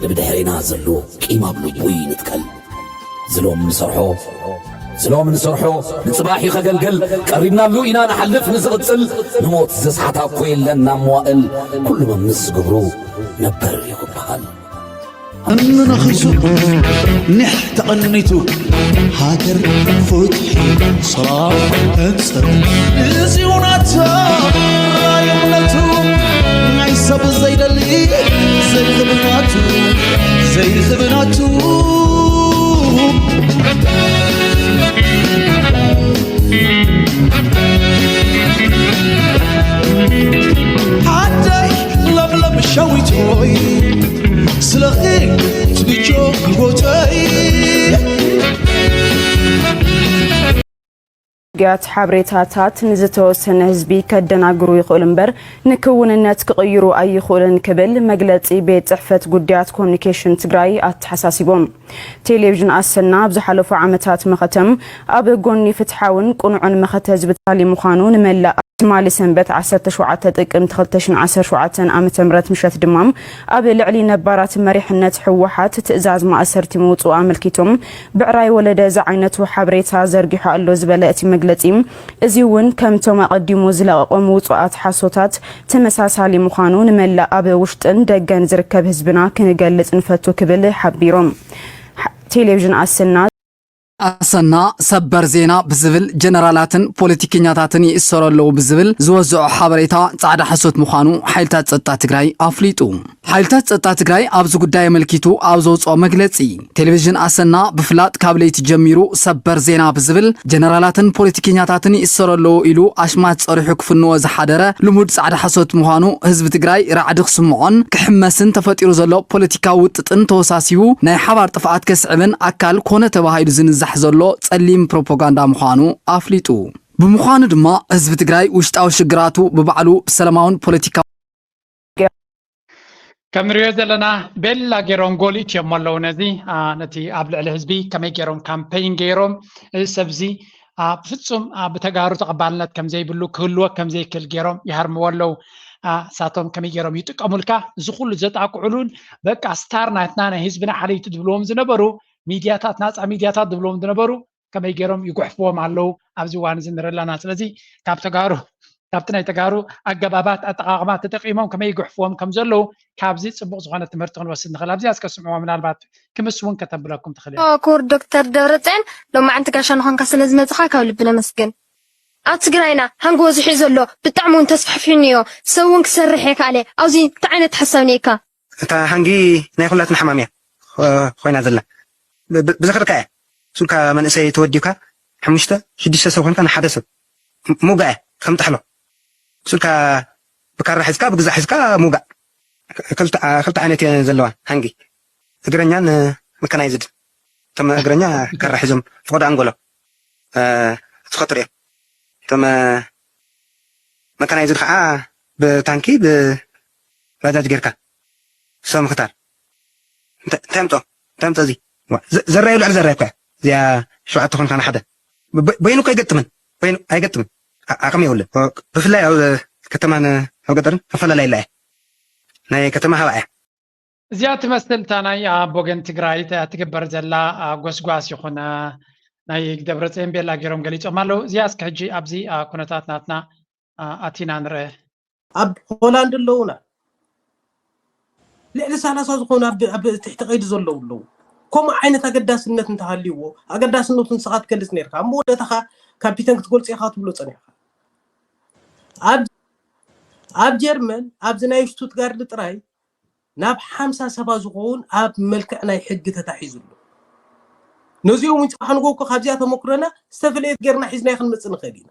ንብድሕሬና ዘሎ ቂም ኣብ ልቡ ይንትከል ዝሎም ንሰርሖ ዝሎም ንሰርሖ ንፅባሕ ከገልግል ቀሪብናሉ ኢና ንሓልፍ ንዝቕፅል ንሞት ዘስሓታ እኮ የለን ናብ መዋእል ኩሉ መምስ ዝግብሩ ነበር ይኽበሃል እንነኺሱ ኒሕ ተቐኒቱ ሃገር ፍትሒ ሰላም ህንፀት እዚውናታ ራእይነቱ ናይ ሰብ ዘይደሊ ዘይኽብናቱ ዘይኽብናቱ ሓደይ ለምለም ሸዊቶይ ስለኺ ትብጆ ህይወተይ ግያት ሓበሬታታት ንዝተወሰነ ህዝቢ ከደናግሩ ይኽእሉ እምበር ንክውንነት ክቕይሩ ኣይኽእሉን ክብል መግለፂ ቤት ፅሕፈት ጉዳያት ኮሚኒኬሽን ትግራይ ኣተሓሳሲቦም። ቴሌቪዥን ኣሰና ኣብ ዝሓለፉ ዓመታት መኸተ ኣብ ጎኒ ፍትሓውን ቅኑዕን መኸተ ዝብታሊ ምዃኑ ንመላእ ትማሊ ሰንበት ዓሰርተ ሸውዓተ ጥቅምቲ ክልተ ሽሕን ዓሰርተ ሸውዓተን ዓመተ ምህረት ምሸት ድማ ኣብ ልዕሊ ነባራት መሪሕነት ህወሓት ትእዛዝ ማእሰርቲ ምውፅኡ ኣመልኪቶም ብዕራይ ወለደ ዝዓይነቱ ሓበሬታ ዘርጊሑ ኣሎ ዝበለ እቲ መግለፂ እዚ እውን ከምቶም ኣቐዲሙ ዝለቐቖም ውፁኣት ሓሶታት ተመሳሳሊ ምዃኑ ንመላእ ኣብ ውሽጥን ደገን ዝርከብ ህዝብና ክንገልፅ ንፈቱ ክብል ሓቢሮም። ቴሌቪዥን ኣሰና። ኣሰና ሰበር ዜና ብዝብል ጀነራላትን ፖለቲከኛታትን ይእሰሩ ኣለዉ ብዝብል ዝወዝዖ ሓበሬታ ጻዕዳ ሓሶት ምዃኑ ሓይልታት ጸጥታ ትግራይ ኣፍሊጡ። ሓይልታት ጸጥታ ትግራይ ኣብዚ ጉዳይ ኣመልኪቱ ኣብ ዘውፅኦ መግለፂ ቴሌቪዥን ኣሰና ብፍላጥ ካብ ለይቲ ጀሚሩ ሰበር ዜና ብዝብል ጀነራላትን ፖለቲከኛታትን ይእሰሩ ኣለዉ ኢሉ ኣሽማት ጸሪሑ ክፍንዎ ዝሓደረ ልሙድ ጻዕዳ ሓሶት ምዃኑ ህዝቢ ትግራይ ራዕዲ ክስምዖን ክሕመስን ተፈጢሩ ዘሎ ፖለቲካዊ ውጥጥን ተወሳሲቡ ናይ ሓባር ጥፍኣት ከስዕብን ኣካል ኮነ ተባሂሉ ዝንዛሕ ዘሎ ጸሊም ፕሮፓጋንዳ ምዃኑ ኣፍሊጡ። ብምዃኑ ድማ ህዝቢ ትግራይ ውሽጣዊ ሽግራቱ ብባዕሉ ብሰላማውን ፖለቲካዊ ከም ንሪኦ ዘለና ቤላ ገይሮም ጎሊት እዮም ኣለዉ። ነዚ ነቲ ኣብ ልዕሊ ህዝቢ ከመይ ገይሮም ካምፔይን ገይሮም እዚ ሰብዚ ብፍፁም ብተጋሩ ተቐባልነት ከምዘይብሉ ክህልወ ከምዘይክእል ገይሮም ይሃርምዎ ኣለዉ። ሳቶም ከመይ ገይሮም ይጥቀሙልካ? እዚ ኩሉ ዘጣቅዑሉን በቃ ስታር ናትና ናይ ህዝብና ሓለይቲ ዝብልዎም ዝነበሩ ሚድያታት፣ ናፃ ሚድያታት ዝብልዎም ዝነበሩ ከመይ ገይሮም ይጉሕፍዎም ኣለዉ ኣብዚ እዋን እዚ ንርኢ ኣለና። ስለዚ ካብ ተጋሩ ካብቲ ናይ ተጋሩ ኣገባባት ኣጠቓቕማ ተጠቂሞም ከመይ ይጉሕፍዎም ከም ዘለዉ ካብዚ ፅቡቕ ዝኾነ ትምህርቲ ክንወስድ ንኽእል። ኣብዚኣ እስከ ስምዕዎ፣ ምናልባት ክምስ እውን ከተብለኩም ትኽእል እያ። ክቡር ዶክተር ደብረፅዮን፣ ሎማዓንቲ ጋሻ ንኾንካ ስለ ዝመፅኻ ካብ ልቢ ነመስግን። ኣብ ትግራይና ሃንጎ ዝሒ ዘሎ ብጣዕሚ እውን ተስፋሕፊሕኒ እዮ። ሰብ እውን ክሰርሕ የካኣለ። ኣብዚ እንታይ ዓይነት ሓሳብ ነይካ? እታ ሃንጊ ናይ ኩላትና ሕማም እያ ኮይና ዘላ። ብዝኽርካ እያ። ሱልካ መንእሰይ ተወዲብካ ሓሙሽተ ሽዱሽተ ሰብ ኮንካ ንሓደ ሰብ ምውጋእ እያ ከም ጥሕሎ። ሱልካ ብካራ ሒዝካ ብግዛዕ ሒዝካ ምውጋእ። ክልተ ዓይነት እየ ዘለዋ ሃንጊ። እግረኛን መካናይዝድ። እቶም እግረኛ ካራ ሒዞም ፍቕዶ ኣንጎሎ ዝኸትሩ እዮም። እቶም መካናይዝድ ከዓ ብታንኪ ብባጃጅ ጌርካ ሰብ ምክታር። እንታይ ምጦ እንታይ ምጦ እዚ ዘራዩ ልዕሊ ዘራዩ እኮ እዚኣ ሸውዓተ ኮንካ ንሓደ በይኑ እኮ ኣይገጥምን። በይኑ ኣይገጥምን። ዓቕሚ የብሉን። ብፍላይ ኣብ ከተማን ኣብ ገጠርን ኣፈላላይ ላ ናይ ከተማ ሃባ እያ። እዚኣ ትመስል እታ ናይ ኣብ ወገን ትግራይ ትግበር ዘላ ጎስጓስ ይኹን ናይ ደብረፅዮን ቤላ ገይሮም ገሊፆም ኣለዉ። እዚኣ እስከ ሕጂ ኣብዚ ኩነታት ናትና ኣቲና ንርአ። ኣብ ሆላንድ ኣለዉና ልዕሊ ሰላሳ ዝኾኑ ኣብ ትሕቲ ቀይዲ ዘለዉ ኣለዉ። ከምኡ ዓይነት ኣገዳስነት እንተሃልይዎ ኣገዳስነቱ ንስኻ ትገልፅ ነርካ። ኣብ መወዳእታኻ ካፒተን ክትገልፅ ኢኻ ትብሎ ፀኒሕካ። ኣብ ጀርመን ኣብዚ ናይ ሽቱትጋርድ ጥራይ ናብ ሓምሳ ሰባ ዝኸውን ኣብ መልክዕ ናይ ሕጊ ተታሒዙ ኣሎ። ነዚኦም እውን ጽባሕ ንጎ እኮ ካብዚኣ ተመክሮና ዝተፈለየት ጌርና ሒዝናዮ ክንመጽእ ንኽእል ኢና።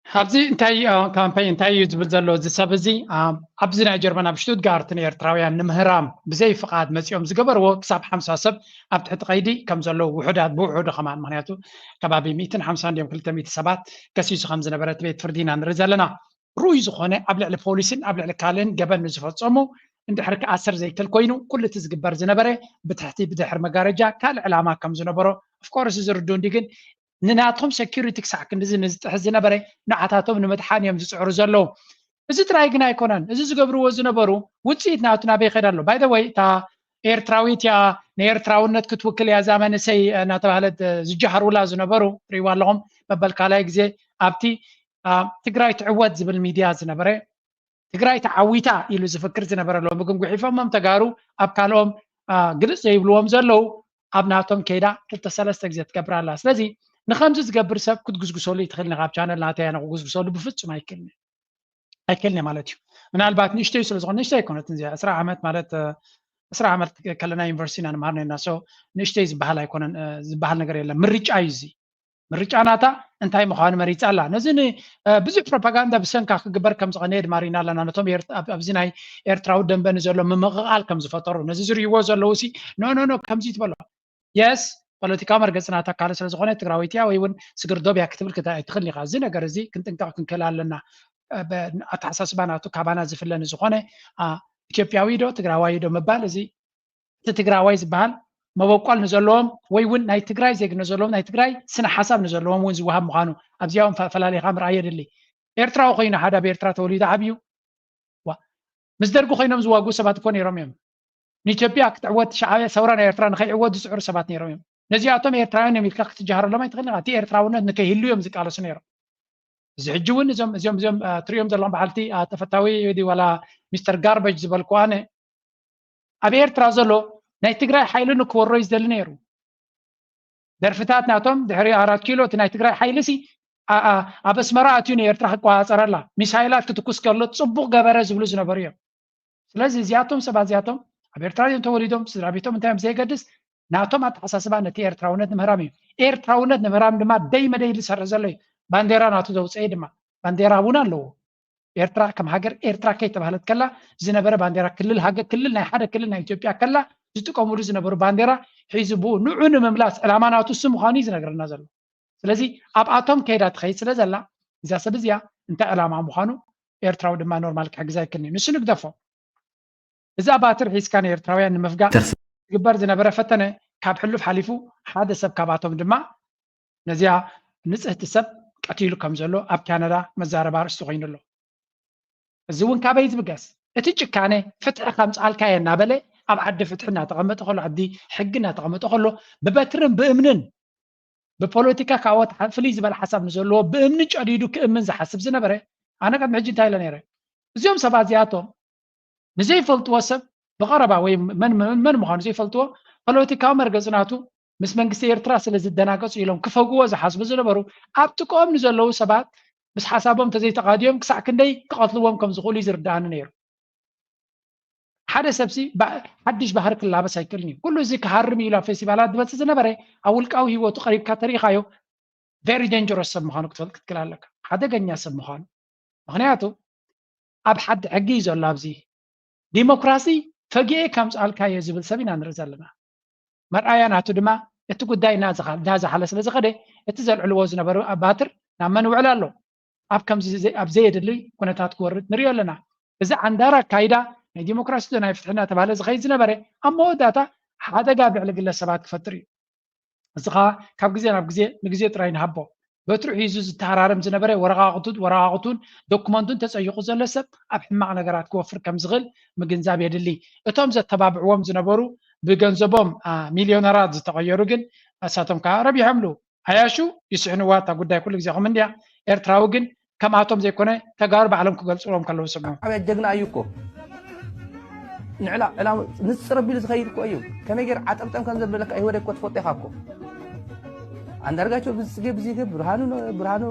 ኣብዚ እንታይ ካምፓይን እንታይ እዩ ዝብል ዘሎ እዚ ሰብ እዚ ኣብዚ ናይ ጀርመን ኣብ ሽቱትጋርት ንኤርትራውያን ንምህራም ብዘይ ፍቓድ መጺኦም ዝገበርዎ ክሳብ ሓምሳ ሰብ ኣብ ትሕቲ ቀይዲ ከም ዘለዉ ውሑዳት ብውሑዱ ከማን ምክንያቱ ከባቢ ሚእትን ሓምሳን ድዮም ክልተ ሚእቲ ሰባት ከሲሱ ከም ዝነበረ እቲ ቤት ፍርዲ ኢና ንርኢ ዘለና። ርኡይ ዝኾነ ኣብ ልዕሊ ፖሊስን ኣብ ልዕሊ ካልእን ገበን ንዝፈጸሙ እንድሕር ክኣስር ዘይክእል ኮይኑ ኩሉ እቲ ዝግበር ዝነበረ ብትሕቲ ብድሕሪ መጋረጃ ካልእ ዕላማ ከም ዝነበሮ of course እዚ ርዱእ እንዲ ግን ንናቶም security ክሳዕ ክንድዚ ንዝጥሕስ ዝነበረ ንዓታቶም ንምድሓን እዮም ዝፅዕሩ ዘለዉ። እዚ ጥራይ ግን ኣይኮነን። እዚ ዝገብርዎ ዝነበሩ ውፅኢት ናቱ ናበይ ይኸይድ ኣሎ? By the way እታ ኤርትራዊት እያ ንኤርትራውነት ክትውክል እያ እዛ መንእሰይ እናተባህለት ዝጀሃሩላ ዝነበሩ ትሪእዋ ኣለኹም። መበል ካልኣይ ግዜ ኣብቲ ትግራይ ትዕወት ዝብል ሚድያ ዝነበረ ትግራይ ተዓዊታ ኢሉ ዝፍክር ዝነበረ ሎሚ ግን ጉሒፎሞም ተጋሩ ኣብ ካልኦም ግልፅ ዘይብልዎም ዘለዉ ኣብ ናቶም ከይዳ ክልተ ሰለስተ ግዜ ትገብር ኣላ። ስለዚ ንከምዚ ዝገብር ሰብ ክትጉስጉሰሉ ይትኽእል ኢኻ። ኣብ ቻነል ናተይ ኣነ ክጉስጉሰሉ ብፍፁም ኣይክእልን ኣይክእልን ማለት እዩ። ምናልባት ንእሽተይ ስለ ዝኾነ ንእሽተይ ኣይኮነትን እዚኣ ዕስራ ዓመት ማለት ዕስራ ዓመት ከለና ዩኒቨርሲቲ ኢና ንመሃር ነና ንእሽተይ ዝበሃል ኣይኮነን ዝበሃል ነገር የለን። ምርጫ እዩ እዚ ምርጫ ናታ እንታይ ምዃኑ መሪፃ ኣላ። ነዚ ብዙሕ ፕሮፓጋንዳ ብሰንካ ክግበር ከም ዝቐነየ ድማ ርኢና ኣለና። ነቶም ኣብዚ ናይ ኤርትራዊ ደንበ ንዘሎ ምምቕቓል ከም ዝፈጠሩ ነዚ ዝርእይዎ ዘለዉ ሲ ኖ ኖ ኖ ከምዚ ትበሎ የስ ፖለቲካዊ መርገፂ ናታ ካልእ ስለ ዝኾነ ትግራወይቲ እያ ወይ እውን ስግር ዶብ እያ ክትብል ኣይትኽእልን ኢኻ። እዚ ነገር እዚ ክንጥንቀቕ ክንክእል ኣለና። ኣተሓሳስባ ናቱ ካባና ዝፍለ ንዝኾነ ኢትዮጵያዊ ዶ ትግራዋይ ዶ ምባል እዚ እቲ ትግራዋይ ዝበሃል መበቆል ንዘለዎም ወይ እውን ናይ ትግራይ ዜግነት ዘለዎም ናይ ትግራይ ስነ ሓሳብ ንዘለዎም እውን ዝወሃብ ምዃኑ ኣብዚኣ እውን ፈላሊኻ ምርኣይ የድሊ። ኤርትራዊ ኮይኑ ሓደ ኣብ ኤርትራ ተወሊዱ ዓብዩ ምስ ደርጊ ኮይኖም ዝዋግኡ ሰባት እኮ ነይሮም እዮም። ንኢትዮጵያ ክትዕወት ሻዕብያ ሰውራ ናይ ኤርትራ ንከይዕወት ዝፅዕሩ ሰባት ነይሮም እዮም። ነዚኣቶም ኤርትራውያን እዮም ኢልካ ክትጀሃረሎም ኣይትኽእልን ኢኻ። እቲ ኤርትራውነት ንከይህሉ እዮም ዝቃለሱ ነይሮም። እዚ ሕጂ እውን እዞም እዚኦም እዚኦም ትሪኦም ዘለኹም በዓልቲ ተፈታዊ ዋላ ሚስተር ጋርበጅ ዝበልኩ ኣነ ኣብ ኤርትራ ዘሎ ናይ ትግራይ ሓይሊ ንክወሮ እዩ ዝደሊ ነይሩ። ደርፍታት ናቶም ድሕሪ ኣራት ኪሎ እቲ ናይ ትግራይ ሓይሊ ሲ ኣብ ኣስመራ ኣትዩ ንኤርትራ ክቆፃፀረላ ሚሳይላት ክትኩስ ከሎ ፅቡቕ ገበረ ዝብሉ ዝነበሩ እዮም። ስለዚ እዚኣቶም ሰባት እዚኣቶም ኣብ ኤርትራ እዮም ተወሊዶም ስድራ ቤቶም እንታይ እዮም ዘይገድስ ናቶም ኣተሓሳስባ ነቲ ኤርትራውነት ንምህራም እዩ። ኤርትራውነት ንምህራም ድማ ደይ መደይ ዝሰርሕ ዘሎ እዩ። ባንዴራ ናቱ ዘውፀኤ ድማ ባንዴራ እውን ኣለዎ። ኤርትራ ከም ሃገር ኤርትራ ከይተባህለት ከላ ዝነበረ ባንዴራ ክልል ሃገር ክልል ናይ ሓደ ክልል ናይ ኢትዮጵያ ከላ ዝጥቀሙሉ ዝነበሩ ባንዴራ ሒዙ ብኡ ንዑ ንምምላስ ዕላማ ናቱ እሱ ምዃኑ እዩ ዝነግረና ዘሎ። ስለዚ ኣብኣቶም ከይዳ ትኸይድ ስለ ዘላ እዛ ሰብ እዚኣ እንታይ ዕላማ ምዃኑ ኤርትራዊ ድማ ኖርማል ክሕግዛ ይክእል እዩ። ንሱ ንግደፎ። እዛ ባትር ሒዝካ ንኤርትራውያን ንምፍጋእ ዝግበር ዝነበረ ፈተነ ካብ ሕሉፍ ሓሊፉ ሓደ ሰብ ካብኣቶም ድማ ነዚኣ ንጽህቲ ሰብ ቀቲሉ ከም ዘሎ ኣብ ካናዳ መዛረባ ኣርእስቲ ኮይኑ ኣሎ። እዚ እውን ካበይ ዝብገስ? እቲ ጭካነ ፍትሒ ከምጽኣልካየ እናበለ ኣብ ዓዲ ፍትሒ እናተቐመጠ ከሎ፣ ዓዲ ሕጊ እናተቐመጠ ከሎ ብበትርን ብእምንን ብፖለቲካ ካብ ወት ፍልይ ዝበለ ሓሳብ ንዘለዎ ብእምኒ ጨዲዱ ክእምን ዝሓስብ ዝነበረ ኣነ ቅድሚ ሕጂ እንታይ ኢለ ነይረ? እዚኦም ሰባት እዚኣቶም ንዘይፈልጥዎ ሰብ ብቐረባ ወይ መን መን መን ምዃኑ ዘይፈልጥዎ ፖለቲካዊ መርገጺ ናቱ ምስ መንግስቲ ኤርትራ ስለ ዝደናገጹ ኢሎም ክፈግዎ ዝሓስቡ ዝነበሩ ኣብ ጥቅኦም ንዘለዉ ሰባት ምስ ሓሳቦም ተዘይተቓድዮም ክሳዕ ክንደይ ክቐትልዎም ከም ዝኽእሉ እዩ ዝርድኣኒ ነይሩ። ሓደ ሰብሲ ሓድሽ ባህሪ ክላበስ ኣይክእልን እዩ። ኩሉ እዚ ክሃርም እዩ ኢሉ ኣብ ፌስቲቫላት ዝበጽሕ ዝነበረ ኣብ ውልቃዊ ህይወቱ ቀሪብካ ተሪኢኻዮ very dangerous ሰብ ምዃኑ ክትፈልጥ ክትክእል ኣለካ። ሓደገኛ ሰብ ምዃኑ። ምኽንያቱ ኣብ ሓዲ ሕጊ እዩ ዘሎ። ኣብዚ ዲሞክራሲ ፈጊኤ ከምጽኣልካዮ ዝብል ሰብ ኢና ንርኢ ዘለና። መርኣያ ናቱ ድማ እቲ ጉዳይ እናዝሓለ ስለ ዝኸደ እቲ ዘልዕልዎ ዝነበሩ ባትር ናብ መን ይውዕል ኣሎ? ኣብ ከምዚ ኣብ ዘየድሊ ኩነታት ክወርድ ንሪኦ ኣለና። እዚ ዓንዳር ኣካይዳ ናይ ዲሞክራሲ ናይ ፍትሒ እናተባህለ ዝኸይድ ዝነበረ ኣብ መወዳእታ ሓደጋ ኣብ ልዕሊ ግለሰባት ክፈጥር እዩ። እዚ ኸዓ ካብ ግዜ ናብ ግዜ ንግዜ ጥራይ ንሃቦ። በትሩ ሒዙ ዝተሃራረም ዝነበረ ወረቓቕቱ ወረቓቕቱን ዶክመንቱን ተጸይቑ ዘሎ ሰብ ኣብ ሕማቕ ነገራት ክወፍር ከም ዝኽእል ምግንዛብ የድሊ። እቶም ዘተባብዕዎም ዝነበሩ ብገንዘቦም ሚልዮነራት ዝተቐየሩ ግን እሳቶም ከዓ ረቢሖምሉ። ዓያሹ ይስሕንዋ እታ ጉዳይ ኩሉ ግዜ ከም እንድያ። ኤርትራዊ ግን ከምኣቶም ዘይኮነ ተጋሩ ባዕሎም ክገልጽዎም ከለዉ ስምዑ። ዓብያ ጀግና እዩ እኮ። ንዕላ ዕላሙ ንጽር ኣቢሉ ዝኸይድ እኮ እዩ። ከመይ ገይሩ ዓጠምጠም ከም ዘብለካ ኢህወደግ እኮ ትፈልጦ ኢኻ እኮ። ኣንዳርጋቸው ብዝጽጌ ብዝይገብ ብርሃኑ ነ- ብርሃኑ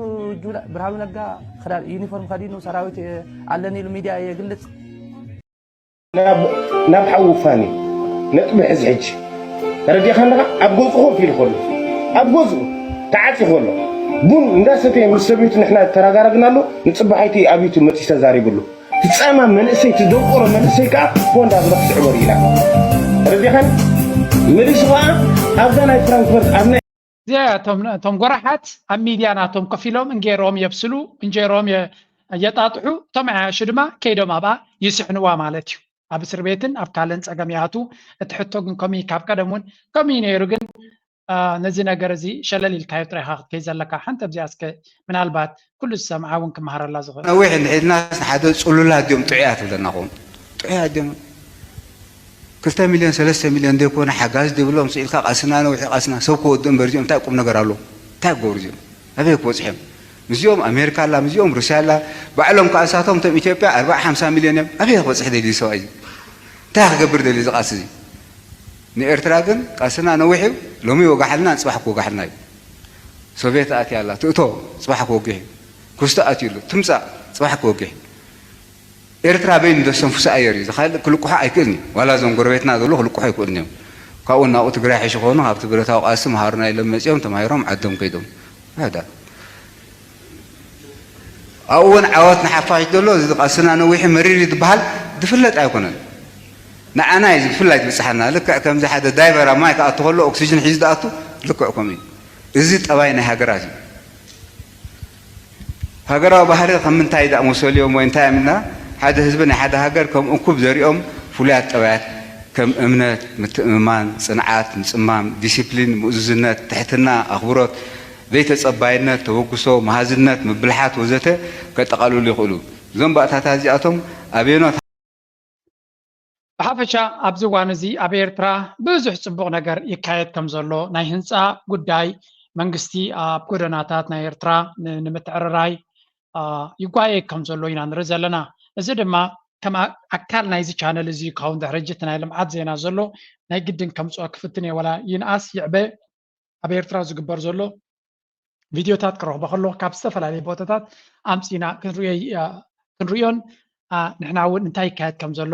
ጁላ ብርሃኑ ነጋ ክዳን ዩኒፎርም ከዲኑ ሰራዊት ኣለኒ ኢሉ ሚድያ የግልጽ። ናብ ናብ ሓዊ ፋኒ ነጥቢ ሕዚ ሕጂ ተረዲእካ ኣለኻ። ኣብ ገዝኡ ኮፍ ኢሉ ከሎ ኣብ ገዝኡ ተዓፂ ከሎ ቡን እንዳሰተየ ምስ ሰበይቱ ንሕና ተራጋረግና ኣሎ። ንፅባሓይቲ ኣብ ዩቱብ መፂኡ ተዛሪቡ ኣሎ። ትፀማ መንእሰይ ትደንቆሮ መንእሰይ ከዓ ፎንዳ ብረክ ትዕበሩ ኢላ ተረዲኻን መሊሱ ከዓ ኣብዛ ናይ ፍራንክፈርት ኣብ ናይ እዚኣ እቶም እቶም ጎራሓት ኣብ ሚድያ ናቶም ኮፍ ኢሎም እንጌሮም የብስሉ፣ እንጀሮም የ- የጣጥሑ፣ እቶም ዓያሹ ድማ ከይዶም ኣብኣ ይስሕንዋ ማለት እዩ። ኣብ እስር ቤትን ኣብ ካልእን ጸገም ይኣቱ። እቲ ሕቶ ግን ከምኡ እዩ፣ ካብ ቀደም እውን ከምኡ እዩ ነይሩ። ግን አ፣ ነዚ ነገር እዚ ሸለል ኢልካዮ ጥራይ ኢኻ ክትከይድ ዘለካ። ሓንቲ ኣብዚኣ እስከ ምናልባት ኩሉ ዝሰምዓ እውን ክመሃረላ ዝኽእል። ነዊሕ እንድሕድናስ ንሓደ ጽሉላት ድዮም ጥዑያት ትብለና ኹም ጥዑያት ድዮም ክልተ ሚልዮን ሰለስተ ሚልዮን ዘይኮነ ሓጋዚ ዘይብሎም ስኢልካ ቃልስና ነዊሕ ቃልስና ሰብ ከወድእ እምበር እዚኦም እንታይ ቁም ነገር ኣሎ እንታይ ክገብሩ እዚኦም ኣበይ ክበፅሑ እዮም ምስዚኦም ኣሜሪካ ኣላ ምስዚኦም ሩስያ ኣላ ባዕሎም ከዓ ንሳቶም እቶም ኢትዮጵያ ኣርባዓ ሓምሳ ሚልዮን እዮም ኣበይ ክበፅሕ ደልዩ ሰብኣይ እንታይ ክገብር ደልዩ እዚ ቃልሲ እዚ ንኤርትራ ግን ቃልስና ነዊሕ እዩ ሎሚ ይወጋሓልና ፅባሕ ክወጋሓልና እዩ ሶቬት ኣትያ ኣላ ትእቶ ፅባሕ ክወግሕ እዩ ክስቶ ኣትዩ ኣሎ ትምፃእ ፅባሕ ክወግሕ እዩ ኤርትራ በይኑ ዘስተንፍሶ ኣየር እዩ። ዝኻልእ ክልቅሖ ኣይክእልን እዩ። ዋላ እዞም ጎረቤትና ዘሎ ክልቅሖ ኣይክእሉን እዮም። ካብኡ ናብኡ ትግራይ ሕሽ ክኾኑ ካብቲ ብረታዊ ቃልሲ መሃሩና ኢሎም መፂኦም ተማሂሮም ዓዶም ከይዶም። ውሕዳት። ኣብኡ እውን ዓወት ንሓፋሽ ዘሎ እዚ ቃልስና ነዊሑ መሪር እዩ ዝበሃል ዝፍለጥ ኣይኮነን። ንዓና እዩ ብፍላይ ዝበፅሓና። ልክዕ ከምዚ ሓደ ዳይቨር ኣብ ማይ ክኣቱ ከሎ ኦክሲጅን ሒዙ ዝኣቱ ልክዕ ከምኡ እዩ። እዚ ጠባይ ናይ ሃገራት እዩ። ሃገራዊ ባህሪ ከም ምንታይ ደኣ መሰልዮም ወይ እንታይ እዮም ኢልና ሓደ ህዝቢ ናይ ሓደ ሃገር ከም እኩብ ዘሪኦም ፍሉያት ጠባያት ከም እምነት፣ ምትእምማን፣ ጽንዓት፣ ምጽማም፣ ዲሲፕሊን፣ ምእዙዝነት፣ ትሕትና፣ ኣኽብሮት፣ ዘይተጸባይነት፣ ተበግሶ፣ መሃዝነት፣ ምብልሓት ወዘተ ከጠቓልሉ ይኽእሉ። እዞም ባእታታት እዚኣቶም ኣበየኖት ብሓፈሻ ኣብዚ እዋን እዚ ኣብ ኤርትራ ብዙሕ ጽቡቕ ነገር ይካየድ ከም ዘሎ ናይ ህንጻ ጉዳይ መንግስቲ ኣብ ጎደናታት ናይ ኤርትራ ንምትዕርራይ ይጓየ ከም ዘሎ ኢና ንርኢ ዘለና። እዚ ድማ ከም ኣካል ናይዚ ቻነል እዚ ክኸውን ድሕሪ ሕጂ እቲ ናይ ልምዓት ዜና ዘሎ ናይ ግድን ከምፅኦ ክፍትን እየ ወላ ይንኣስ ይዕበ ኣብ ኤርትራ ዝግበር ዘሎ ቪድዮታት ክረኽቦ ከለኹ ካብ ዝተፈላለዩ ቦታታት ኣምፂና ክንሪኦን ንሕና እውን እንታይ ይካየድ ከም ዘሎ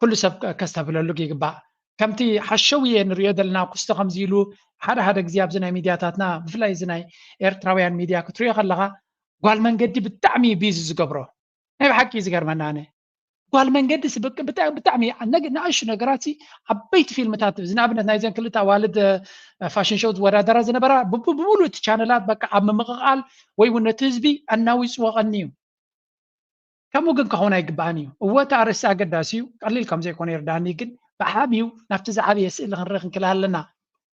ኩሉ ሰብ ከስተብህለሉ ይግባእ። ከምቲ ሓሸውየ ንሪኦ ዘለና ኩስቶ ከምዚ ኢሉ ሓደ ሓደ ግዜ ኣብዚ ናይ ሚድያታትና ብፍላይ እዚ ናይ ኤርትራውያን ሚድያ ክትሪኦ ከለኻ ጓል መንገዲ ብጣዕሚ እዩ ቢዚ ዝገብሮ ናይ ብሓቂ እዩ ዝገርመና ኣነ ጓል መንገዲ ብጣዕሚ ንኣሹ ነገራት ዓበይቲ ፊልምታት እዚ ንኣብነት ናይዘን ክልተ ኣዋልድ ፋሽን ሾው ዝወዳደራ ዝነበራ ብሙሉእ እቲ ቻነላት በቃ ኣብ ምምቕቓል ወይ እውን ነቲ ህዝቢ ኣናዊፅዎ ቀኒ እዩ ከምኡ ግን ክኸውን ኣይግባእን እዩ። እወ፣ እቲ ኣርእስቲ ኣገዳሲ እዩ፣ ቀሊል ከም ዘይኮነ ይርዳእኒ። ግን ብዓብዩ ናብቲ ዝዓበየ ስእሊ ክንርኢ ክንክእል ኣለና።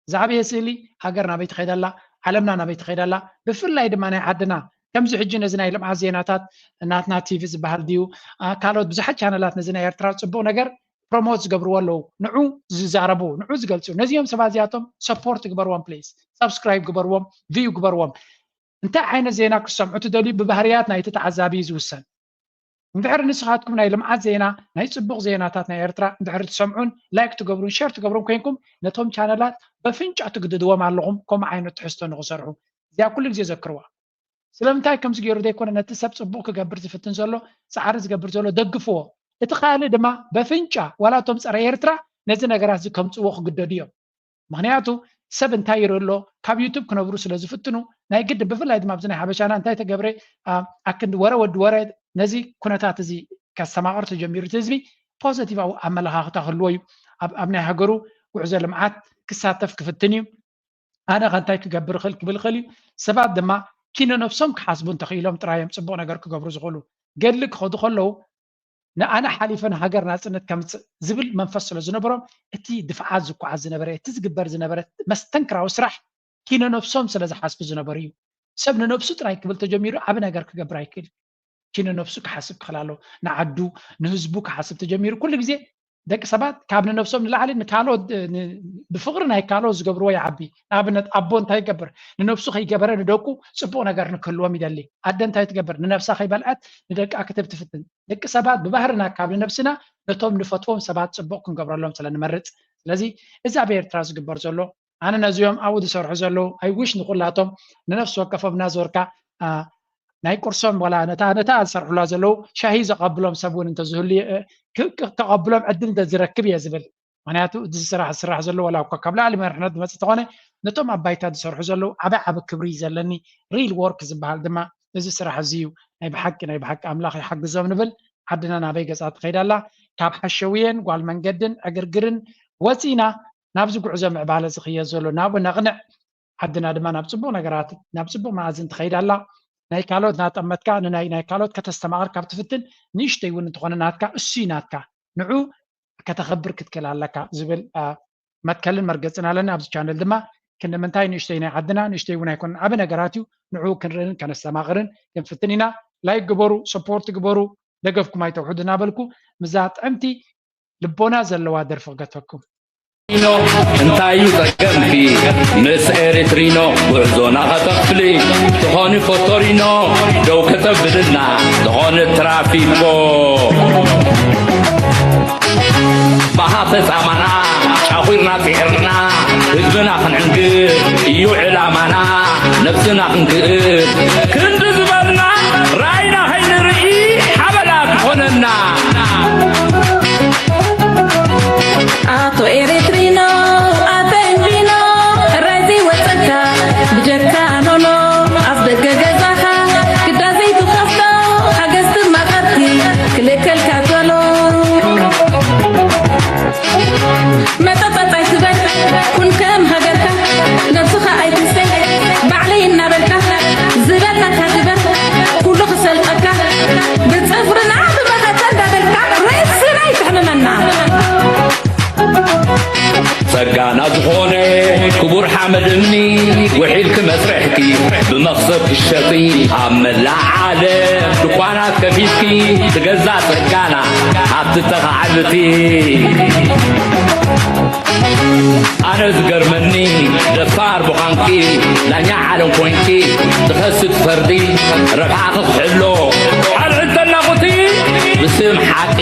ዝዓበየ ስእሊ፣ ሃገር ናበይ ትኸይድ ኣላ፣ ዓለምና ናበይ ትኸይድ ኣላ፣ ብፍላይ ድማ ናይ ዓድና። ከምዚ ሕጂ ነዚ ናይ ልምዓት ዜናታት ናትና ቲቪ ዝበሃል ድዩ፣ አ፣ ካልኦት ብዙሓት ቻነላት ነዚ ናይ ኤርትራ ጽቡቕ ነገር ፕሮሞት ዝገብርዎ ኣለዉ። ንዑ ዝዛረቡ፣ ንዑ ዝገልጹ። ነዚኦም ሰባት እዚኣቶም ሰፖርት ግበርዎም ፕሊዝ። ሳብስክራይብ ግበርዎም፣ ቪው ግበርዎም። እንታይ ዓይነት ዜና ክትሰምዑ ትደልዩ ብባህርያት ናይቲ ተዓዛቢ እዩ ዝውሰን። እንድሕር ንስኻትኩም ናይ ልምዓት ዜና፣ ናይ ጽቡቕ ዜናታት ናይ ኤርትራ እንድሕር ትሰምዑን ላይክ ትገብሩን ሸር ትገብሩን ኮይንኩም፣ ነቶም ቻነላት በፍንጫ ትግድድዎም ኣለኹም ከምኡ ዓይነት ትሕዝቶ ንኽሰርሑ። እዚኣ ኩሉ ግዜ ዘክርዋ። ስለምንታይ ከምዚ ገይሩ ዘይኮነ ነቲ ሰብ ጽቡቕ ክገብር ዝፍትን ዘሎ፣ ጻዕሪ ዝገብር ዘሎ ደግፍዎ። እቲ ካልእ ድማ በፍንጫ ዋላ እቶም ጸረ ኤርትራ ነዚ ነገራት እዚ ከምጽዎ ክግደዱ እዮም። ምኽንያቱ ሰብ እንታይ ይርኢ ኣሎ፣ ካብ ዩቱብ ክነብሩ ስለ ዝፍትኑ ናይ ግድን፣ ብፍላይ ድማ ኣብዚ ናይ ሓበሻና እንታይ ተገብረ፣ አ፣ ኣክንዲ ወረ ወዲ ወረ ነዚ ኩነታት እዚ ከስተማቕር ተጀሚሩ፣ እቲ ህዝቢ ፖዘቲቫዊ ኣመለኻኽታ ክህልዎ እዩ። ኣብ፣ ኣብ ናይ ሃገሩ ጉዕዞ ልምዓት ክሳተፍ ክፍትን እዩ። ኣነ ከ እንታይ ክገብር እኽእል ክብል እኽእል እዩ። ሰባት ድማ ኪነ ነብሶም ክሓስቡ እንተኽኢሎም ጥራይ እዮም ጽቡቕ ነገር ክገብሩ ዝኽእሉ። ገድሊ ክኸዱ ከለዉ ንኣነ ሓሊፈ ንሃገር ናጽነት ከምጽእ ዝብል መንፈስ ስለ ዝነበሮም እቲ ድፍዓት ዝኳዓዝ ዝነበረ፣ እቲ ዝግበር ዝነበረ መስተንክራዊ ስራሕ ኪነ ነብሶም ስለ ዝሓስቡ ዝነበሩ እዩ። ሰብ ንነብሱ ጥራይ ክብል ተጀሚሩ ዓቢ ነገር ክገብር ኣይክእል። ኪነ ነብሱ ክሓስብ ክኽእል ኣለዎ። ንዓዱ፣ ንህዝቡ ክሓስብ ተጀሚሩ ኩሉ ግዜ ደቂ ሰባት ካብ ንነብሶም ንላዕሊ ንካልኦት፣ እ፣ ን-፣ ብፍቕሪ ናይ ካልኦት ዝገብርዎ ይዓቢ። ንኣብነት ኣቦ እንታይ ይገብር? ንነብሱ ከይገበረ ንደቁ ጽቡቕ ነገር ንክህልዎም ይደሊ። ኣደ እንታይ ትገብር? ንነብሳ ከይበልዐት ንደቃ ክትህብ ትፍትን። ደቂ ሰባት ብባህርና ካብ ንነብስና ነቶም ንፈትዎም ሰባት ጽቡቕ ክንገብረሎም ስለ ንመርጽ። ስለዚ እዚ ኣብ ኤርትራ ዝግበር ዘሎ፣ ኣነ ነዚኦም ኣብኡ ዝሰርሑ ዘለዉ፣ I wish ንኹላቶም ንነፍሲ ወከፎም እናዞርካ፣ አ፣ ናይ ቁርሶም ዋላ ነታ፣ ነታ ዝሰርሑላ ዘለዉ ሻሂ ዘቐብሎም ሰብ እውን እንተዝህሉ፣ እ፣ ክ-፣ ክ-፣ ከቐብሎም ዕድል እንተዝረክብ እየ ዝብል። ምኽንያቱ እቲ ስራሕ ዝስራሕ ዘሎ ዋላ እኳ ካብ ላዕሊ መሪሕነት ዝመጽእ እንተኾነ፣ ነቶም ኣብ ባይታ ዝሰርሑ ዘለዉ ዓቢ ዓቢ ክብሪ እዩ ዘለኒ። ሪል ወርክ ዝበሃል ድማ እዚ ስራሕ እዚ እዩ። ናይ ብሓቂ፣ ናይ ብሓቂ ኣምላኽ ይሓግዞም ንብል። ዓድና ናበይ ገጻ ትኸይድ ኣላ? ካብ ሓሸውየን ጓል መንገድን ዕግርግርን ወጺና ናብዚ ጉዕዞ ምዕባለ ዝኽየድ ዘሎ ናብኡ ነቕንዕ። ዓድና ድማ ናብ ጽቡቕ ነገራት፣ ናብ ጽቡቕ መኣዝን ትኸይድ ኣላ። ናይ ካልኦት እናጠመትካ ንናይ፣ ናይ ካልኦት ከተስተማቕር ካብ ትፍትን፣ ንእሽተይ እውን እንተኾነ ናትካ፣ እሱ እዩ ናትካ። ንዑ ከተኸብር ክትክእል ኣለካ ዝብል፣ አ፣ መትከልን መርገጽን ኣለኒ። ኣብዚ ቻነል ድማ ክንዲ ምንታይ ንእሽተይ ናይ ዓድና፣ ንእሽተይ እውን ኣይኮነን፣ ዓቢ ነገራት እዩ። ንዑ ክንርእን ከነስተማቕርን ክንፍትን ኢና። ላይክ ግበሩ፣ ሰፖርት ግበሩ፣ ደገፍኩም ኣይተውሕዱ እናበልኩ፣ ምስዛ ጥዕምቲ ልቦና ዘለዋ ደርፊ ክገትፈኩም። ሪኖ፣ እንታይ እዩ ጸገምኪ? ምስ ኤሪትሪኖ ጉዕዞና ከተኽፍሊ ትኾኒ ፎቶሪኖ፣ ደው ከተብልና ዝኾነ ትራፊኮ። ባሃተ ጻማና ጫኹርና ጽዒርና፣ ህዝብና ክንዕንግል እዩ ዕላማና፣ ነብስና ክንክእል ክንዲ ዝበልና፣ ራእይና ከይንርኢ ሓበላ ክኾነና። ኣቶ ኤሪትሪኖ፣ ኣቶ ኤንጂኖ፣ ራይዚ ወጸካ ብጀካ ኖኖ፣ ኣፍ ደገ ገዛኻ ግዳ ዘይትኸፍቶ፣ ሓገዝቲ ማቐርቲ ክልከልካ ቶሎ። መጠጠጥ ኣይትበል፣ ኩን ከም ሃገርካ፣ ነብስኻ ኣይትስተ፣ ባዕለይ እናበልካ፣ ዝበልናካ ግበር፣ ኩሉ ክሰልጠካ፣ ብጽፍርና ብመኸተ እንዳበልካ፣ ርእስና ኣይትሕምመና። ጸጋና ዝኾነ ክቡር ሓመድ እምኒ፣ ውሒልኪ መስርሕኪ ብመኽሰብ ክሸጢ፣ ኣብ መላእ ዓለም ድኳናት ከፊትኪ፣ ትገዛ ጸጋና ሃብቲ ተኻዕብቲ። ኣነ ዝገርመኒ ደፋር ምዃንኪ፣ ዳኛ ዓለም ኮንኪ፣ ትኸሲ ትፈርዲ፣ ረብሓ ክትሕሎ፣ ኣልዕል ተናቑቲ፣ ብስም ሓቂ